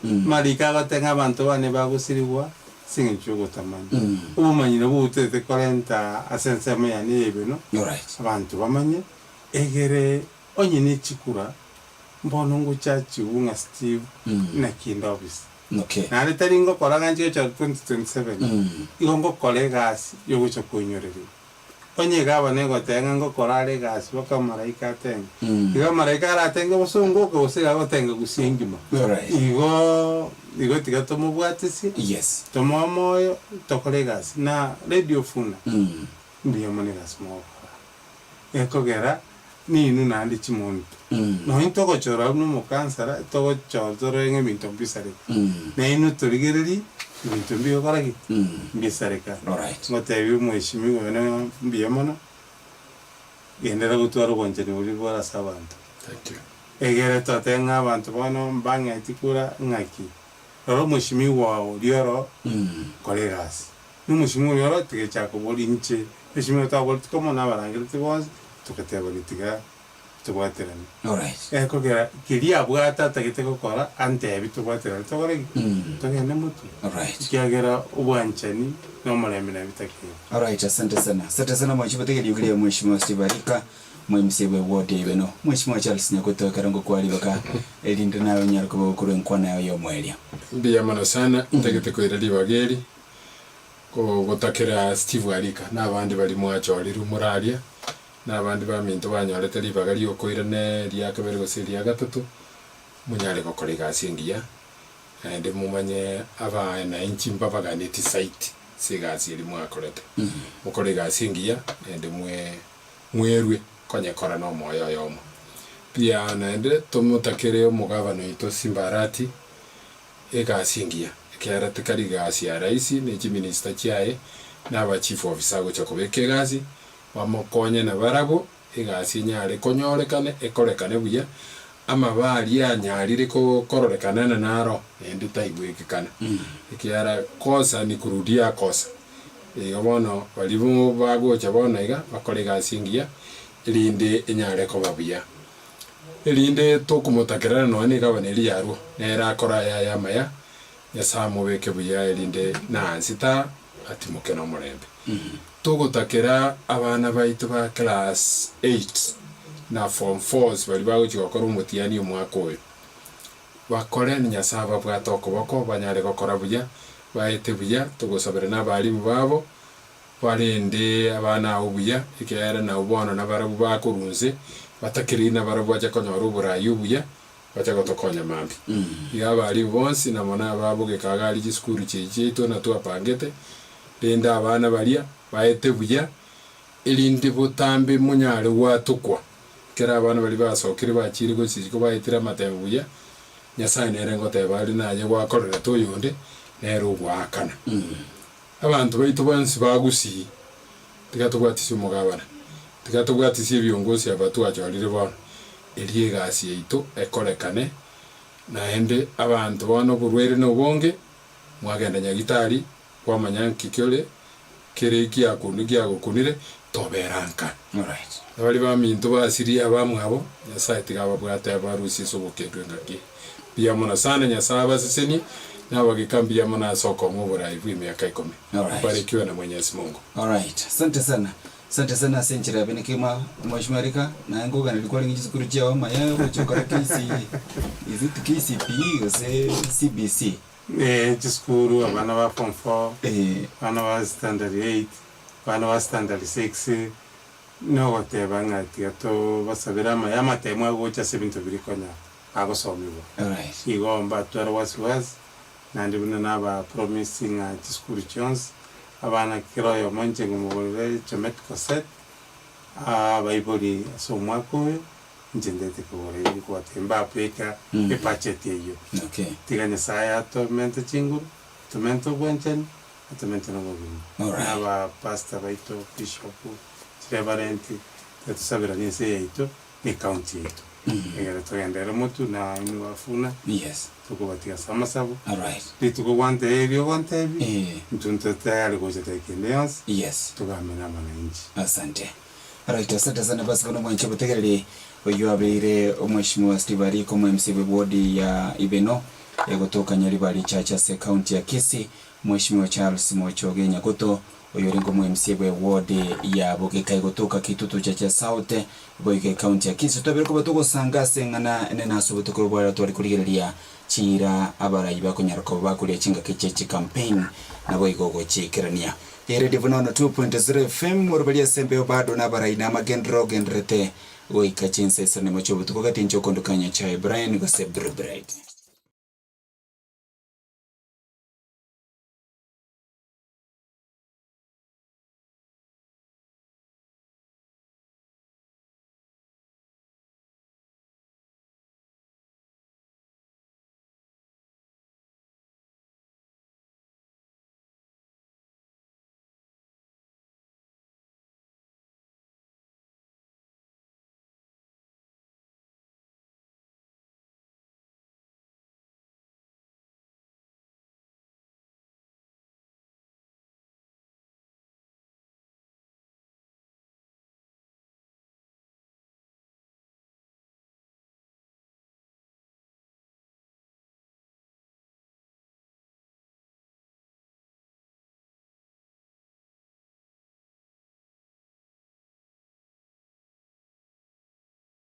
Amariko agoteba ng'a abanto bane bagosirigwa ase engencho y'ogotamanya. Obomanyi nabwo botete korenta ase ensemo yane y'ebieno, abanto bamanye, egere onye ne chikura, mbono ngochachigwe ng'a Steve naki inde office. Naende tari ngokora ng'a nche gochia 2027, igo ngokora egasi yogocha koinyorerigwa. Onye egavana egoteba ng'a ngokora are egasi mpaka omolaika atenge, igo omolaika aratenge bosongo oka gose iga agotenga gusii engima. Igo igo tiga tomobwatesie, tomoe omoyo, tokore egasi. Na Radio Funa, mbuya mono egasi mogokora, ekogera ninwe naende chimonto. Nonye togochora buna omokansara, togochora torore ng'a ebinto mbisareka. Nainwe torigererie, ebinto mbigokora ki? Mbisareka. Ngotebi omweshimiwa one mbuya mono, genderera gotwara obwanchani boria bore ase abanto. Egere totebe ng'a abanto bono mbang'eti kura ng'aki. Rora omweshimiwa oo oria oro, kora egasi. Na omweshimiwa oria oro, tiga echa koboria inche, omweshimiwa twaboreti komo na abarangereti bonsi, togatebania tiga tobwaterane. Alright. Ekogera keria abwate atagete gokora antebi tobwaterane tokore ki? Togende motwe. Alright. Ekiagera obwanchani na omorembe nabio bitakeire. Alright, asante sana. Asante sana mwanchi botegeria okiria Mheshimiwa Steve Arika, mwe-MCA bwe ward ya Ibeno. Mheshimiwa Charles Nyakuto ekero ngokwa ribaga erinde naye onyare koba gokorwa enkwana yao y'omoerio. Mbuya mono sana, ntagete koira ribaga eri, gotakera Steve Arika na abande baria mwachorirwe more aria, na abande baminto banyorete ribaga ri'okoirana eria kabere gose eria gatato, monyare gokora egasi engiya, naende momanye abanainchi mbabaganeti zaidi ase egasi eria mwakorete. Mokore egasi engiya, naende mwe mwerwe konyekora nomoyo oyomo. Pia naende tomotakere omogabana oito Simba Arati egasi engiya, ekiagera tikari egasi ya rahisi ne chiminista chiaye, na aba chief officer agocha kobeka egasi, Bamokonye nabarabwo, egasi enyare konyorekana ekorekane buya, amabe aria anyarire kororekana na naro, naende taigwekekana, ekiagera kosa ni kurudia kosa. Igo bono baria bagocha bono iga, bakore egasi engiya, erinde enyare koba buya. Erinde tokomotakerana nonya na egavana eria yarwo, nere akore ayaye amaya, Nyasae amobeke buya erinde na anse ta atimoke nomorembe. Togotakera abana baito ba class eight na form fours baria bagochia gokora omotiani omwaka oyo, bakore na Nyasae ababwate okoboko banyare gokora buya, baete buya, togosabera na abalimu babo, barende abana abwo buya, ekiagera nabwo bono nabarabwo bakorwa nse, batakereiri nabarabwo bache konyora oborai obuya, bache gotokonya mambia. Iga abalimu bonsi na mono ababogeka iga aria chisukuru chiayi chiaito na twapangete, rende abana baria baete buya, erinde botambe monyare gwatokwa. Ekero abana baria basokire bachiire gochia isiko baetire amatemo buya, Nyasae nere ngoteba are naye gwakorerete oyonde, nere ogoakana. Abanto baito bonsi ba Gusii, tiga tobwatisie omogabana, tiga tobwatisie ebiongosi aba twachorire bono, erio egasi yaito ekorekane, naende abanto bono oborwaire nobonge, mwagenda nyagitari, kwamanya nki kore kere giagokunire, tobera nka. Alright. Abaria baminto basirie abamwabo, Nyasae. Nyasae tiga ababwate abarusie ase obokendu engaki. Mbuya mono sana Nyasae abasesenie, na abagika mbuya mono ase okong'a oborai bw'emiaka ikomi. Alright. Barikiwe na Mwenyezi Mungu. Alright, asante sana. Asante sana ase enchera ya bene kegima Mheshimiwa Rika, naye nkoganeria kwarenge chisukuru chiao amaya ogochia gokora KC is it KCPE gose CBC? Eh, chisukuru abana ba form four, Eh. abana ba standard eight, abana ba standard six, nogoteba ng'a tiga tobasabere amaya amatemu agocha ase ebinto biria konya bagosomigwa. Alright. Igo mbatware wasiwasi, naende buna nabapromise ng'a chisukuru chionsi, abana kera oyomo inche ngomogorere geometrical set, abaibori ase omwaka oyo, inche ndete kogora erio nkobatebia mbabeka ebudget eyio. Okay. Tiga Nyasaye atomente chinguru, atomente obwanchani, atomente na obogima. Alright. Na aba pastor baito, bishop, chireverend, tiga tosaberanie ense yaito, na ecounty yaito. Egere togenderere motwe na inwe bafuna, Yes. tokobatiga ase amasabo, Alright. rituko gwantebia erio ogontebia, Eh. intwe ntoe tayari gocha dakika ende yonsi, Yes. togambe na abananchi. Asante. Right, asante sana basi bono mwanche obotegereri oyio abeire omweshimiwa Steve Ariko omo MC bwe ward ya Ibeno egotoka Nyaribari Church ase county ya Kisii, Mweshimiwa Charles Mochoge Nyagoto oyo orenge omo MC bwe ward ya Bogeka egotoka Kitutu Chache South boigo ecounty ya Kisii. Twabere koba togosanga ase eng'ana enene ase obotuko bwa rero tware korigereria chiira abarai bakonyara koba bakoria chingaki chie chicampaign naboigo gochiikerania. Eredio buna 102.0 FM, orobaria ase embeo bado nabarai na amagenderero ogendererete goika chinsa isano nemo chi'obotuko gati inche okondokania Chae Brian gose Blue Bright.